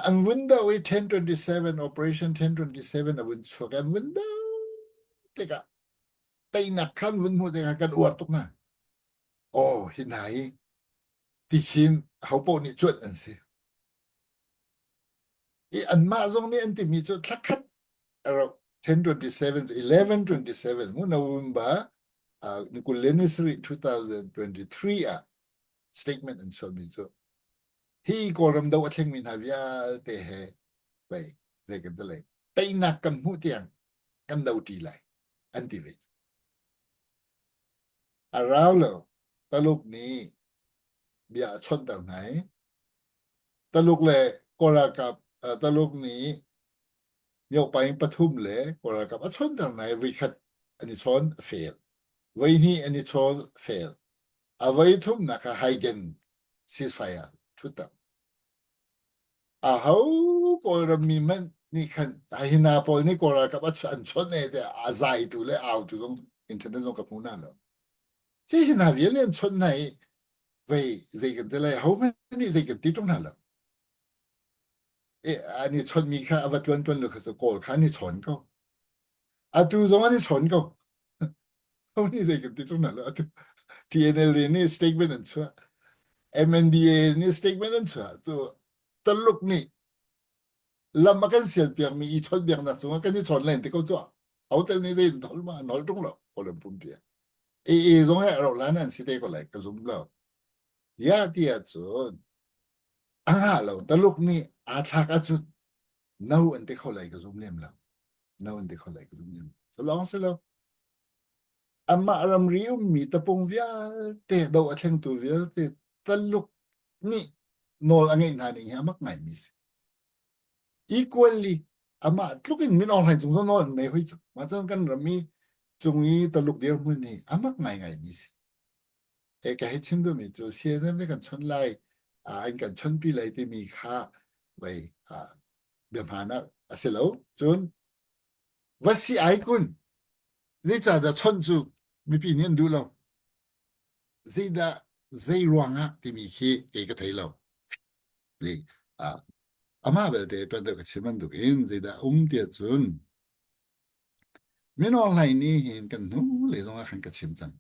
An vun do i 1027 Operation 1027 a vun chuak an vun do tikah teinak khan vun hmuh tikah kan uar tuk hna. Oh, hi hna hi ti khin ho paoh nih cuanh an si. I anmah zong nih an timi cu thla khat 1027 1127 mu November uh, ni kul le ni sarih 2023 ah statement an chuahmi cu hi Kawlram do a thlengmi hna vialte he vei zei kan ti lai teinak kan hmuh tiang kan do ṭi lai an ti ve. A rau lo Taluk nih bia a chawnhter hna i Taluk le Kawl ralkap Taluk nih Myopaing pathum le Kawl ralkap a chawnhter hna i voikhat an i chawn a fail. Voihnih an i chawn fail. A voithumnak ah Hagen ceasefire ṭhutter. Aho Kawlram mi hmanh nih khan hi hna pawl nih Kawl ralkap an chawnh e tiah a zaitu le autu zong internet zong ka hmu hna lo. Ci hi hna vial nih an chawnh hna i vei zei kan ti lai ho hmanh nih zei kan ti ṭung hna lo. E, an i chawnhmi kha a va ṭuan ṭuan lo kha cu Kawl kha an i chawn ko. Atu zong an i chawn ko. Ho nih zei kan ti ṭung hna lo. Atu TNLA nih statement an chuah. MNDA nih statement an chuah. Tu Taluk nih lam a kan sial piakmi i chawnhbiaknak cungah kan i chawn len te ko cuah. Hotel nih zei an hol ma an hol ṭung lo. Kawlram pumpi ah. AA zong he ro lan an si te ko lai ka zum lo. Ya ti ahcun a ngah lo. Taluk nih aa thlak ahcun no an ti kho lai ka zum lem lo. No an ti kho lai ka zum lem. So lawng si lo. Amah ramri ummi tapung vialte do a thlengtu vialte Taluk nih nawl a ngeih hna ning hi a mak ngaimi si. Equally amah tluk in Min Aung Hlaing cung zong nawl an ngei hoi cu. Mah cun kan ram i cung i Taluk dirhmun hi a mak ngaingaimi si. E ka hei chim duhmi cu CNN nih kan chawnh lai, an kan chawnhpi lai timi kha vei biahmaan ah a si lo. Cun va si ai kun zeicahdah chawnh cu mipi nih an duh lo. Zeidah zei ruangah timi khi kei ka thei lo. Ni ah amah belte tuan deuh ka chim bantuk in zeidah um tiah cun Min Aung Hlaing nih hin kan hnu lei zong ah khan ka chim cang.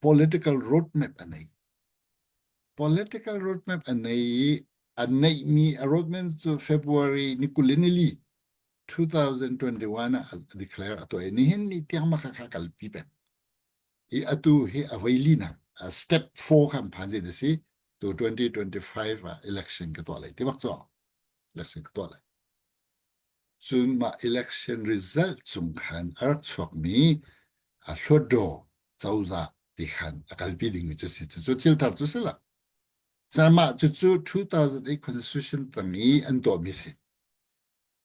Political roadmap a nei. Political roadmap a nei i a neihmi a roadmap cu February ni 20 ni li 2021 ah a declare a tuah i nihin ni tiang mah kha kalpi peng. I atu hi a voi linak step 4 khan phan zin a si. Tu 2025 ah election ka tuah lai ti bak cu. Election ka tuah lai. Cun mah election result cung khan a rak chuakmi Hluttaw cozah ti khan a kalpi dingmi cu si. Cucu thil thar cu si lo. Mah cucu 2008 Constitution tang i an tuahmi si.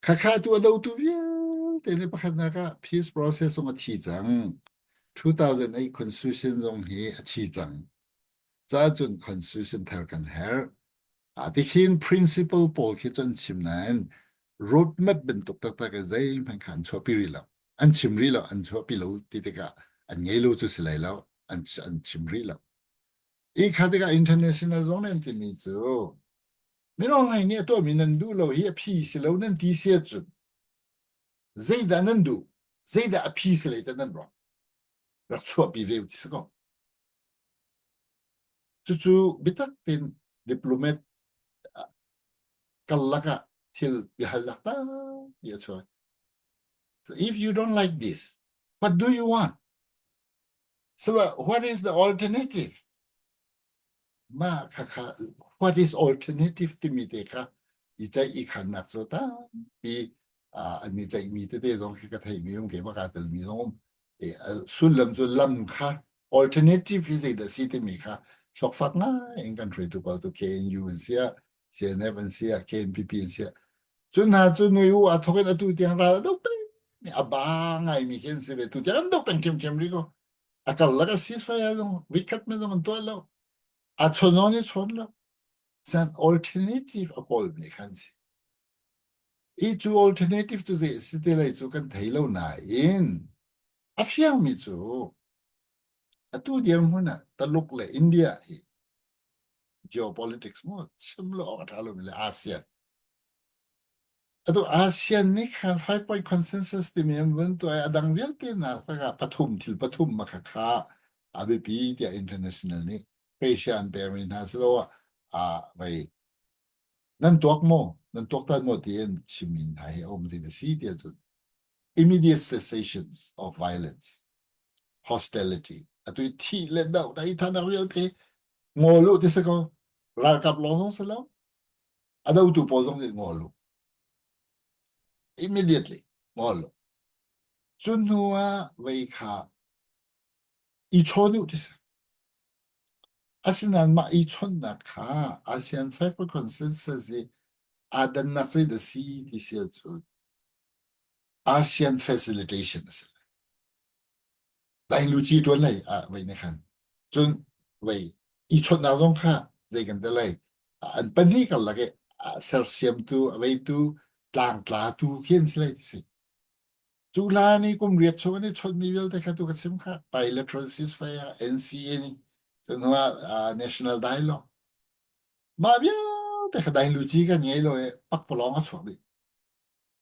Khakha tu a dotu vialte nih pakhatnak ah peace process zong a thi cang. 2008 Constitution zong hi a thi cang. Cacun Constitution thar kan herh. Ah tikhin principle pawl khi cu an chim nain roadmap bantuk taktak in zeihmanh kha an chuahpi rih lo. An chim rih lo, an chuahpi lo ti tikah an ngei lo cu si lai lo, an, an chim rih lo. I kha tikah international zong nan timi cu minung hlei nih a tuahmi nan duh lo hi a phi si lo nan ti si ahcun zeidah nan duh zeidah a phi si lei dah nan ruah rak chuahpi ve ti si ko. Cucu biatak tein diplomat karlak ah thil biahalnak tampi a chuak. So if you don't like this, what do you want? So what is the alternative? Mah khakha what is alternative timi te kha i ceih i khannak cu tampi an i ceihmi tete zong khi ka theihmi um keimah kaa telmi zong um. Sullam cu lam kha alternative hi zeidah si timi kha hlawkfak ngai in kan hruaitu pawl cu KNU an si ah CNF an si ah KNPP an si ah cu hna cu nui u a thawk in atu tiang ral a do peng a ba ngaimi khi an si ve tu tiang an do peng ṭhiamṭhiam rih ko a karlak a ceasefire zong vikhat me zong an tuah lo a chawn zong nih chawn lo san alternative a kawlmi khan si hi cu alternative cu zei si te lei cu kan thei lo nain a fiangmi cu atu dirhmun ah Taluk le India hi geopolitics mu chim lo awk a ṭha lomi le ASEAN Atu ASEAN nih khan five point consensus timi an vun tuah i a dang vialte nak lakah pathum thil pathum ma kha kha a biapi tiah international nih pressure an pekmi hna siloah ah vei nan tuak maw nan tuaktan maw tiin chimmi hna hi a um zin a si tiah cun immediate cessations of violence hostility atu i thih le doh da i thanak vialte ngol u ti si ko ralkap lawng zong si lo A dotu pawl zong nih ngol u. Immediately ngol u. Cu hnu ah vei kha i chawn u ti si. Asinain mah i chawnhnak kha ASEAN Five Consensus i aa dannak zeidah si ti si ahcun ASEAN facilitation a si. Laingluci ṭuan lei ah vei nih khan cun vei i chawnhnak zong kha zei kan ti lei an pahnih karlak i sersiamtu a veitu tlangtlatu khi an si lai ti si. Cu hlan i kum riat chung an i chawnhmi vialte kha tu ka chim kha bilateral ceasefire NCA nih cun hnu ah national dialogue mah vialte kha daingluci kan ngei lo i pakpalawng a chuak dih.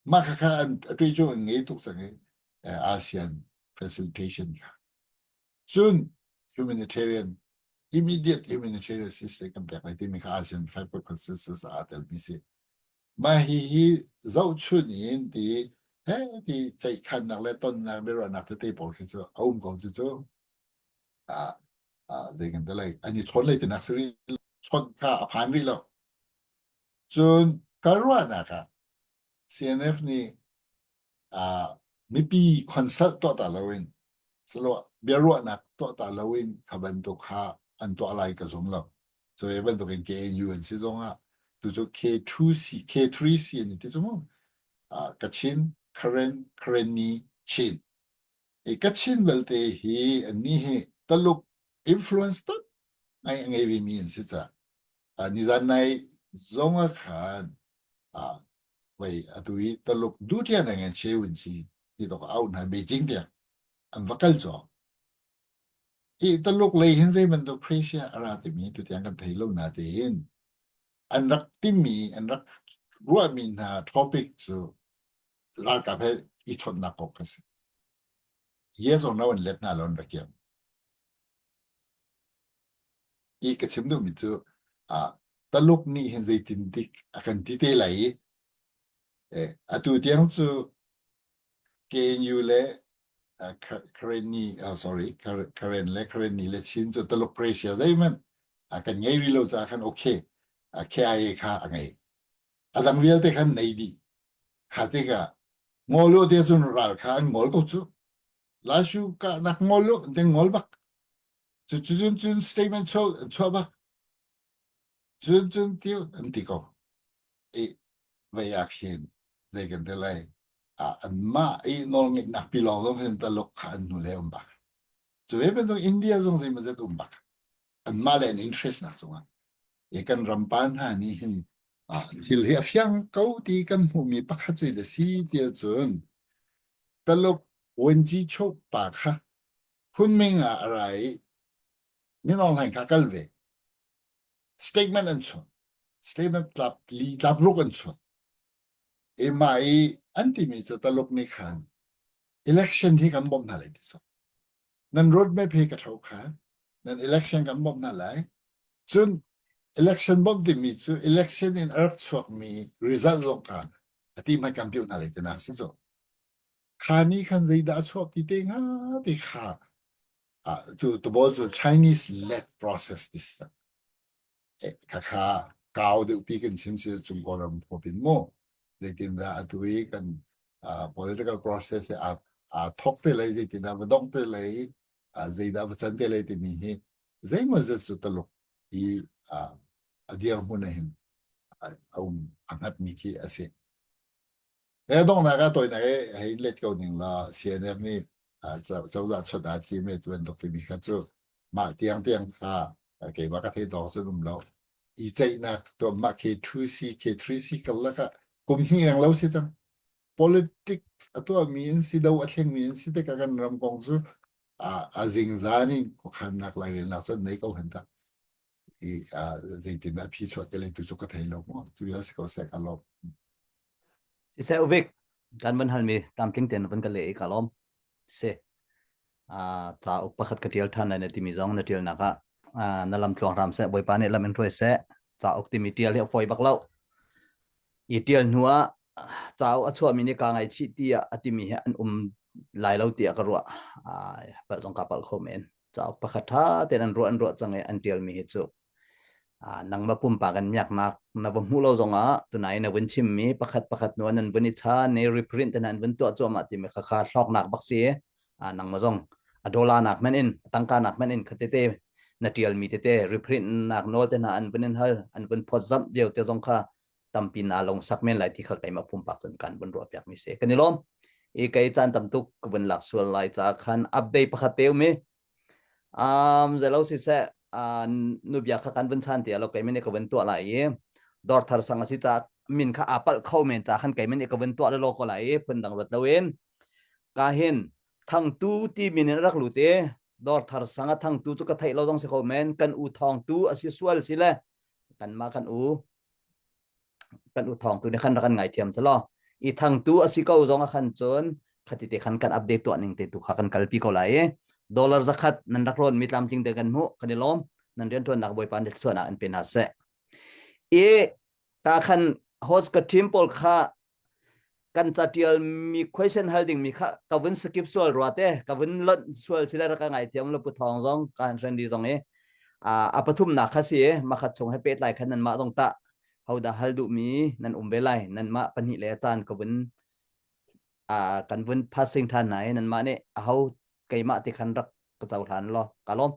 Mah khakha an ṭuih cu an ngei tuk cang i ASEAN facilitation kha. Cun humanitarian immediate humanitarian assistance kan pek lai timi kha ASEAN five point consensus ah aa telmi si. Mah hi hi zohchun in ti he ti ceihkhannak le tonnak biaruahnak tete pawl khi cu a um ko cu cu ah zei kan ti lai an i chawn lei tinak si rih chawnh kha a phan rih lo. Cun ka ruahnak ah CNF nih uh, mipi consult tuah ta loin biaruahnak tuah ta loin kha bantuk kha an tuah lai ka zum lo. So hi bantuk in KNU an si zong ah tu cu K2C K3C an ti cu mu. Uh, Kachin, Karen, Karenni, Chin. I Kachin belte hi annih hi Taluk influence tak ngai a ngei vemi an si caah uh, nizan nai zong ah khan uh, wei atu i Taluk dutian ngan chewin si ti tok au hna Beijing tiang an va kal cawk. Hi Taluk lei hin zei bantuk pressure a ra timi tu tiang kan thei lo na tein. An rak timi an rak ruahmi hna topic cu ralkap he i chawnhnak kong kha si. Yes or no an let hna lo an rak kiam. I ka chim duhmi cu ah Taluk nih hin zeitin dik a kan ti te lai i eh, atu tiang cu KNU le uh, Karenni oh, sorry Karen le Karenni le Chin cu Taluk Croatia zeihmanh a kan ngei rih lo caah khan okay KIA kha a ngei. A dang vialte khan nei dih. Kha tikah ngol u te cun ral kha an ngol ko cu. Lashu ka nak ngol u te ngol bak. Cu cun cun statement chuah chuah bak. Cun cun tiu an ti ko. I vei ah khin zei kan ti lai. Anmah i nawlngeihnak pi lawng zong hin Taluk kha an hnu le um bak. Cu ve bantuk India zong zeimawzat um bak. Anmah le an interest nak cungah. I kan ram pa hna nih hin thil hi a fiang ko ti kan hmuhmi pakhat cu a si tiah cun Taluk Wenji Chok pa kha Kunming ah a ra i Min Aung Hlaing kha kal ve. Statement an chuah. Statement tlap li tlap ruk an chuah. I mah i an timi cu Taluk nih khan election hi kan bawmh hna lai ti so. Nan roadmap hi ka tho kha. Nan election kan bawmh hna lai. Cun election bawmh timi cu election in a rak chuakmi result zong kha a ti hmai kan piuh hna lai tinak si cu. Kha ni khan zeidah a chuah ti te hnga ti kha ah cu tubol cu Chinese led process ti si. Khakha kau deuhpi kan chim si cung Kawlram huap in mu zeitindah atu i kan political process hi aa thok te lei zeitindah va dongh te lei zeidah va can te lei timi hi zeimawzat cu Taluk i a dirhmun ah hin a um a hngatmi khi a si. He donghnak ah tawinak he hei let ko ning law CNF nih cozah chawnh aa tim i cu bantuk timi kha cu mah tiangtiang kha keimah ka theih tawk cun um lo. I ceihnak tuah mah K2C K3C karlak ah kum hnih reng lo si cang. Politics a tuahmi in si do a thlengmi in si tikah kan ram kong cu a zingzan in khuakhannak lairelnak cu an nei ko hen ta. I zeitindah phi chuah te lai tu cu ka thei lo mu. Tu ya si ko seh ka lawm. Siseh uvik kan van halmi tlamtling tein van ka leh i ka lawm. Si. Cauk pakhat ka tial than lai na timi zong na tialnak ah na lam tluang hram seh Bawipa nih lam in hruai seh. Cauk timi tial hi a fawi bak lo. I tial hnu ah cauk a chuahmi nih kaa ngaihchih tiah a timi hi an um lai lo tiah ka ruah. Palh zong ka palh kho men. Cauk pakhat ṭha tein an ruah an ruah cang i an tialmi hi cu nangmah pumpak in miaknak na va hmuh lo zongah tunai na vun chimmi pakhat pakhat nu nan vun i chan i reprint te nan vun tuah cuahmah timi kha kha hlawknak bak si nangmah zong a dollar nak man in tangka nak man in khatete na tialmi tete reprint nak nawl te hna an vun in hal an vun phot zamh viau te zong kha tampi na long sak men lai ti kha keimah pumpak cun kan vun ruah piak mi si kan i lawm i kei caan tam tuk ka vun lak sual lai ca khan update pakhat te um i Um, zelo siseh, uh, nu bia kha kan vun chan ti lo kei min ka vun tuah lai i dor thar sang a si ca min kha aa palh kho men ca khan kei min ka vun tuah lo ko lai i phun dang ruat loin ka hin thangtu ti min in rak lut i dor thar sang a thangtu cu ka theih lo dong si kho men kan u thawng tu a si sual si le kan ma kan u kan u thawng tu nih khan rak kan ngaithiam chalo i thangtu a si ko zong a khan cun khati te khan kan update tuah ning te tu kha kan kalpi ko lai i dollar zakhat nan rak rawn mi tlamtling te kan hmuh kan i lawm nan rian tuannak bawipa nih thluachuahnak in pe hna seh i ta khan host ka team pawl kha kan catial mi question hal ding mi kha ka vun skip sual rua te ka vun lonh sual sile ra ka ngai thiam lo pu thawng zong kan friendly zong i a pathum nak kha si makhat chung he pehtlai khan nan mah zong ta hoda hal duh mi nan um ve lai nan mah pahnih le caan ka vun kan vun passing than nai nan mah nih a ho keimah ti khan rak ka cohlan lo ka lawm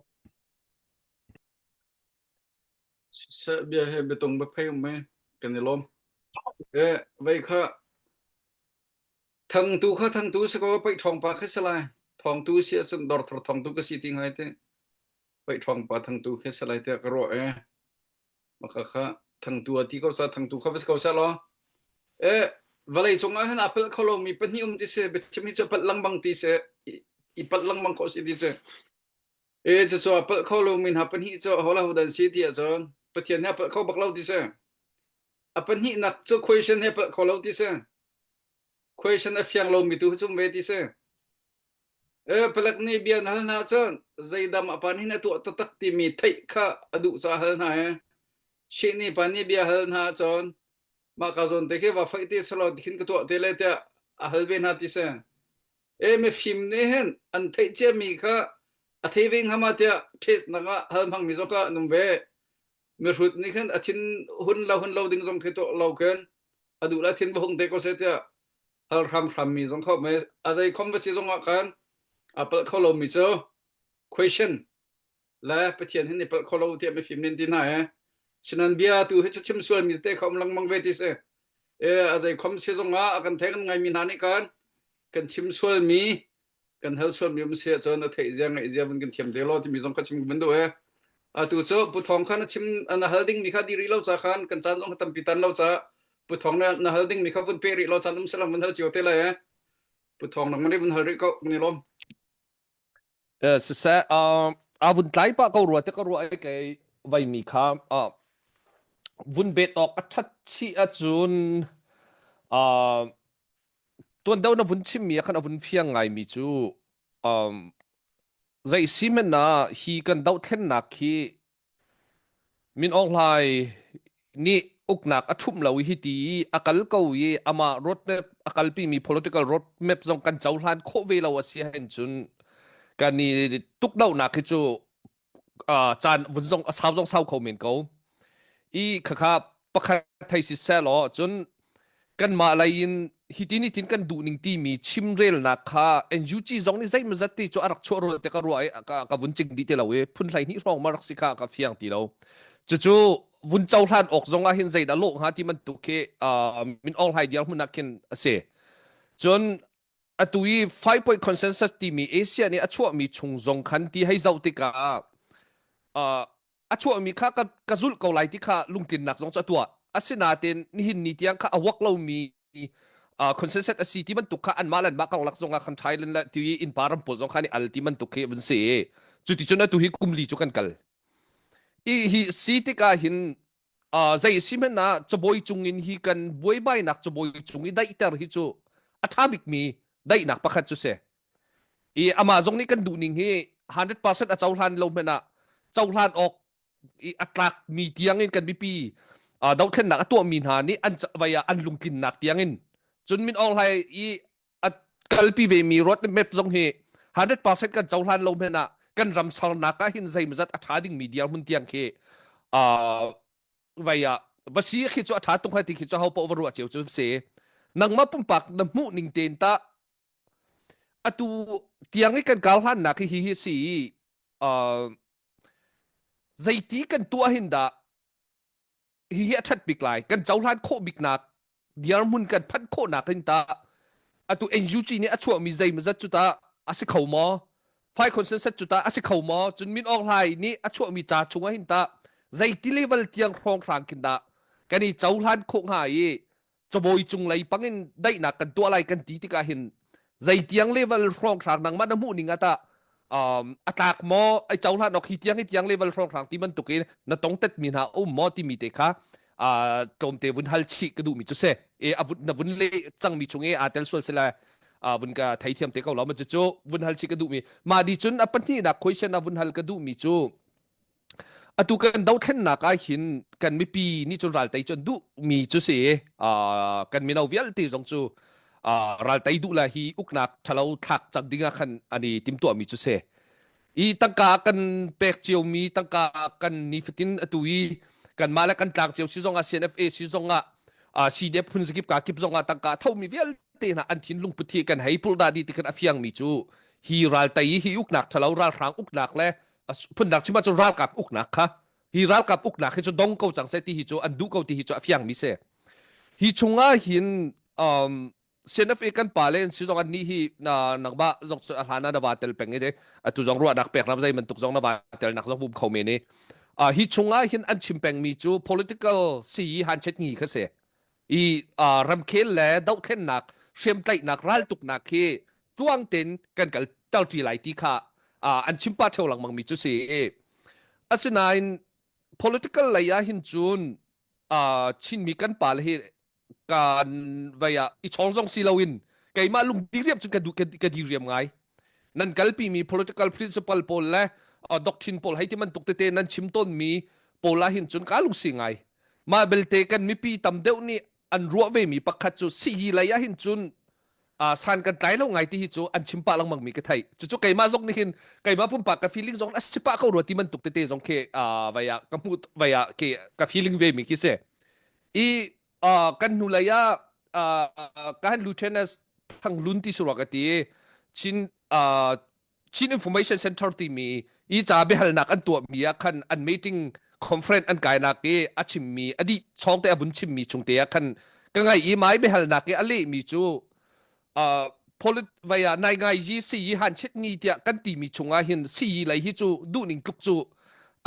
Siseh bia he biatung biaphei um e kan i lawm. E vei kha thangtu kha thangtu si ko paih ṭhawng pa khi si lai. Thawngtu si ahcun dawrthar thawngtu ka si ti ngai te. Paih ṭhawng pa thangtu khi si lai tiah ka ruah e. Maka kha thangtu a ti ko ca thangtu kha va si ko seh law. E vawlei cung ah hin aa palh kho lomi pahnih um ti si biachim hi cu a palh lengmang ti si i palh lengmang khawh si ti si. E cucu a palh kho lomi hna pahnih cu hola hodan si ti ahcun Pathian nih a palh kho bak lo ti si. A pahnihnak cu question he palh kho lo ti si. Question a fiang lomi tu cu um ve ti si. E, palek nih bia an hal hna cun zeidam a pan hin a tuah taktak timi theih kha a duh caah hal hna e. Shihni pa nih bia hal hna cun mah ka zawn te khi va faih te selaw tikhin ka tuah te le tiah a hal ve hna ti si. E mifim nih hin an theih ciami kha a thei ve hnga ma tiah test nak ah hal hmangmi zong kha an um ve. Mihrut nih khin a thin hun lo hun lo ding zong khi tuah lo khin a duh le thin va hung te ko seh tiah hal hramhram mi zong kho me a zei khom va si zong ah khan a palh kho lomi cu question le Pathian hin i palh kho lo tiah mifim nin ti hna e sinan bia tu hi cu chim sual mi te kha um lengmang ve ti si e a zei khom si zong ah a kan thei kan ngai mi hna nih khan kan chim sual mi kan hal sual mi um si ahcun a theih zia ngaih zia vun kan thiam te law timi zong kha chim kan duh e atu cu Pu Thawng kha na chim na hal ding mi kha di rih lo ca khan kan caan zong tampi tan lo ca Pu Thawng na na hal ding mi kha vun pe rih lo caan um selang vun hal cio te lai e Pu Thawng nang mani vun hal rih ko ni lom Siseh a vun tlai pah ko rua te ka ruah i kei vai mi kha vun bet awk a ṭhat chih ahcun tuan deuh na vun chimmi ah khan a vun fiang ngaimi cu um, zei si hmanh ah hi kan dohthlennak hi Min Aung Hlaing nih uknak a ṭhumh lo i hiti i a kal ko i amah roadmap a kalpimi political roadmap zong kan cohlan khawh ve lo a si ahhin cun kan i tukdohnak hi cu uh, caan vun zong a sau zong sau kho men ko. I khakha pakhat thei si seh law cun kanmah lei in hitin hitin kan duh ning timi chimrelnak kha NUG zong nih zeimawzat ti cu a rak chuah rual te ka ruah i ka, ka vun cing dih ti lo i phun hlei hnih hrawng ma rak si kha ka fiang ti lo cucu vun cohlan awk zong ah hin zeidah lawh hnga ti bantuk khi uh, min Aung Hlaing dirhmun ah khin a si cun atu i five point consensus timi Asia nih a chuahmi chung zong khan ti hei zoh tikah uh, a chuahmi kha ka, ka zulh ko lai ti kha lungtlinnak zong cu a tuah asinain nihin ni tiang kha a wak lomi uh, consensus a si ti bantuk kha anmah le anmah karlak zong ah khan Thailand le ti innpa ram pawl zong khan i al ti bantuk khi vun si cu ti cun atu hi kum li cu kan kal i hi si tikah hin uh, zei si hmanh ah cabawi cung in hi kan buaibainak cabawi cung i daihter hi cu a ṭha bikmi daihnak pakhat cu si I amah zong nih kan duhning hi 100% a cohlan lo hmanh ah cohlan awk i a tlakmi tiangin kan mipi uh, dohthlennak a tuahmi hna nih an vai ah an lungtlinnak tiangin cun Min Aung Hlaing i a kalpi ve mi road map zong hi 100% kan cohlan lo hmanh ah kan ram sarnak ah hin zeimawzat a ṭha dingmi dirhmun tiang khi uh, vai ah va si khi cu a ṭha tuk ti khi cu ho paoh va ruah cio cu si nangmah pumpak na hmuh ning tein tah Atu tiang i kan kar hlannak hi hi si i uh, zeiti kan tuah hin dah hihi a ṭhat bik lai kan cohlan khawh biknak dirhmun kan phanh khawhnak hin tah atu NUG nih a chuahmi zeimawzat cu tah a si kho maw Fai consensus cu tah a si kho maw cun Min Aung Hlaing nih a chuahmi ca chungah hin tah zeiti level tiang hrawnghrang khin dah kan i cohlan khawh hnga i cabawi cung lei pangin daihnak kan tuah lai kan ti tikah hin zeitiang level hrawnghrang nangmah na hmuh ning ah tah um, a tlak maw ai cohlan awk hi tiang hi tiang level hrawnghrang ti bantuk in na tong tet mi hna um maw timi te kha uh, tlawmte vun hal chih ka duh mi cu se e a vun na vun le cang mi chung e aa tel sual se la uh, vun ka theithiam te ko lo ma cu vun hal chih ka duh mi ma di cun a pahnihnak question a vun hal ka duh mi cu Atu kan dothlennak ah hin kan mipi nih cun raltei cu an duhmi cu si uh, kan mino vialte zong cu uh, raltei duh le hi uknak ṭhalo thlak cang ding ah khan an i timtuahmi cu si. I tangka kan pek ciomi tangka kan nifatin atu i kanmah le kan tlang cio si zong ah CNFA si zong ah uh, CDF phun zakip ka kip zong ah tangka thomi vialte hna an thinlung put hi kan hei pul dah di ti khan a fiangmi cu hi raltei hi uknak ṭhalo ralhrang uknak le phundang chim ahcun ralkap uknak kha hi ralkap uknak hi cu dong ko cang seh ti hi cu an duh ko ti hi cu a fiang mi si hi chungah hin um, CNFA kan pa le si zong an nih hi na nangmah zong cu a hlan ah na va tel peng i de atu zong ruahnak pek ram zei bantuk zong na va tel nak zong bum kho men i uh, hi chungah hin an chim peng mi cu political si han chet ngi kha si i uh, ramkhel le dohthlennak hriamtlaihnak raltuknak khi tluang tein kan kal ṭi lai ti kha an chim pah ṭheo lengmang mi cu si. Asinain political lei ah hin cun Chinmi kan pa le hi kan vai ah i chawng zong si loin keimah lung diriam cun ka du ka diriam ngai nan kalpi mi political principle pawl le doctrine pawl hei ti bantuk tete nan chim tawn mi pawl ah hin cun ka lung si ngai mah belte kan mipi tam deuh nih an ruah ve mi pakhat cu siyi lei ah hin cun san kan tlai lo ngai ti hi cu an chim pah lengmang mi ka thei cucu keimah zong nih hin keimah pumpak ka feeling zong a si pah ko rua ti bantuk tete zong khi vai ah ka hmuh vai ah ke ka feeling ve mi khi si i kan hnu lei ah ka han lieutenant Thanglun ti surwa ka ti Chin Chin Information Center timi i ca biahalnak an tuahmi ah khan an meeting conference an kainak i a chimmi a dih chawng te a vun chimmi chung te ah khan ka ngai i mai biahalnak i a lehmi cu uh, polit vaya nai ngai yi si yi han chit ngi tiah kan timi chungah hin si yi lei hi cu duhning tluk cu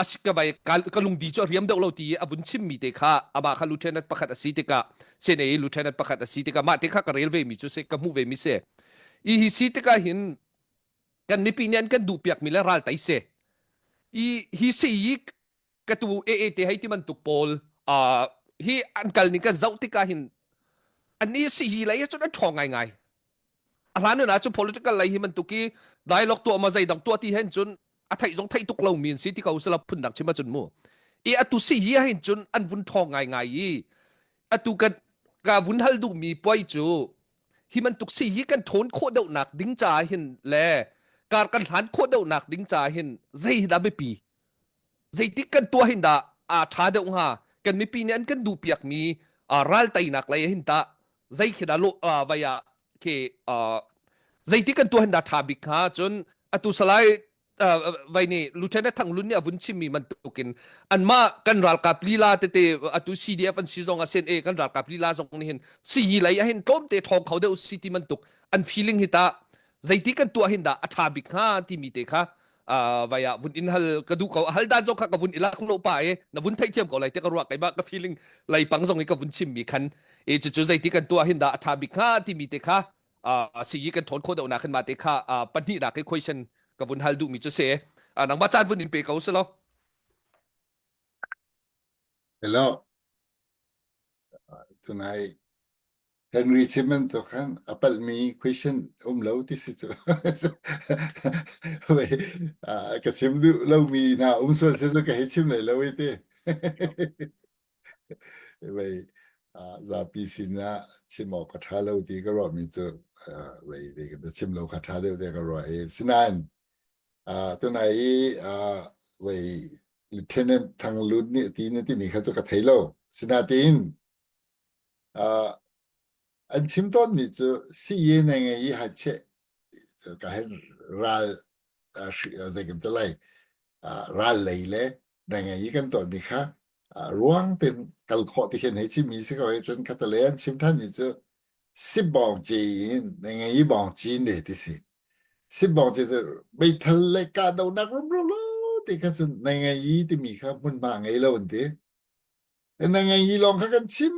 asik ka vai ka lungdi cu a riam deuh lo ti a vun chimmi te kha amah kha lieutenant pakhat a si tikah CNA lieutenant pakhat a si tikah mah te kha ka rel ve mi cu si ka hmuh ve mi si i hi si tikah hin kan mipi nih an kan duh piak mi le ral tai se i hi si i ka tu AA te hei ti bantuk pawl uh, hi an kal ning kan zoh tikah hin an ni si hi lei cun an ṭhawng ngai ngai a hlan nun ah cun political lei hi bantuk i dialogue tuah ma zeidang tuah ti hen cun a theih zong theih tuk lo mi an si ti ko sala phun dang chim ahcun mu i atu si hi hin cun an vun ṭhawng ngai ngai i atu kan ka vun hal duh mi puai cu hi bantuk si hi kan ṭhawn khawh deuhnak ding ca hin le kar kan hlan khawh deuhnak ding ca hin zei hi dah biapi zeitik kan tuah hin dah a ṭha deuh hnga kan mipi nih an kan duh piak mi ral teinak lei hin tah zei khi dah vai ah khi zeitik kan tuah hin dah ṭha bik hnga cun atu salai vai nih lieutenant Thang Lun nih a vun chimmi bantukin anmah kan ralkap lila tete atu CDF an si zong ah CNA kan ralkap lila zong nih hin siyi lei ah hin tlawmte ṭhawng kho deuh si ti bantuk an feeling hi tah zeiti kan tuah hin dah a ṭha bik hnga timi te kha vai ah vun in hal ka duh ko hal dan zong kha ka vun ilak lo pa e na vun theihthiam ko lai te ka ruah keimah ka feeling lei pang zong i ka vun chim mi khan e cu cu zeiti kan tuah hin dah a ṭha bik hnga timi te kha si kan ṭhawn khawh deuh nak hin ma te kha pahnih nak i question ka vun hal duh mi cu si nangmah caan vun in pe ko si lo Hello tunai Henry chim bantuk khan a palhmi question um lo ti si cu. Ka chim duh lomi hna um sual si cu ka hei chim lai lo i ti. Vei zapi sinah chim awk a ṭha lo ti ka ruahmi cu vei ka chim lo kha ṭha deuh te ka ruah i sinain tunai i vei Lieutenant Thang Lun nih ti na timi kha cu ka thei lo. Sinain Uh, an chim tawnmi cu siye na ngei i ha che ka hen ral zei kan ti lai ral lei le na ngei i kan tuahmi kha ruang ten kal khawh ti khin hei chimmi si ko he cun khatale an chim thanmi cu sibawng ci in na ngei i bawng ci ne ti si sibawng ci cu meithal le kahdohnak rumro lo ti kha cun na ngei i timi kha hmunhma ngei lo an ti Na ngei hi lawng kha kan chim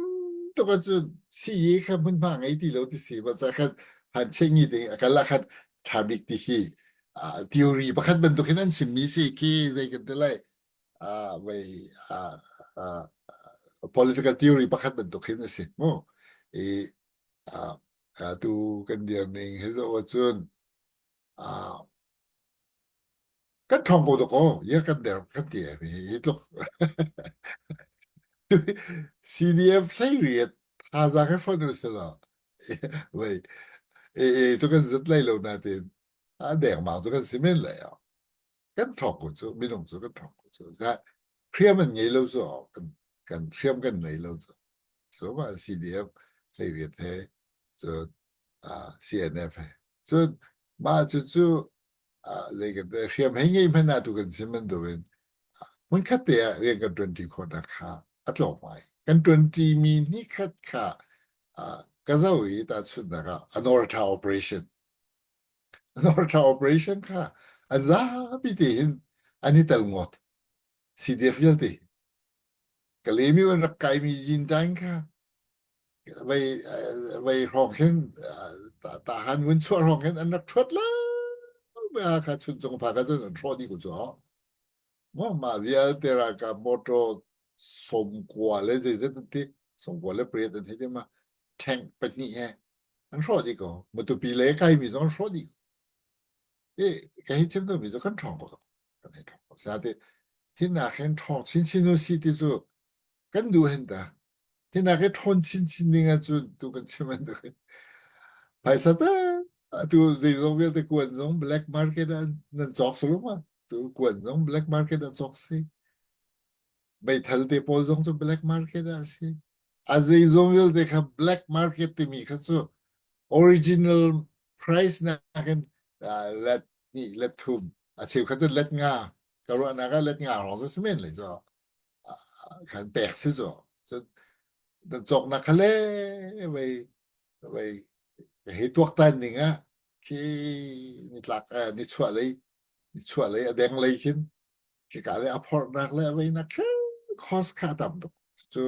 tuk ahcun sii kha hmunhma ngei ti lo ti si ma ca khan han cheng i ding a kal ah khan tha bik ti hi theory pakhat bantuk hin an chimmi si khi zei kan ti lai vei political theory pakhat bantuk hin a si mu i tu kan dir ning hi zoh ahcun Kan ṭhawng ko dawkaw, ia kan der kan ti ai hi tluk. CDF 18 thazaang he fonh u sih law vei e e cu kan zat lai lo nain a dengmang cu kan si men lai ah kan ṭhawng ko cu minung cu kan ṭhawng ko cu hriam an ngei lo cu kan kan hriam kan ngei lo cu so ma CDF 18 he cun CNF he cun mah cu cu zei kan hriam hei ngei hmanh ah tu kan chim bantukin hmunkhat te ah rian kan ṭuanṭi khawhnak kha a tlawm ngai. Kan ṭuanṭi mi hnihkhat kha ka zoh i tahchunhnak ah Anortha operation Anortha operation kha an zapi te hin an i tel ngawt. CDF vialte. Kalemi an rak kaimi Zindaing kha vei vei hrawng khin tahan vun chuah hrawng khin an rak ṭhuat lo kha chun cung pha kha cun an hrawh dih ko cu maw mah vialte ralkap motor. 90 le zeizat an ti 98 an hei ti ma tank pahnih he an hrawh dih ko. Matupi le kaimi zong an hrawh dih ko. I ka hei chim duhmi cu kan ṭhawng ko kan hei ṭhawng ko. Sate hinak hin ṭhawng chinchin u si ti cu kan duh hen ta. Hinak hi ṭhawn chinchin ding ahcun tu kan chim an duh. Phaisa ta atu zeizong vialte kuan zong black market ah nan cawk si ma? Tu kuan zong black market ah cawk si. Meithal te pawl zong cu black market ah si. A zeizong vialte kha black market timi kha cu original price nakin let hnih let thum a cheukhat cu let nga ka ruahnak ah let nga hrawng cu si men lai cu khan pek si cu cun nan cawknak kha le vei vei hei tuaktan ning ah khi nitlak nichuah lei nichuah lei a deng lei khin khika le a phorhnak le a veinak kha cost kha a tam tuk cu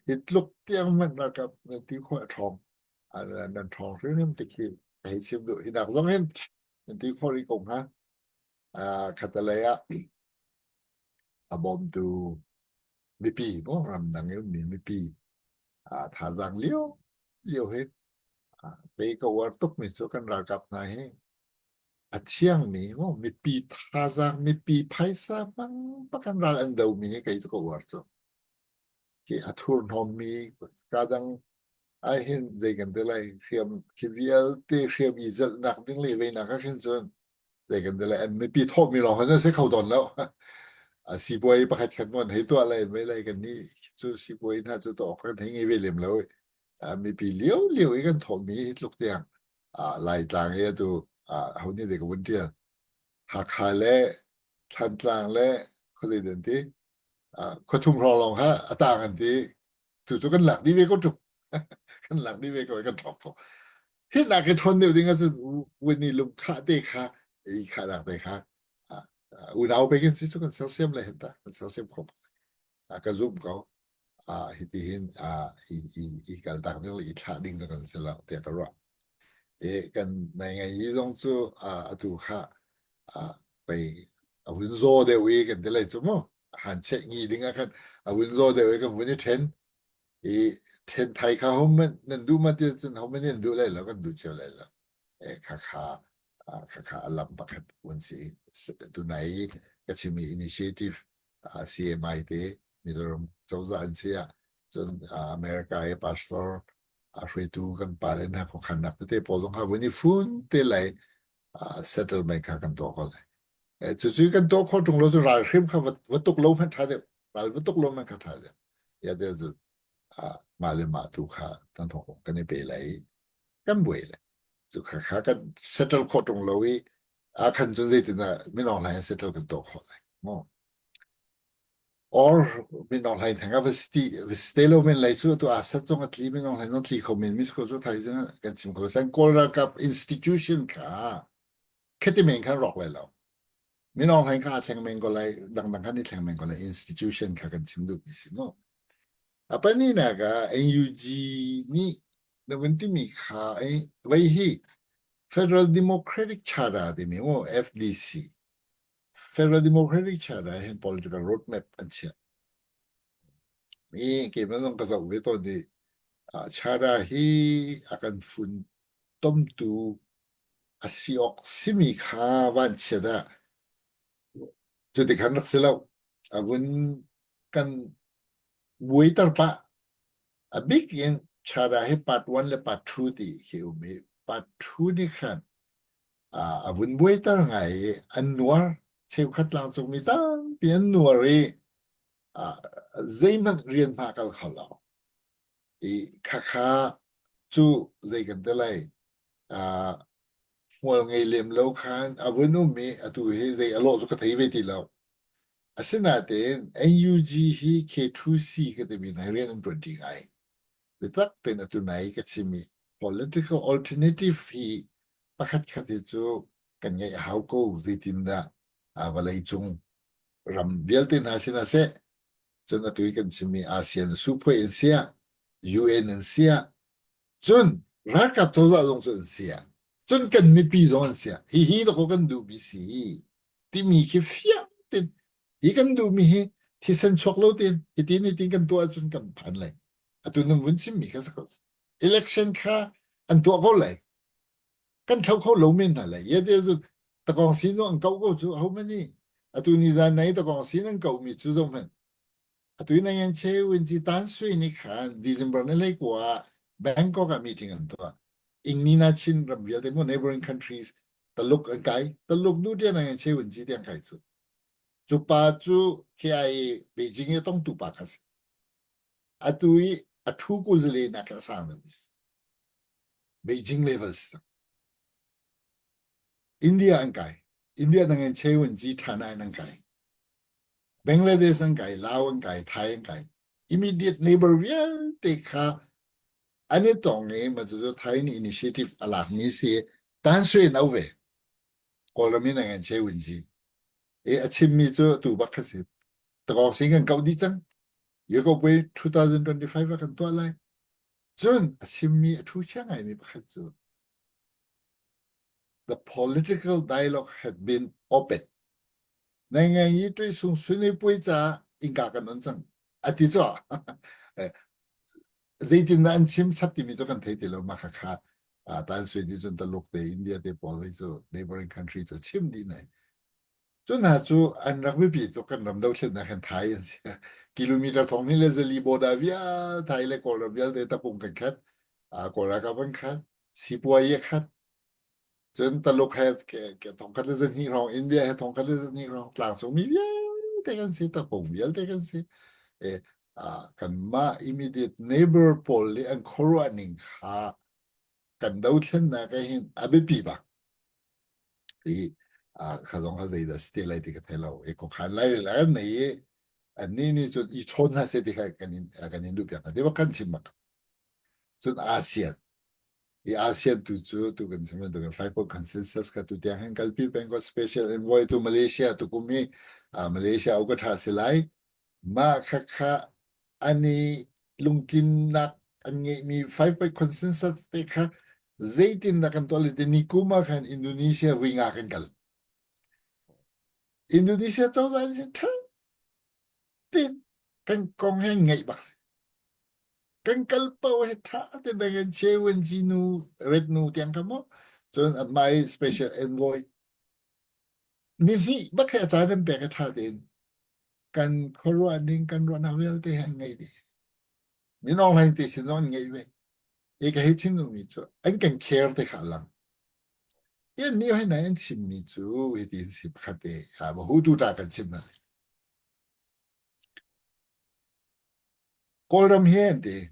hi tluk tiang hmanh ralkap nan ti khawh a ṭhawng nan ṭhawng hrimhrim ti khi hei chim duh hi nak zong hin nan ti khawh rih ko hnga khatalei ah a bawmtu mipi maw ramdang i ummi mipi thazaang lio lio hi kei ka uar tukmi cu kan ralkap hna hi a thiangmi maw mipi thazaang mipi phaisa hmang bak an ral an domi hi kei cu ka uar cu khi a thurhnawmmi ka dang ai hin zei kan ti lai hriam khi vialte hriam i zelhnak ding le veinak ah khin cun zei kan ti lai an mipi thawhmi lawng khan an si kho tawn lo a sipuai pakhat khat mon hei tuah lai mei lai kan nih cu sipuai hna cu to kan hei ngei ve lem lo mipi lio lio i kan thawhmi hi tluk tiang Laitlang i atu ho nih dek vun ṭial Hakha le Thlantlang le khuazei den ti khuathum hrawng lawng kha a tang an ti tu cu kan lak dih ve ko ṭuk kan lak dih ve ko i kan ṭhawk ko hi nak i ṭhawn deuh ding ahcun wini lung khah te kha i khahnak te kha unau pe kan si cu kan sersiam le hen ta kan sersiam kho ka zumh ko hiti hin i i i kaltak ding le i thlah ding cu kan si lo tiah ka ruah. I kan nai ngai i zong cu atu kha pei a vun zaw deuh i kan ti lai cu mu han cheh ngi ding ah khan a vun zaw deuh i kan vun i ṭhen i ṭhen thai kha hom nan duh ma ti cun hom nan duh lai lo kan duh cio lai lo e kha kha kha kha a lam pakhat vun si tunai ka chimi initiative CMI te Mizoram cozah an si ah cun America i pastor a hruaitu kan pa le hna khuakhannak tete pawl zong kha vun i fun te lai settlement kha kan tuah ko lai. Cucu kan tuah khawh ṭung lo cu ral hrim kha va tuk lo hmanh ṭha deuh ral va tuk lo hmanh kha ṭha deuh. Ya te cu mah le mah tu kha kan thawk kan i pe lai kan buai lai. Cu kha kha kan settle khawh ṭung lo i a khan cun zeitindah minung hlai in settle kan tuah khawh lai mu or minung hlai thang a va si va si lo men lai cu tu a sat zong a tli minung hlai zong tli kho men mis ko cu thai zong kan chim kho san kawl ralkap institution kha khati men khan rawk lai lo minung hlai kha a thleng men ko lai dangdang khan i thleng men ko lai institution kha kan chim duh mi si mu a panina ka NUG nih na vun timi kha vei hi Federal Democratic Charter timi mu FDC Federal Democratic Charter hin political roadmap an chiah. Mi keimah zong ka zoh ve tawn i charter hi a kan fun tomtu a si awk simi kha van chiat ah cuti khan rak si lo. A vun kan buaiter pah. A bik in charter hi part 1 le part 2 ti khi um i part 2 nih khan a vun buaiter ngai i an nuar cheukhat tlangcungmi tampi an nuar i zeihmanh rian hma kal kho lo i khakha cu zei kan ti lai hmual ngei lem lo khan a vun um i atu hi zei a lawh cu ka thei ve ti lo asinain NUG hi K2C ka timi hna rian an ṭuanṭi ngai biatak tein atu nai ka chim i political alternative hi pakhat khat hi cu kan ngeih a hau ko zeitindah vawlei cung ram vialte hna sinah seh cun atu i kan chimmi ASEAN suphuai in siah UN in siah cun ralkap cozah zong cu an siah cun kan mipi zong an siah hihi dakaw kan duhmi si timi khi fiang tein hi kan duhmi hi. Thisen chuak lo tin hitin hitin kan tuah ahcun kan phan lai. Atu nan vun chimmi kha si ko. Election kha an tuah ko lai. Kan thlo kho lo men hna lai. Ye te cu takong sin zong an ko ko cu ho mani. Atu ni zan nai takong sin an ko mi cu zong hman. Atu in an che win ci tan sui ni khan December ni lei kwa Bangkok ah meeting an tuah. Ingni na Chin ram vialte mo neighboring countries Taluk an kai. Taluk nu tiang an che win ci tiang kai cu. Cu pa cu KIA Beijing i tongtu pa kha si. Atu i a thu ku zale nak a sang deuh si. Beijing level si. India an kai. India nang an che win ci thana an kai. Bangladesh an kai, Lao an kai, Thai an kai. Immediate neighbor vialte kha an i tong i ma cu Thai nih initiative a lakmi si tan sui in au ve. Kawlram in an che win ji. E a chimmi cu tu bak kha si. Takawng sing kan kau di cang. Yeko pui 2025 ah kan tuah lai. Cun a chimmi a thu chia ngaimi pakhat cu the political dialogue had been open. Nai ngai i tuisung sui puai caah innka kan on cang a ti cu zeitindah an chim sap timi cu kan thei ti lo mah kha tan sui nih cun Taluk te India te pawl hi cu neighboring country cu chim dih nai cu hna cu an rak biapi tuk kan ram dothlennak hin Thai an si kilometer thong ni le zali border vial Thai le Kawlram vialte tapung kan khat Kawl ralkap an khat sipuai a khat Cun Taluk he thongkhat le zahnih hrawng, India he thongkhat le zahnih hrawng tlangcungmi vialte kan si, tapung vialte kan si. E, kanmah immediate neighbor pawl nih an khuaruah ning kha kan dothlennak ah hin a biapi bak. I kha zong kha zeidah si te lai ti ka thei lo. I khuakhan lai le an nei i annih nih cun i chawn hna seh ti kha kan in kan in duh piak hna. Ti bak kan chim bak. Cun ASEAN I ASEAN tu cu tu kan chim bantukin Frankfurt Consensus kha tu tiang hin kalpi peng ko special envoy tu Malaysia tu kum hi Malaysia uka tha si lai mah kha kha an i lungtlinnak an ngeihmi Frankfurt Consensus te kha zeitin dah kan tuah le ni kum ah khan Indonesia vui nga kan kal Indonesia cozah nih tha tin kan kong he ngaih bak si Kan kal paoh hi ṭha tein kan Chewenci nu ret nu tiang kha maw cun amah i special envoy nihnih bak he a caan an pek i ṭha tein kan khuaruah ning kan ruahnak vialte he an ngeih dih. Min Aung Hlaing te sin zong an ngeih ve. Hi ka hei chim duhmi cu an kan care te kha a lang. Hi an nih hoi nai an chimmi cu hiti an si pakhat te hu tu ta kan chim hna. Kawlram hi an ti.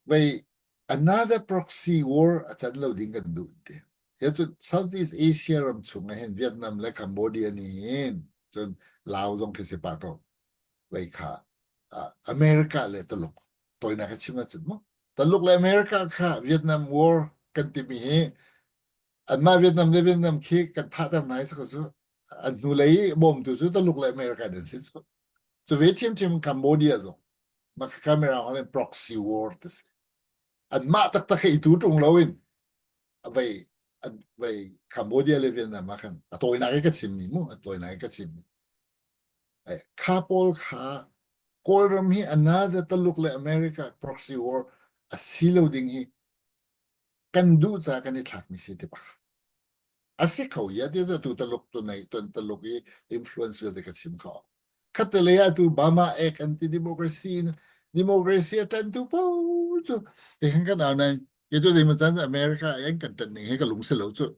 Vei another proxy war a can lo ding kan duh an ti. Hi cu Southeast Asia ram chung ah hin Vietnam le Cambodia nih hin cun Lao zong khi si pah ko. Vei kha America le Taluk tawinak a chim ahcun mu. Taluk le America kha Vietnam war kan timi hi anmah Vietnam le Vietnam khi kan thahter hna i saka cu an hnulei i bawmtu cu Taluk le America an si cu. Cu ve ṭhiamṭhiam Cambodia zong mah Mirang in proxy war ti si. Anmah taktak he i tu ṭung loin vei vei Cambodia le Vietnam ah khan a tawinak i ka chimmi mu a tawinak i ka chimmi. Kha pawl kha Kawlram hi another Taluk le America proxy war a si lo ding hi kan duh ca kan i thlakmi si ti bak. A si kho ya ti cu tu Taluk tu nei ton Taluk i influence vialte ka chim kho. Khatte ah tu Burma Act anti democracy in democracy a ṭan tu po cu te kan kan au nai ke tu zei chan America an kan ṭan ning he ka lung si lo cu.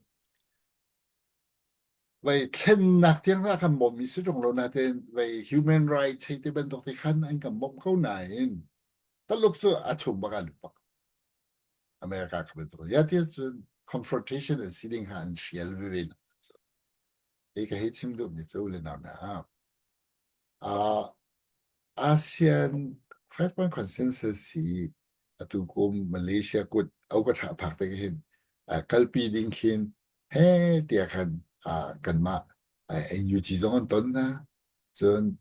Vei thlennak tiang ah kan bawm mi si ṭung lo na tein vei human rights hei te bantuk te khan an kan bawmh ko nain Taluk cu a chung bak ah lut bak. America kha bantuk ya ti cun confrontation an si ding kha an hrial veve hi ka hei chim duhmi cu le nau na uh, ASEAN five point consensus hi atu kum Malaysia kut au ka tha phak te hin kalpi ding khin he tia khan kanmah NUG zong an ton na Cun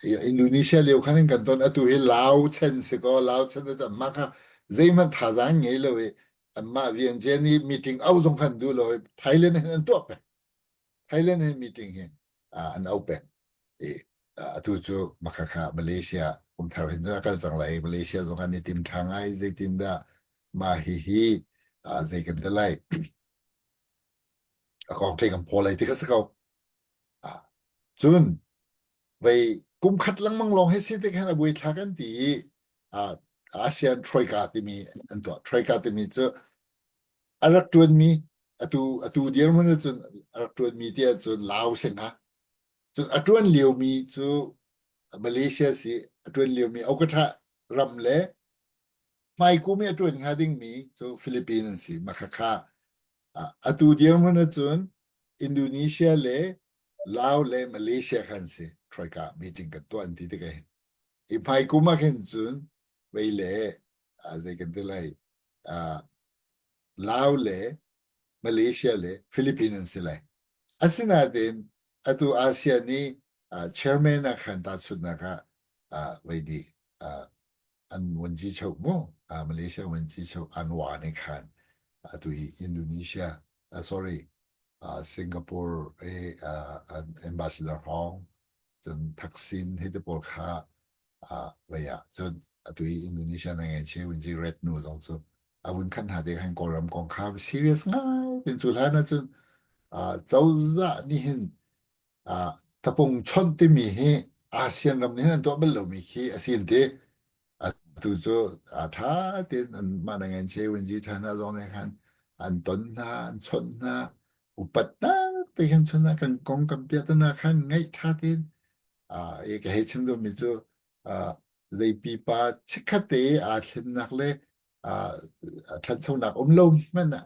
Indonesia lio khan in kan ton atu hi Lao chen si ko Lao chen cu anmah kha zeihmanh thazaang ngei lo i anmah Vientiane i meeting au zong khan duh lo i Thailand hin an tuah peng Thailand hin meeting hi an au peng i. Atu cu makhakha Malaysia kumthar hin cun a kal cang lai. Malaysia zong an i tim ṭha ngai. Zeitindah mah hihi zei kan ti lai. A kong ṭhe kan phaw lai ti kha si ko. Cun vei kum khat lengmang lawng hi si te khan a buaithlak an ti i ASEAN Troika timi an tuah. Troika timi cu a rak ṭuanmi atu atu dirhmun ahcun a rak ṭuanmi ti ahcun Laos si hnga. Cun a ṭuan liomi cu Malaysia si a ṭuan liomi Okatha ram le hmaikum i a ṭuan hnga dingmi cu Philippines an si. Mah khakha atu dirhmun ahcun Indonesia le Laos le Malaysia kha an si. Troika meeting kan tuah an ti tikah hin. I hmaikum ah khin cun vei le zei kan ti lai Laos le Malaysia le Philippines an si lai. Asinain atu ASEAN i chairman ah khan tahchunhnak ah vei nih an vuanci cheu mu Malaysia vuanci cheu Anwar nih khan atu hi Indonesia sorry Singapore i ambassador Hong cun Thaksin hi te pawl kha vei ah cun atu i Indonesia na ngei che vun red nu zong cu a vun khan hna te khan Kawlram kong kha serious ngai tin cu hlan ahcun cozah nih hin tapung chawnh timi hi ASEAN ram nih hin an tuah bal lomi khi a si an ti atu cu a tha tein an mah na ngen che vun ji tha hna zong nih khan an ton hna an chawnh hna upat tak te khan chun ah kan kong kan piah khan ngaih tha tein i ka hei chim duhmi cu zei pipa chikkhat te aa thlennak le ṭhanchonak um lo hmanh ah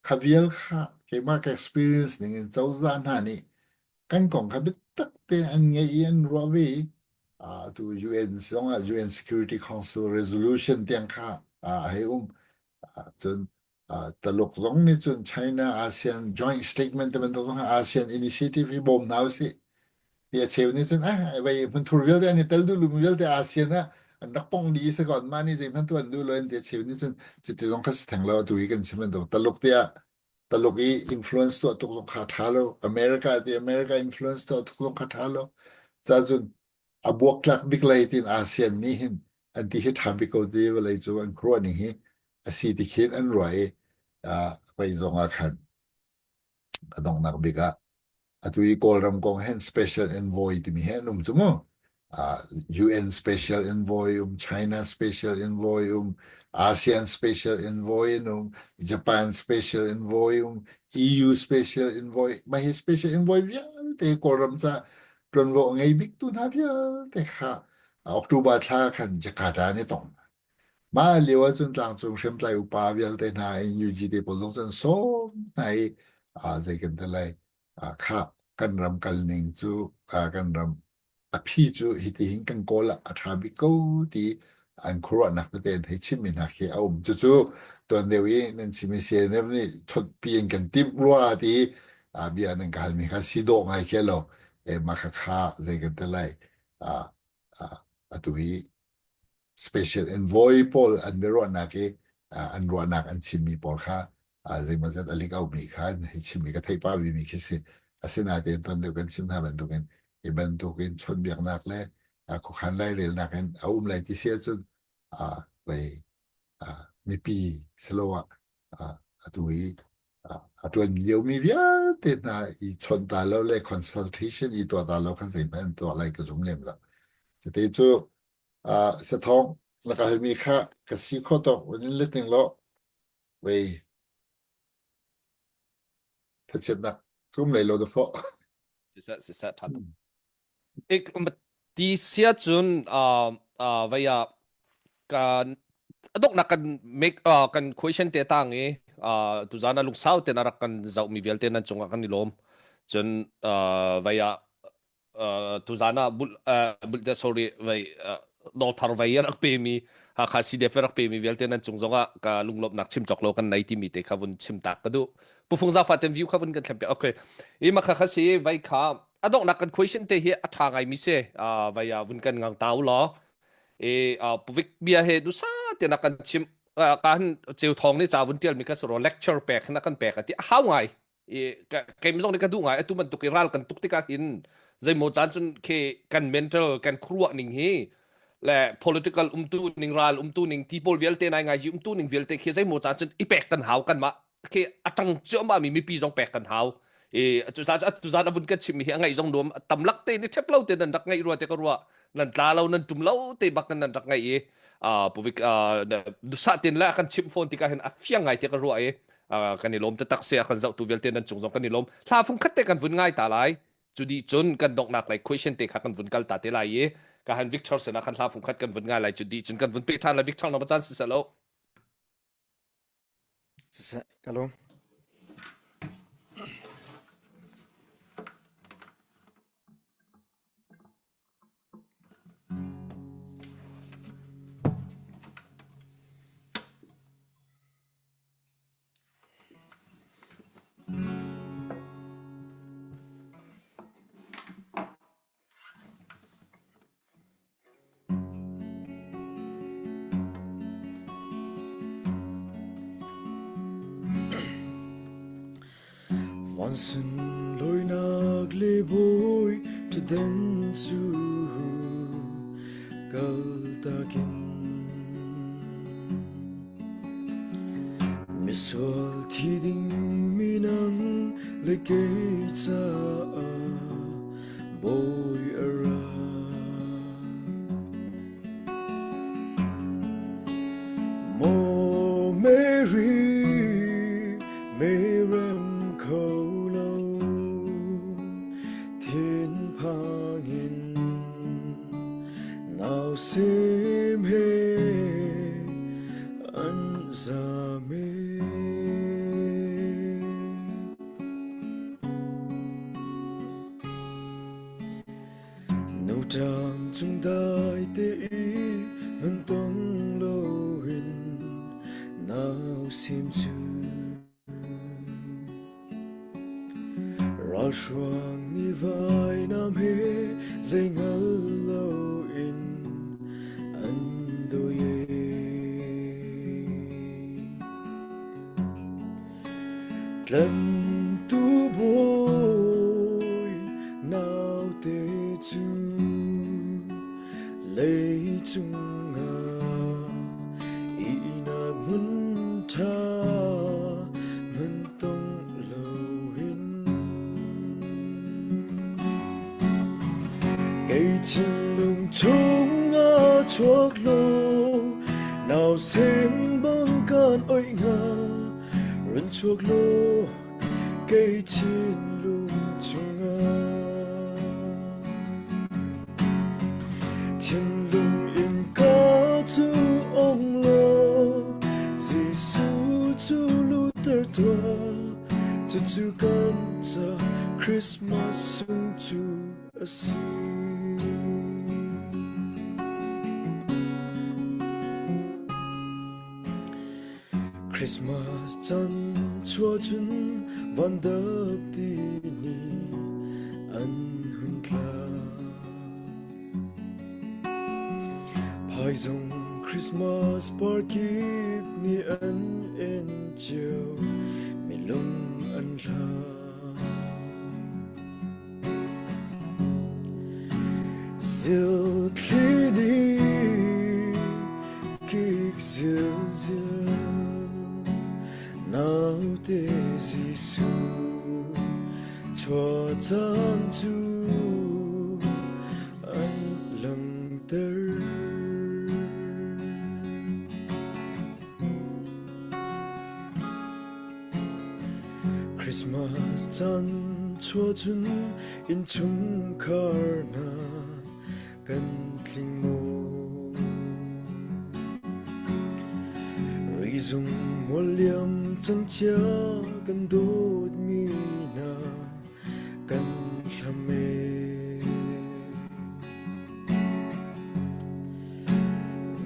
kha vial kha keimah ka experience ning in cozah hna nih kan kong kha biatak te an ngeih i an ruah ve i atu UN zong ah UN Security Council resolution tiang kha a hei um cun Taluk zong nih cun China ASEAN joint statement te bantuk zong ASEAN initiative hi bawm hna usih. Ti a cheu nih cun ah vai hmunthur vialte an i tel duh lumi vialte ASEAN ah an rak pong dih si ko anmah nih zeihmanh tu an duh lo in ti a cheu nih cun cuti zong kha si theng lo atu hi kan chim bantuk Taluk tiah Taluk i influence tuah tuk zong kha tha lo America ti America influence tuah tuk zong kha tha lo ca cun a buaktlak bik lei tin ASEAN nih hin an ti hi ṭha bik ko ti vawlei cu an khuaruah ning hi a si ti khin an ruah i pei zong ah khan a donghnak bik ah atu i Kawlram kong hin special envoy timi hi an um cu mu UN special envoy um China special envoy um ASEAN special envoy in um Japan special envoy um EU special envoy mah hi special envoy vialte Kawlram ca ṭuanvo a ngei biktu hna vialte kha October thla khan Jakarta an i tong. Mah lio ahcun tlangcung hriamtlai upa vialte hna NUG te pawl zong cu an sawm hna i zei kan ti lai kha kan ram kal ning cu kan ram a phi cu hitihin kan kawl ah a ṭha bik ko ti an khuaruahnak tete an hei chimmi hna khi a um. Cucu tuan deuh i nan chim i CNF nih chawnh in kan timh rua ti bia nan ka halmi kha si dawh ngai khi lo. E mah kha kha zei kan ti lai. Atu hi special envoy pawl an biaruahnak i an ruahnak an chimmi pawl kha zeimawzat a lik aumi kha hei chimmi ka theih pah vimi khi si. Asinain tuan deuh kan chim hna bantukin hi bantukin chawnhbiaknak le khuakhan lairelnak in a um lai ti si ahcun vei mipi siloah atu i a ṭuan liomi vialte hna i chawnh ta lo le consultation i tuah ta lo khan zeihmanh an tuah lai ka zum lem lo. Cuti cu sathawng na ka halmi kha ka si khawh tawk in let ning law vei thlachiatnak cum lei lo dafawh. Siseh siseh ṭha tuk. Ik ti sia cun vei ah kan adoknak kan make kan question te tang i tuzan ah lungsau ten a rak kan zohmi vialte nan cungah kan i lawm. Cun vei ah tuzan ah bul bul sorry vei dawthar vei rak pemi Hakha CDF rak pemi vialte nan cung zongah ka lunglawmhnak chim cawk lo kan nei timi te kha vun chim tak ka duh pufung zafa ten view kha vun kan thlem pe okay i makha kha si vai kha adongnak kan question te hi a tha ngai mi se vai vun kan ngang tau law e puvik bia he dusa te na kan chim ka han cheu thong ni cha vun tial mi kha soro lecture pek na kan pek ati hau ngai. I keim zong nih ka duh ngai atu bantuk i ral kan tuk tikah hin zeimaw caan cun khi kan mental kan khuaruah ning hi le political umtu ning ral umtu ning ti pawl vialte nai ngai umtu ning vialte khi zeimaw caan cun i pek kan hau kan mah khi atang cuahmah mi mipi zong pek kan hau i cu zan atu zan avun kan chim mi hi a ngaih zong nuam tam lak te ni thep lo te nan rak ngaih rua te ka rua nan tla lo nan tum lo te bak nan rak ngaih i puvik dusa tin la kan chim phone tikah hin a fiang ngai te ka rua i kan i lawm taktak se a kan zohtu vialte nan cung zong kan i lawm hla fung khat te kan vun ngai ta lai cu dih cun kan donghnak lei question te kha kan vun kal ta te lai i ka han Victor sinah khan hla fung khat kan vun ngai lai cu dih cun kan vun pe ṭhan lai Victor na caan si selo Siseh, ka lawm. Van sunlawinak le bawi ṭhaden cu kaltak in Misual thi ding mi nang le kei caah Bawi a ra. Maw Mary, merem kho lo, thinphang in nausem he an zam e. Nuṭang cung dai te i man tong loin nausim cu ralhruang nih vainam he zei hngal loin an dawi e. Tlantu bawi naute cu leicung ah ihnak hmun ṭha hmun tong loin kei thinlung chungah chuak law nausem bang kan oih hnga Run chuak law kei thinlung chungah Thinlung innka cu ong law Jesuh cu lutter tuah Cucu kan ca Christmas sung cu a si. Christmas caan chuah cun van dap ti ni an hun tla. Phaizawng Christmas par kip nih an en cio, mi lung an hla. Zilthli nih kik zilzil naute Jesuh chuah caan cu an langhter. Christmas caan chuah cun innchungkhar hna kan tling maw? Rizung mualliam cangcia kan dawtmi hna kan hlam ee.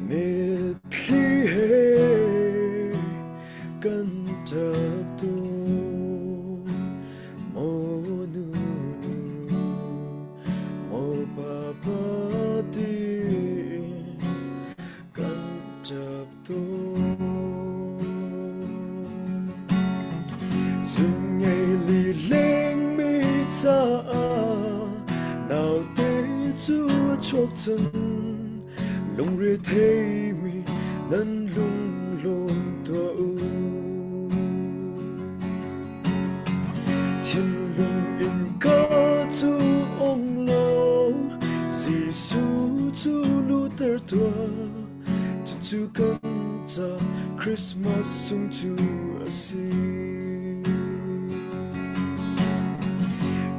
Mitthli he kan ṭap tawn maw nu nu maw papa tiin kan ṭap tawn. Ngei lilengmi caah naute cu a chuak cang. Lungre theimi nan lunglawm tuah u. Thinlung innka cu ong law Jesuh cu luhter tuah. Cucu kan ca Christmas sung cu a si.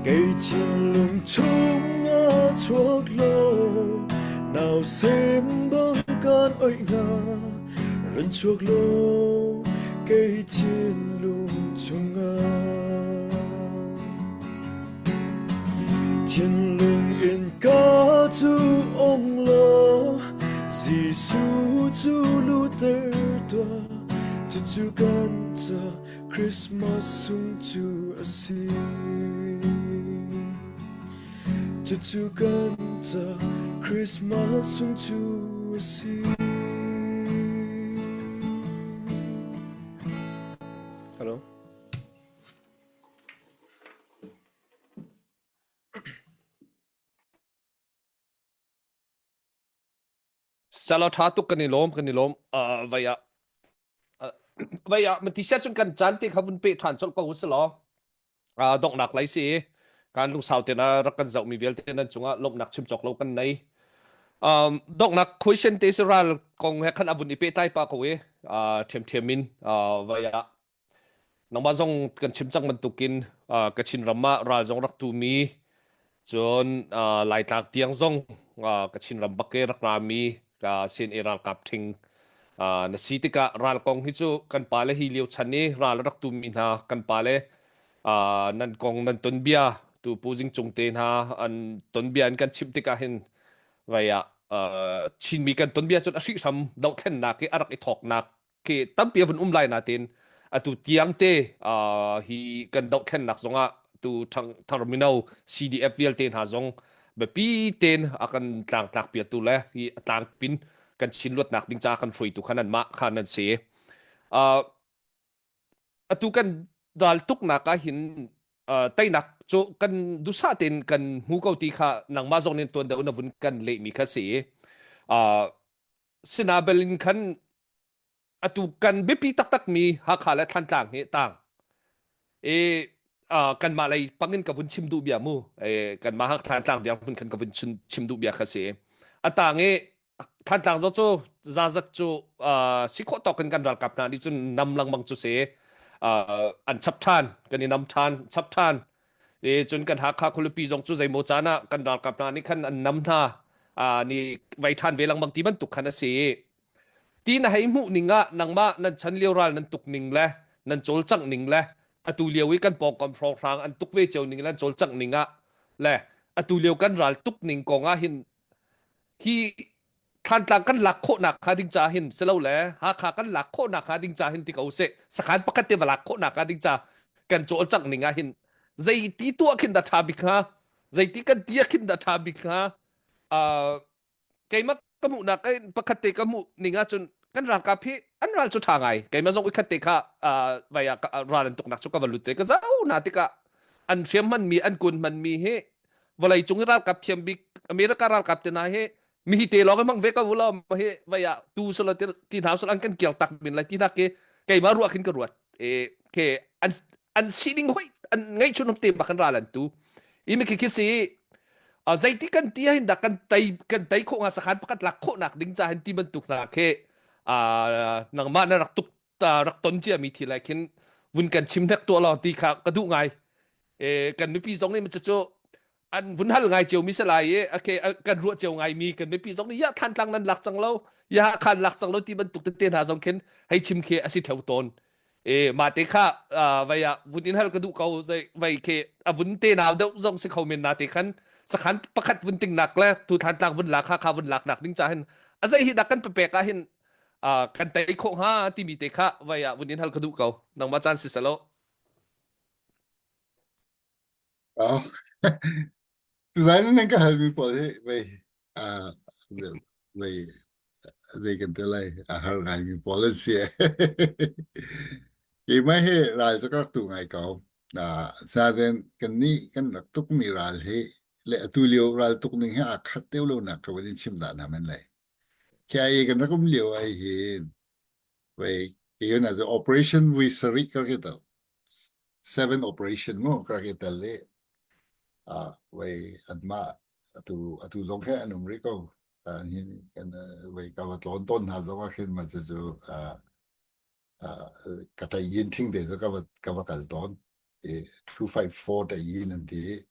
Kei thinlung chungah chuak law nausem bang kan oih hna run chuak law kei thinlung chungah. Thinlung innka cu ong law Jesuh cu luhter tuah cucu kan ca Christmas sung cu a si. Cucu kan ca Christmas sung cu a si. Hello. Salo tha tuk kan i lawm kan i lawm uh, vai ah uh, vai ah mati sia cun kan caan te kha vun pe than colh ko usih law uh, donghnak lei si kan lungsau te na rak kan zoh mi vialte nan cungah lawmhnak chim cawk lo kan nei um, donghnak question te si ral kong he khan avun i pe tai pa ko i uh, thiam thiam in uh, vai ah Nangmah zong kan chim cang bantukin uh, Kachin ram ah ral zong rak tumi cun uh, Laitlak tiang zong uh, Kachin ram bak ke rak rami ka CNA ralkap ṭhing uh, na si tikah ral kong hi cu kan pale hi lio chan i ral rak tumi hna kan pale uh, nan kong nan ton bia tu Pu Zing Cung te hna an ton bia an kan chimh tikah hin vai ah uh, Chinmi kan ton bia cun a hrihhram dohthlennak i a rak i thawknak khi tampi a vun um lai nain atu tiang te hi kan dohthlennak zongah tu thang tharmino CDF vialte hna zong biapi ten a kan tlangtlak piatu le hi a tlangpin kan chin luatnak ding ca kan hruaitu kha nan mah kha nan si. Uh, atu kan dal tuknak ah hin uh, teinak cu kan dusa tein kan hmu ko ti kha nangmah zong nin tuan deuh na vun kan lehmi kha si. Uh, sinabel in khan atu kan biapi taktakmi Hakha le Thantlang hi tang i uh, kanmah lei pangin ka vun chim duh bia mu e, kanmah Hakha Thantlang biang hun khan ka vun chim, chim duh bia kha si a tang i Thantlang zo cu zazat cu uh, si khawh tawk in kan ralkap hna nih cun nam lengmang cu si uh, an chap than kan i nam than chap than E cun kan Hakha khualipi zong cu zeimaw caan ah kan ralkap hna nih khan an nam hna ah ni vai ṭhan ve lengmang ti bantuk khan a si. Ti na hei hmuh ning ah nangmah nan chan lio ral nan tuk ning le nan cawlcangh ning le atu lio i kan pawngkam hrawnghrang an tuk ve cio ning le an cawlcangh ning ah le atu lio kan ral tuk ning kong ah hin hi Thantlang kan lak khawhnak hnga ding ca hin silole Hakha kan lak khawhnak hnga ding ca hin ti ko seh sakhan pakhat te va lak khawhnak hnga ding ca kan cawlcangh ning ah hin zeiti tuah khin dah ṭha bik hnga zeiti kan ti ah khin dah ṭha bik hnga uh, keimah ka hmuhnak pakhat te ka hmuh ning ahcun kan ralkap hi an ral cu ṭha ngai keimah zong ikhat te kha uh, vai ah ral an tuknak cu ka va lut te ka zau na tikah an hriam hmanmi an kun hmanmi hi vawlei cung i ralkap thiam bik America ralkap te hna hi mi te lawng hmang ve ko law hi vai ah tu solo ti hna solo an kan kiar tak min lai ti hna ke keimah ruah khin ka ruat e ke an an sining hoi an ngai chun te bak kan ral an tu i mi khi khi si zeiti kan ti hin dah kan tai kan tai kho nga sakhan pakhat lak kho nak ding cha hin ti bantuk na khe nangmah na rak tuk rak ton cia mi thil ai khin vun kan chim hnek tuah law ti kha ka duh ngai e kan mipi zong nih cu an vun hal ngai cio mi se lai i okay kan ruah cio ngai mi kan mipi zong nih ya than tlang nan lak cang lo ya khan lak cang lo ti bantuk tete hna zong khin hei chim khi asi theu tawn e ma te kha vai ah vun in hal ka duh ko zai vai ke a vun te nau deuh zong si kho men na te khan sakhan pakhat vun ting nak le tu than tlang vun lak kha kha vun lak nak ding cha hin a zai hi dak kan pepek ah hin kan tei khawh hnga timi te kha vai ah vun in hal ka duh ko nangmah caan si salo Oh. Tuzan nan ka halmi pawl hi vei ah vei zei kan te lai a har ngaimi pawl an si. Keimah hi ral cu ka rak tu ngai ko. Saden kannih kan rak tukmi ral hi le atu lio ral tuk ning hi aa khat deuh lo nak ka van in chim dah na men lai. KIA kan rak um lio ai hin wei ke na operation vui sarih ka ke tel seven operation mu ka ke tel le wei anmah atu atu zong khe an um rih ko. Hin kan wei ka va tlawn tawn hna zong ah khin ma cu cu ka ṭayin ṭhing te cu ka va ka va kal tawn. I 254 ṭayin an ti.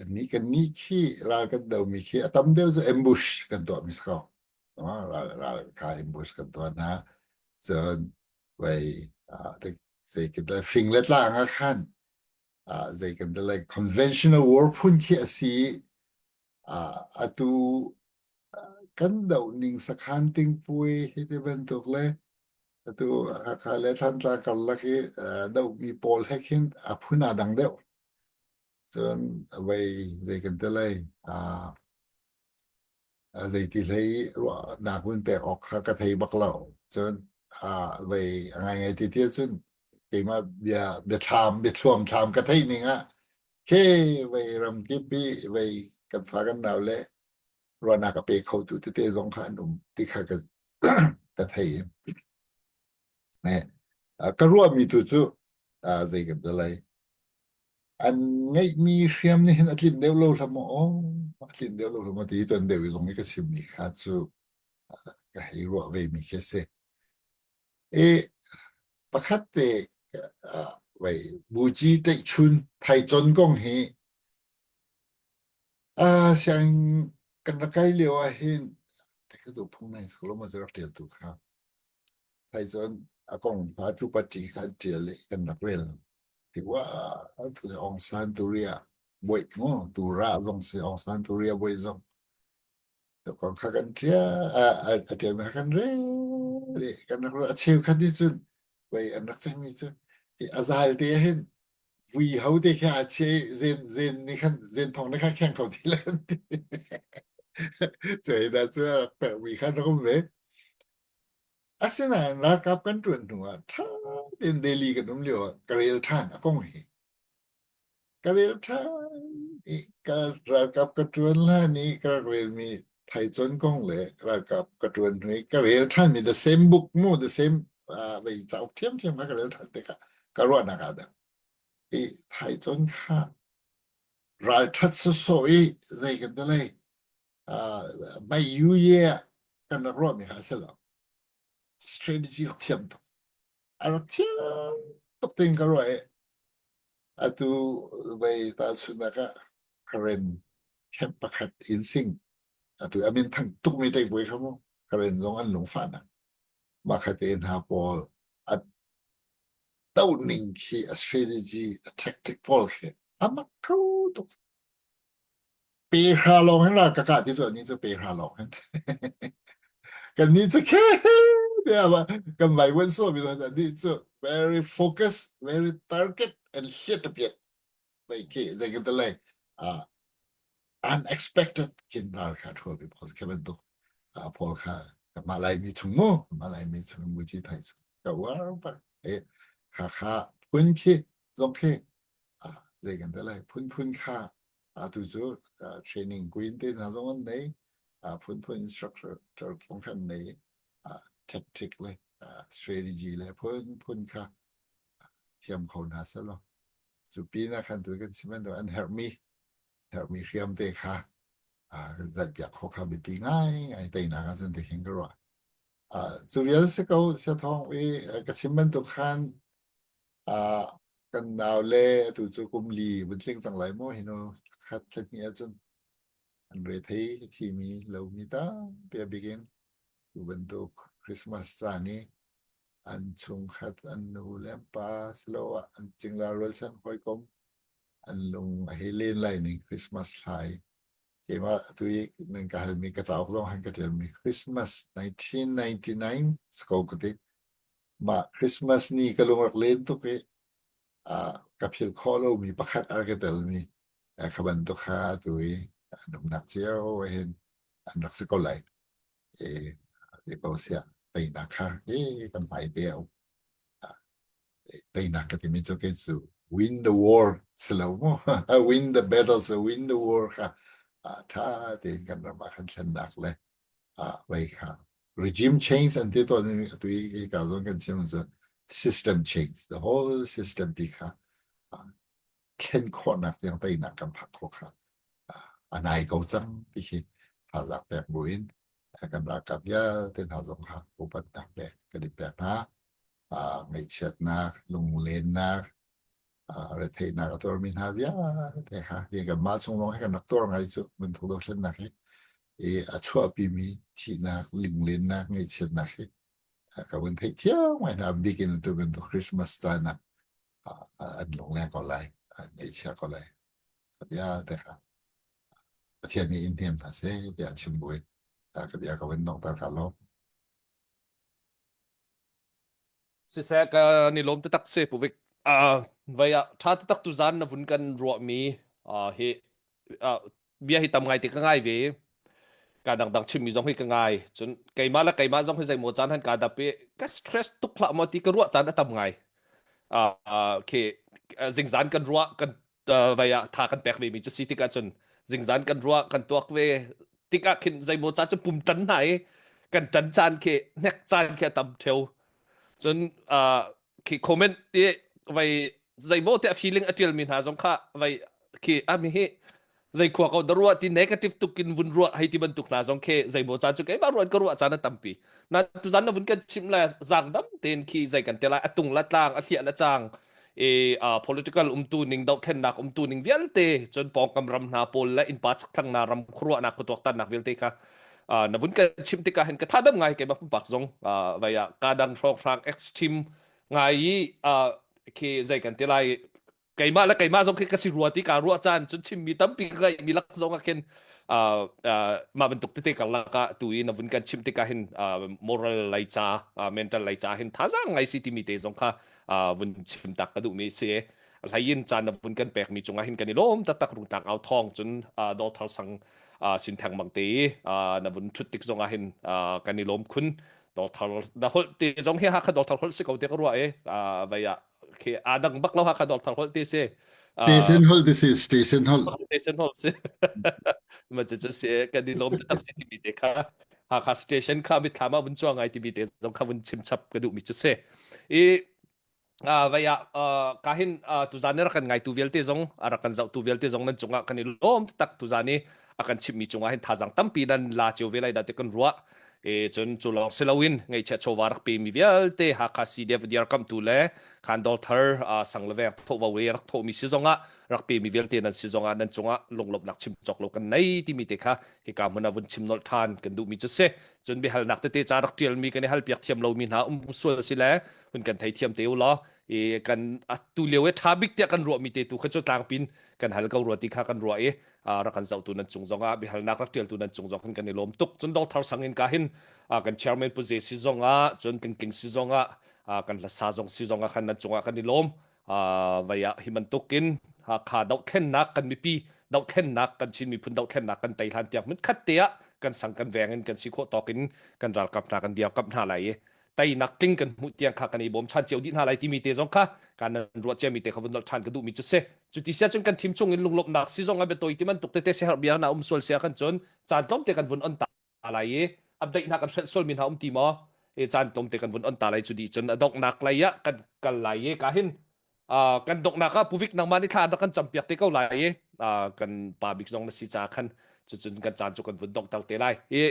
Ni kan ni khi ral kan domi khi a tam deuh cu ambush kan tuah mi si ko. Ral ral kha ambush kan tuah hna. Cun wei zei fing le tlang ah khan zei kan ti like conventional war phun khi a si i atu kan doh ning sakhan tingpui hi ti bantuk le atu Hakha le Thantlang karlak i dohmi pawl he khin a phun aa dang deuh. Cun vei zei kan ti lai Zeiti hlei ruahnak hun pek awk kha ka thei bak lo. Cun vei a ngaingai ti ti ahcun keimah bia biathlam biathluam thlam ka theih ning ah khi vei ramkip i vei kan fa kan nau le ruahnak a pe khotu tete zong kha an um ti kha ka ka thei. Ka ruahmi tu cu zei kan ti lai An ngeihmi hriam nih hin a tlinh deuh lo hlah maw aw, a tlinh deuh lo hlah maw ti hi tuan deuh i zong i ka chimmi kha cu ka hei ruah vemi khi a si. I pakhat te vei buci tlaihchun thaicon kong hi sianginn kan rak kai lio ah hin ka phung nai school ma cu rak ṭial tu kha. Thaicon a kong hna cu pati kha an ṭial i kan rak rel. Ti Aung San Turia buaih mu Tura zong si Aung San Turia buaih zong kong kha kan ṭial a ṭial mi kha kan rel i kan rak a cheukhat nih cun vei an rak chimmi cu hi a zal te ah hin vui ho te khi aa chia i zen zen nih khan zen thong nih khan kheng kho ti le an ti. Cuai dah cu a rak perhmi kha an rak um ve. Asinain ralkap kan ṭuan hnuah ṭha tein Delhi kan um lioah ka rel ṭhan a kong hi. Ka rel ṭhan i ka ralkap ka ṭuan hlan i ka rak relmi Thaicon kong le ralkap ka ṭuan hnu i ka rel ṭhanmi the same book mu the same uh, vei cauk ṭhiamṭhiam kha ka rel ṭhan tikah ka ruahnak aa dang. I Thaicon kha ralṭhat sawsawh i zei kan ti lai mei yu ye kan rak ruahmi kha a si lo. Strategy rak thiam tuk. A rak thiam tuk ting ka ruah i atu vei tahchunhnak ah Karen camp pakhat in sing atu amin thang tukmi teipuai kha mu Karen zong an lungfahnak mah kha te hna pawl a doh ning khi a strategy a tactic pawl khi a mak kho tuk Pe hra lawng hin ra ka kah ti cu anih cu pe hra lawng hin. Kannih cu khe tiah kan vaivuan sawmi hna nih cu very focus, very target and hliat a piat. Mei khi zei kan ti lai uh, unexpected kin ral kha thua bi pawl khe bantuk pawl kha kanmah Laimi chung mu kanmah Laimi chung muci thai chu ka uar bak e kha kha phun khi zong khi zei kan ti lai phunphun kha atu cu training kuin te hna zong an nei phunphun instructor zong khan nei tactic le strategy le phunphun kha thiam kho hna selaw cu pin ah khan tu kan chim an herhmi herhmi hriam te kha kan zalh piak kho kha biapi ngai ngai teinak ah cun ti khin ka ruah cu vial si ko siathawng i ka chim bantuk khan Kan naule atu cu kum li vun tling cang lai maw hi nu khat thla hnih ahcun an rethei thimi lomi tampi a bik in tu bantuk Christmas caan i an chungkhat an nu le an pa siloah an cingla rualchan hawikom an lung a hei len lai ning Christmas thla i keimah atu i nan ka halmi ka cauk zong han ka ṭialmi Christmas 1999 sako ka ti Mah Christmas ni ka lung rak len tuk i ka philh khawh lomi pakhat a rak i telmi kha bantuk kha atu i an umnak cio hin an rak si ko lai. I ti ko siah teinak kha hi kan hmai te a um. Teinak ka timi cu kei cu Win the war si lo mu. Win the battle so win the war kha ṭha tein kan ram ah khan thlennak le vei kha regime change an ti tawn mi atu i ka zon kan chim cu system change the whole system pi kha thlen khawhnak tiang teinak kan phak khawh kha a nai ko cang ti khi thazaang pek buin kan ralkap vialte hna zong kha upatnak pek kan i pek hna. Ngaihchiatnak, lunglennak, retheihnak a tuarmi hna vialte kha hi kanmah chung lawng hi kan rak tuar ngai cu bantuk dothlennak hi i a chuahpimi thihnak, lunglennak, ngaihchiatnak hi ka vun theih thiam ngai hna bik in tu bantuk Christmas caan ah an lungleng ko lai, an ngaihchia ko lai. Vialte kha Pathian nih in hnem hna seh tiah chim buin ka bia ka vun donghter ka lawm. Siseh ka ni lawm taktak si Pu Vic. Uh, vai ah ṭha taktak tu zan na vun kan ruahmi uh, hi uh, bia hi tam ngai te ka ngai ve. Ka dangdang chimmi zong hi ka ngai. Cun keimah le keimah zong hi zeimaw caan han ka dap i ka stress tuk hlah maw ti ka ruah caan a tam ngai. Uh, uh, khi zingzan kan ruah kan vai ah tha kan pek ve mi cu si tikah cun zingzan kan ruah kan tuak ve tikah khin zeimaw ca cu pum tan hna i kan tan caan khi hnek caan khi a tam theo cun khi comment i vai zeimaw te a feeling a tial mi hna zong kha vai khi a mi hi zei khua ko da ruah ti negative tukin vun ruah hei ti bantuk hna zong khi zeimaw caan cu keimah ruan ka ruah caan a tampi na tuzan na vun kan chim le zang dam tein khi zei kan te lai a tung la tlang a hliah la cang e political umtu ning dohthlennak umtu ning vialte cun pawngkam ram hna pawl le innpa chakthlang na ram khuaruahnak khuatuaktannak vialte kha na vun kan chim tikah hin ka tha dam ngai keimah pumpak zong vai ah ka dang hrawng hrang extreme ngai i khi zei kan ti lai keimah le keimah zong khi ka si rua ti ka ruah caan cun chimmi tampi ka ngeihmi lak zong ah khin uh, uh, mah bantuk tete karlak ah tu i na vun kan chim tikah hin uh, moral lei ca uh, mental lei ca hin thazaang ngai si timi te zong kha uh, vun chim tak ka duhmi si hlei in caan na vun kan pekmi cungah hin kan i lawm taktak rungtlang au thawng cun uh, dawr thar sang uh, sin theng mang te i uh, na vun thut tik zong ah hin uh, kan i lawm khun dawr thar na holh te zong hi hakha dawr thar holh si ko te ka ruah i uh, vai ah khi aa dang bak lo hakha dawr thar holh ti si Station holh this is station holh. Station holh si. Ma cu cu si kan i lawm tak si timi te kha Hakha station kha mitthlam ah vun chuang ngai timi te zong kha vun chim chap ka duh mi cu si. I vai ah ka hin tuzan ni rak kan ngaitu vialte zong a rak kan zohtu vialte zong nan cungah kan i lawm tak tuzan i a kan chimmi cungah hin thazang tampi nan la cio ve lai dah ti kan ruah e cun cu lawng si loin ngaihchiat chawva rak pemi vialte Hakha CDF dirkamtu le Khandol thar sang le veng thawhvo i rak thawhmi si zongah rak pemi vialte nan si zongah nan cungah lunglawmhnak chim cawk lo kan nei timi te kha hika hmun ah vun chim nolh ṭhan kan duhmi cu si cun biahalnak tete ca rak ṭialmi kan i halpiak thiam lomi hna um sual si le hun kan thei thiam te u law i kan atu lio i ṭha bik tiah kan ruahmi te tu kha cu tlangpin kan hal ko rua ti kha kan ruah i rak kan zohtu nan cung zongah biahalnak rak ṭialtu nan cung zong hin kan i lawm tuk cun Dr. Sang in ka hin kan chairman Pu Ze si zongah cun Tlingtling si zongah kan hlasa zong si zongah khan nan cungah kan i lawm vai ah hi bantukin Hakha dohthlennak kan mipi dohthlennak kan Chin miphun dohthlennak kan tei hlan tiang hmun khat te ah kan sang kan veng in kan si khawh tawk in kan ralkap hna kan dirkamh hna lai i teinak tling kan hmuh tiang kha kan i bawm ṭhan cio dih hna lai timi te zong kha kan ruah ciami te kha vun nolh ṭhan ka duhmi cu si cu ti sia cun kan thim chung in lunglawmhnak si zong a biatawi ti bantuk tete siaherh bia na um sual sia kan cun caan tlawmte kan vun on ta lai i update hna kan hrelh sualmi hna um ti maw e caan tlawmte kan vun on ta lai cu dih cun a donghnak lei ah kan kal lai i ka hin kan donghnak ah puvik nangmah nih thla rak kan campiak te ko lai i kan pa bik zong na si ca khan cucun kan caan cu kan vun donghter te lai i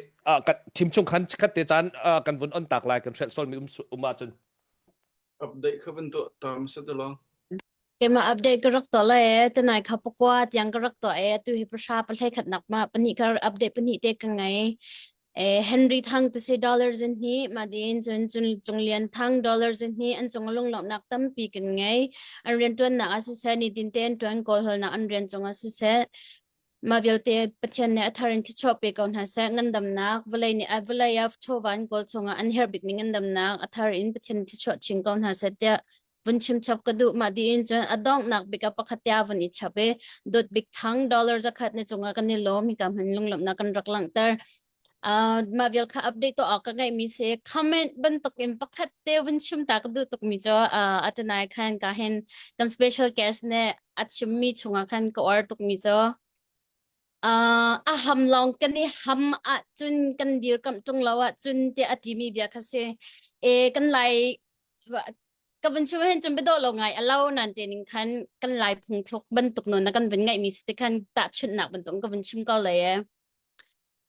kan thim chung khan chikkhat te caan kan vun on tak lai kan hrelh sualmi um um ahcun Update kha van tuah tam sa te lo. Keimah update ka rak tuah lai e tunai kha pakua tiang ka rak tuah e atu hi pahra pahlei khatnak ma pahnih ka update pahnih te ka ngei e Henry Thang te si dollar zin hi ma din cun cun Cung Lian Thang dollar zin hi an cung lunglawmhnak tampi kan ngei an rian tuannak ah siseh ni tin te an tuan kawl holnak an rian cung ah siseh Mah vialte Pathian nih a thar in thichuah pe ko hna seh. Ngandamnak, vawlei nih a vawlei ah chawva an kawl chungah an herh bikmi ngandamnak a thar in Pathian nih thichuah chin ko hna seh tiah vun chim chap ka duh. Mah dih in cun a donghnak bik ah pakhat te ah vun i chap i dawt bik thang dollar zakhat na cungah kan i lawm. Hika hman lunglawmhnak kan rak langhter. Uh, mah vial kha update to ka ngai mi se comment bantuk in pakhat te vun chim ta ka duh tuk mi cho uh, atanai khan ka hin kan special guest ne a chim mi chungah khan ka or tuk mi cho uh, a ham long kan i ham ah cun kan dir kam tung lo ah cun te a ti mi bia kha se e kan lai ka vun chim hin cun biadawh lo ngai a lo nan te ning khan kan lai phung thluk bantuk non na kan vun ngaih mi si te khan tahchunhnak bantuk ka vun chim ko le e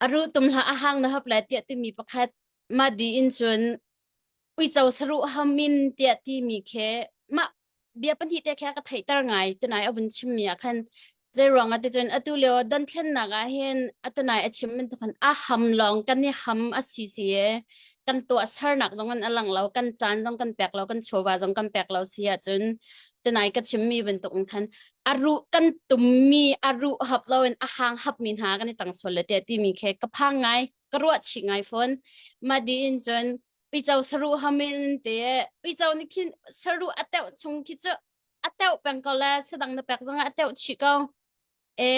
a ru tum hla a hang na hap le tiah timi pakhat ma di in cun uico saruh hamin tiah timi khi mah bia pahnih te khi a ka theihter ngai tunai a vun chimmi ah khan zei ruang ah ticun atu lio donthlennak ah hin atunai a chim bantuk khan a ham lawng kan i ham a si si e kan tuah sernak zong in a lang lo kan caan zong kan pek lo kan chawva zong kan pek lo si ahcun tunai ka chimmi bantuk in khan a ruh kan tummi a ruh hap lo in a hang hapmi hna kan i cang sual le tiah timi khi ka phang ngai ka ruah chih ngai fawn mah di in cun uico saruh hamin te uico nih khin saruh a teuh chung khi cu a teuh peng ko le sadang na pek zongah a teuh chih ko e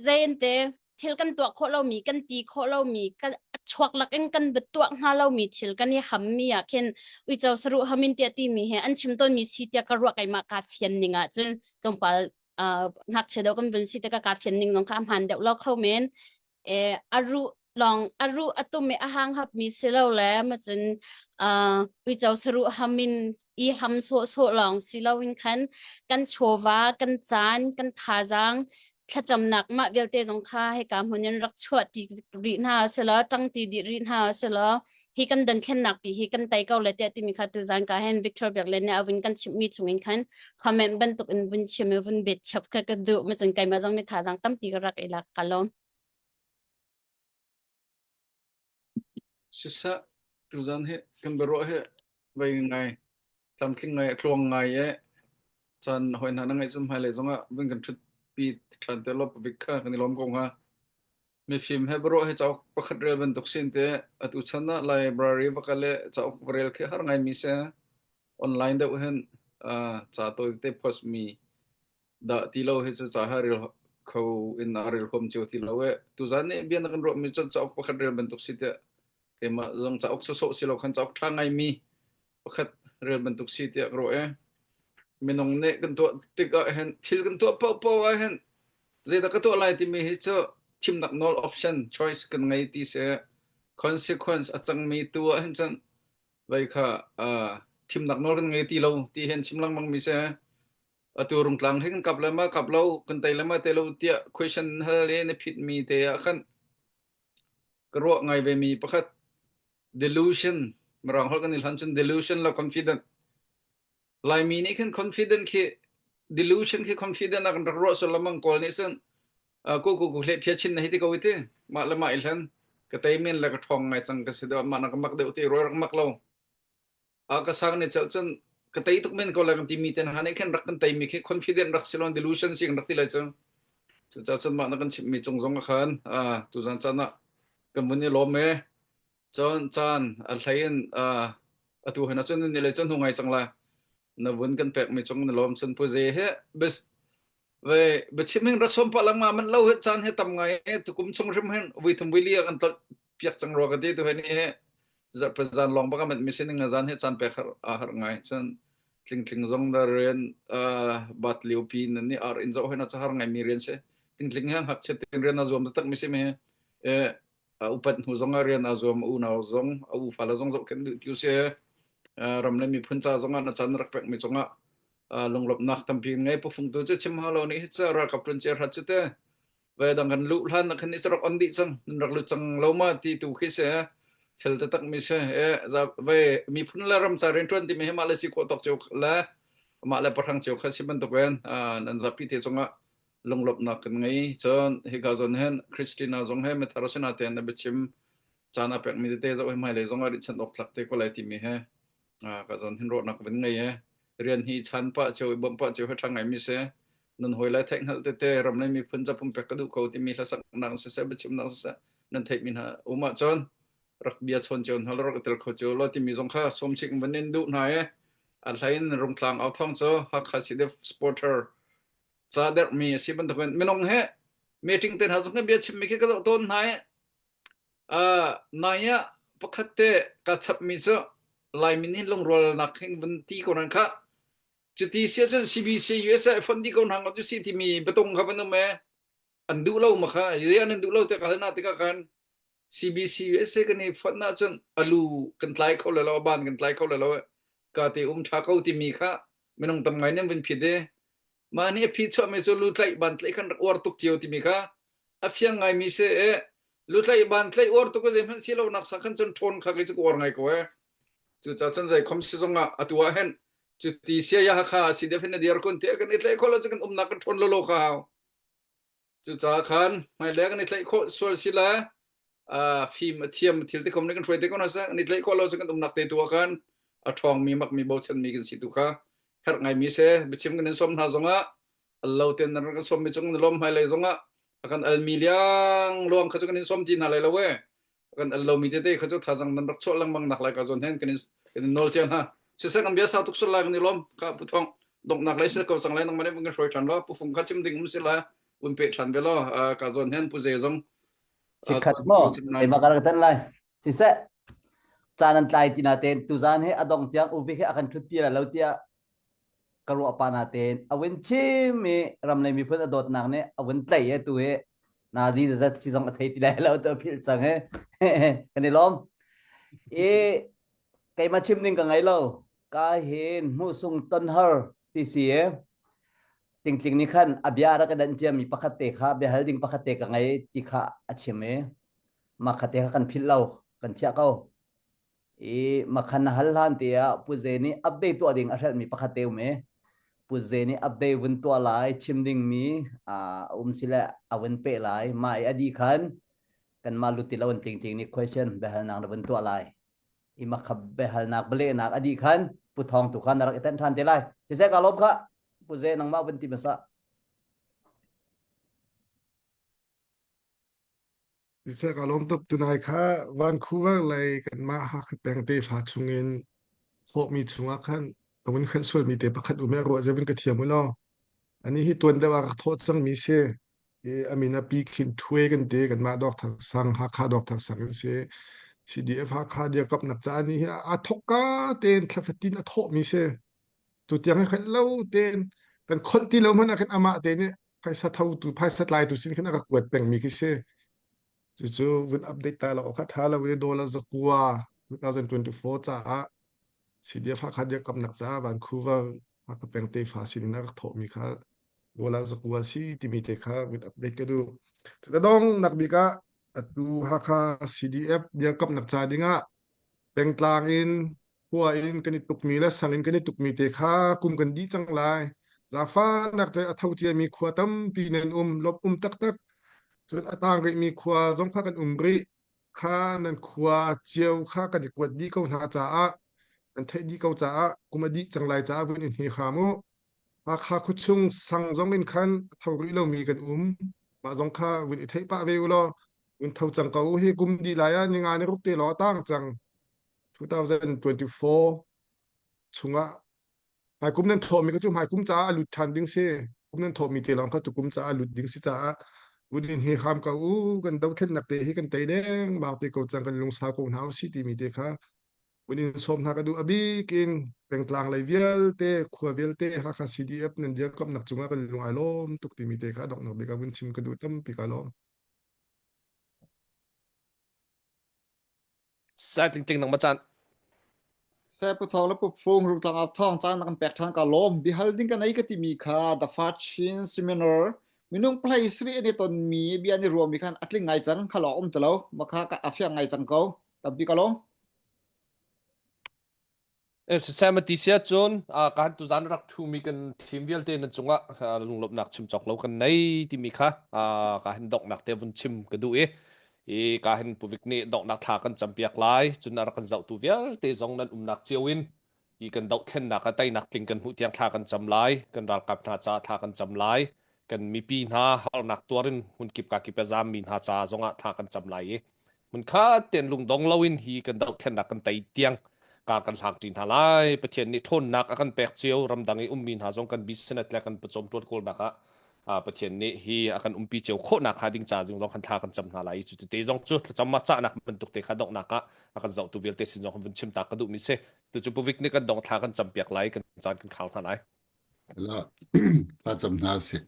zein te thil kan tuah khawh lomi kan ti khawh lomi kan chuak lak in kan va tuah hnga lomi thil kan i hammi ah khin uico saruh hamin tiah timi he an chim tawnmi si tiah ka ruah keimah ka fian ning ah cun tlawmpal ngakchia deuh kan vun si tikah ka fian ning zong kha a hmaan deuh lo kho men e a ruh lawng a ruh a tum i a hang hap mi si lo le ma cun uico saruh hamin i ham sawh sawh lawng si lo in khan kan chawva kan caan kan thazaang thlacamnak mah vialte zong kha hika hmun in rak chuah ti rih hna selaw ṭang ti dih rih hna selaw hi kan dothlennak pi hi kan tei ko le tiah timi kha tuzan ka hen Victor Biaklen nih a vun kan chimhmi chungin khan comment bantuk in vun chim i vun bet chap kha ka duh ma cun keimah zong nih thazaang tampi ka rak i lak ka lawm. Siseh, tuzan hi kan biaruah hi vei ngai tlamtling ngai tluang ngai e caan hoi hna na ngaih cun hmailei zongah vun kan ṭhutpi ṭhan te law pabik kha kan i lawm ko hnga. Mifim he biaruah hi cauk pakhat rel bantuk sin te atu chan ah library va kal i cauk va rel khi har ngaimi si. Online deuh hin ca tawite post mi dah ti lo hi cu ca ha rel kho in a rel huam cio ti lo e. Tuzan nih bia na kan ruahmi cu cauk pakhat rel bantuk si tiah keimah zong cauk sawsawh si lo khan cauk ṭha ngaimi pakhat rel bantuk si tiah ka ruah e. Minung nih kan tuah tikah hin thil kan tuah paohpaoh ah hin zeidah ka tuah lai timi hi cu thimnak nawl option choice kan ngei ti si consequence a cangmi tu ah hin cun vei kha uh, thimnak nawl kan ngei ti lo ti hin chim lengmang mi si atu rungtlang hi kan kap le ma kap lo kan tei le ma te lo tiah question hal i na phit mi te ah khan ka ruah ngai ve mi pakhat delusion mirang holh kan i hlan cun delusion lo confident Laimi nih khin confident khi delusion khi confident ah kan rak ruah sul lamang kawl nih cun ku ku ku hle phia chin na hi ti ko i ti mah le mah i hlan ka tei men le ka ṭhawng ngai cang ka si deuh mah na ka mak deuh ti roi rak mak lo a ka sang ni cel cun ka tei tuk men ko la kan ti mi ten ha nih khin rak kan tei mi khi confident rak si lo delusion si kan rak ti lai cu cucaah cun mah na kan chimh mi cung zong ah khan tuzan caan ah kan vun i lawm e Cun caan a hlei in atu hin ahcun ni le cun hnu ngai cang lai. Na vun kan pekmi cung na lawm cun pu ze he bes ve biachim hin rak som pa langma man lo he caan he tam ngai he tukum chung hrim hin vui thum vui li kan tlolh piak cang rua ka ti tu he ni he zarhpazan lawng baka mat mi sining zan he caan pek har a har ngai cun tling tling zong da rian bat liu pi nan ni ar in zo he na har ngai mi rian se tling tling he hak chet tin rian na zuam tak mi si me a upat hnu zong ah rian aa zuam a unau zong a ufale zong zohkhenh duh ti usih ram le miphun ca zong ah na caan rak pekmi cungah lunglawmhnak tampi ngei pufung tu cu chim hau lo nih hi ca ralkap ṭuan cia hrat cu te ve dang kan luh hlan khan ni rak on dih cang nan rak lut cang lo ma ti tu khi se fel taktak mi se e za ve miphun le ram ca rian ṭuan ti mi hi mah le si khawh tawk cio le mah le pahrang cio kha si bantuk in nan zapi te cungah lunglawmhnak kan ngei. Cun hika zawn hin Christina zong he mithar sinah tein na biachim caan a pekmi tete zoh hi hmailei zong ah rihchanh awk tlak te ko lai timi he ka zawn hin ruahnak van ngei e. Rian hi chan pah cio i bawmh pah cio hi ṭha ngaimi si. Nan hawi lai theih hngalh tete ram le miphun ca pumpek ka duh ko timi hlasaknak siseh biachimnak siseh nan theihmi hna um ahcun rak bia chawn cio hna rak i tel kho cio law timi zong kha sawmchik van in duh hna e. A hlei in Rungtlang au thawng cu Hakha CDF supporter ca derhmi a si bantukin minung he meeting te hna zong bia chimmi khi ka zoh tawn hna i. Uh, nai ah pakhat te ka chapmi cu Laimi nih lungrualnak hing vun ti ko nan kha. Cuti si ahcun CBC USA fund dih ko hna ngawt cu si timi biatung kha van um e. An duh lo ma kha. Zei an duh lo te ka hal na tikah khan CBC USA kan i fonh ahcun alu kan tlai kho le lo, a ban kan tlai kho le lo. Ka te um tha ko timi kha minung tam ngai nih vun phit i mah nih a phi chuahmi cu lu tlaih ban tlaih khan rak uar tuk cio timi kha a fiang ngaimi si i lu tlaih ban tlaih uar tuk zeihmanh si lo nak sa khan cun ṭhawn kha kei cu ka uar ngai ko e cucaah cun zei khom si zong ah atu ah hin cu ti sia ya kha si def hin na dir kun te kan i tlaih khawh lo cu kan umnak kan ṭhawn lolo kha hau Cucaah khan hmailei kan i tlaih khawh sual si le fim a thiam thil ti khom nih kan hruai te ko hna seh. Kan i tlaih khawh lo cu kan umnak te tu ah khan a ṭhawngmi makmi bochanmi kan si tu kha herh ngaimi si. Biachim kan in sawm hna zongah al lo ten nan kan sawmmi cung na lawm hmailei zongah a kan almi liang luang kha cu kan in sawm ti hna lai lo e. Kan al lomi tete kha cu thazang nan rak chuah lengmang nak lai ka zawn hen kan in kan in nawl cia hna. Siseh kan bia sau tuk sul lai kan i lawm. Ka Pu Thong donghnak lei si ko cang lai nangmah nih kan hruai ṭhan law Pu Fung kha chim ding um si lai un pe ṭhan ve law ka zawn hen Pu Ze zong Chikkhat maw keimah ka rak tan lai siseh caan an tlai ti na ten tuzan he a dong tiang uvi he a kan ṭhut pi lo tiah ka ruah pa na ten a vun chim i ram lei miphun a dawtnak nih a vun tlaih e tu hi nazi zat si zong a thei ti lai lo to philh cang he kan i lawm i keimah chim ning ka ngei lo ka hin hmuhsung ton har ti si e tingtling nih khan a bia rak dan cia mi pakhat te kha bia hal ding pakhat te ka ngei ti kha a chim i mah kha te kha kan philh lo kan chiah ko i makhan na hal hlan te ah Pu Ze nih update tuah ding a hrelh mi pakhat te um i Pu Ze nih update vun tuah lai chim ding mi a um si le a vun pe lai mah i a di khan kanmah luti lo an tling tling nih question biahalnak na vun tuah lai i makhap biahalnak bialehnak a dih khan Pu Thawng tu kha na rak i tenh ṭhan te lai siseh ka lawm kha Pu Ze nangmah vun ti hmasa Siseh ka lawm tuk tunai kha Vancouver lei kanmah Hakha peng tefa chungin thawhmi chungah khan ka vun hrelh sualmi te pakhat um i ruah zia vun ka thiam u law ani hi tuan deuh ah rak thawh cangmi si i a min a Pi Khin Thwe kan ti kanmah Dawk Sang Hakha Dawk Sang kan si CDF Hakha dirkamnak caah ni hi aa thawkka tein thla fatin a thawhmi si tu tiang hi hrelh lo tein kan kholh ti lo hmanh ah khin amah te nih phaisa thotu phaisa tlaitu sin khin a ka kuat pengmi khi si cucu vun update ta lo kha tha lo i dollar zakua 2024 caah CDF Hakha dirkamnak caah Vancouver Hakha peng tefa sin in a rak thawhmi kha dollar zakua si timi te kha vun update ka duh. Cu dong nak bik ah atu Hakha CDF dirkamnak ca dingah pengtlang in khua in kan i tukmi le sang in kan i tukmi te kha kum kan dih cang lai. Zaangfahnak te a tho ciami khua tampi nan um, lawmh um taktak. Cun a tang rihmi khua zong kha kan um rih. Kha nan khua cio kha kan i kuat dih ko hna caah nan theih dih ko caah kum a dih cang lai caah vun i hne hram u. Hakha khuachung sang zong in khan a tho rih lomi kan um. Mah zong kha vun i theih pah ve u law vun tho cang ko u. Hi kum dih lai ah ninga ni ruk te lawng a tang cang. 2024 chungah hmaikum nan thawhmi kha cu hmaikum caah a lut ṭhan ding si. Kum nan thawhmi te lawng kha tukum caah a lut ding si caah vun hi hram ko u kan dothlennak te hi kan tei dengmang te ko cang kan lungsau ko hna usih timi te kha vun in sawm hna ka duh a bik in pengtlang lei vialte khua vialte Hakha CDF nan dirkamnak cungah kan lung ai lawm tuk timi te kha donghnak bik ah vun chim ka duh tampi ka lawm. Sai ting ting nang ma chan. Se pu thong le pu fung rung tlang au thong cang na kan pek than ka lawm bihal ding kan ei ka timi kha the fa chin seminar minung play sri ani ton mi bia ni ruam mi khan atling ngai cang kha lo um talo makha ka afia ngai cang ko tampi ka lawm Siseh ti sia cun kan tuzan rak ṭhumi kan team vialte nan cungah lunglawmhnak chim cawk lo kan nei timi kha ka hin donghnak te vun chim ka duh i i ka hin puvik nih donghnak thla kan campiak lai cun a rak kan zohtu vialte zong nan umnak cio in hi kan dohthlennak ah teinak tling kan hmuh tiang thla kan cam lai kan ralkap hna caah thla kan cam lai kan mipi hna harnak tuarin hmunkip kakip a zammi hna ca zongah thla kan cam lai i hmunkhat tein lungdong loin hi kan dohthlennak kan tei tiang kar kan hlang ṭi hna lai. Pathian nih ṭhawnnak a kan pek cio ramdang i ummi hna zong kan business le kan pawcawm ṭuan kawlnak ah. Pathian nih hi a kan umpi cio khawhnak hnga ding ca zong kan thla kan cam hna lai i cu te zong cu thlacam ma cahnak bantuk te kha donghnak ah a kan zohtu vialte sin zong kan vun chim ta ka duhmi si. Tucu Puvik nih kan dong thla kan cam piak lai kan caan kan khau hna lai. La thla cam hna sih.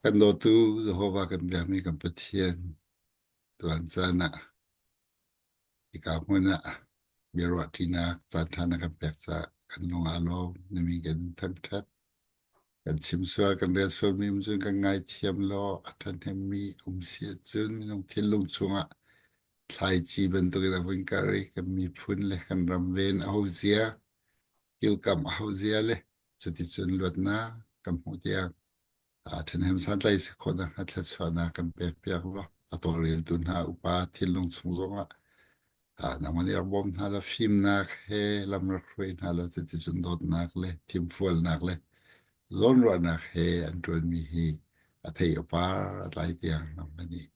Kan dawtu Jehovah kan biakmi kan Pathian tuan caan ah hika hmun ah biaruahṭinak caanṭha na kan pek caah kan lung aa lawm. Na min kan in thangṭhat. Kan chim sual, kan rel sualmi um cun kan ngaithiam law a ṭhahnemmi um si ahcun minung thinlung chungah thlaici bantukin a vun karh i kan miphun le kan ram ven a hozia, kilkamh a hozia le cuticun luatnak kan hmuh tiang ṭhahnem santlai si khawh nakhnga thluachuahnak kan pekpiak law a tawlreltu hna upa thinlung chung zongah nangmah nih rak bawm hna law fimnak he lam rak hruai hna law cuticun dawtnak le thimfualnak le zawnruahnak he an ṭuanmi hi a thei a par a tlai tiang nangmah nih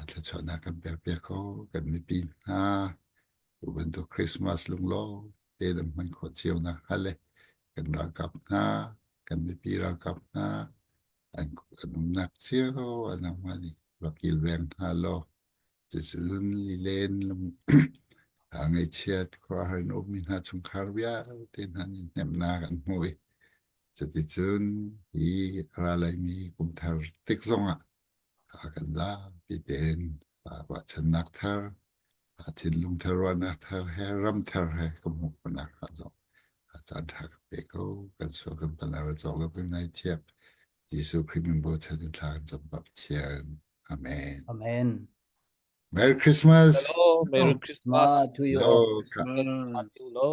thluachuahnak kan pekpiak ko kan mipi hna tu bantuk Christmas lunglawm tein an hman khawh cio nakhnga le kan ralkap hna, kan mipi ralkap hna, an, an umnak cio an nangmah nih va kilveng hna law cucun lilen lung ngaihchiat khuaruahhar in ummi hna chungkhar vialte hna nih hnemhnak an hmuh i cuticun hi ra laimi kumthar tik zongah kan zapi tein ruahchannak thar thinlung thar ruahnak thar he ram thar he ka hmuh khawhnak hnga zong caan ṭha ka pe ko kan sual kan pal a cawk lo kan ngaithiam Jesuh Khrih min bochan in thla kan cam Pathian Amen Amen Merry Christmas Hello Merry Christmas to you all Hello.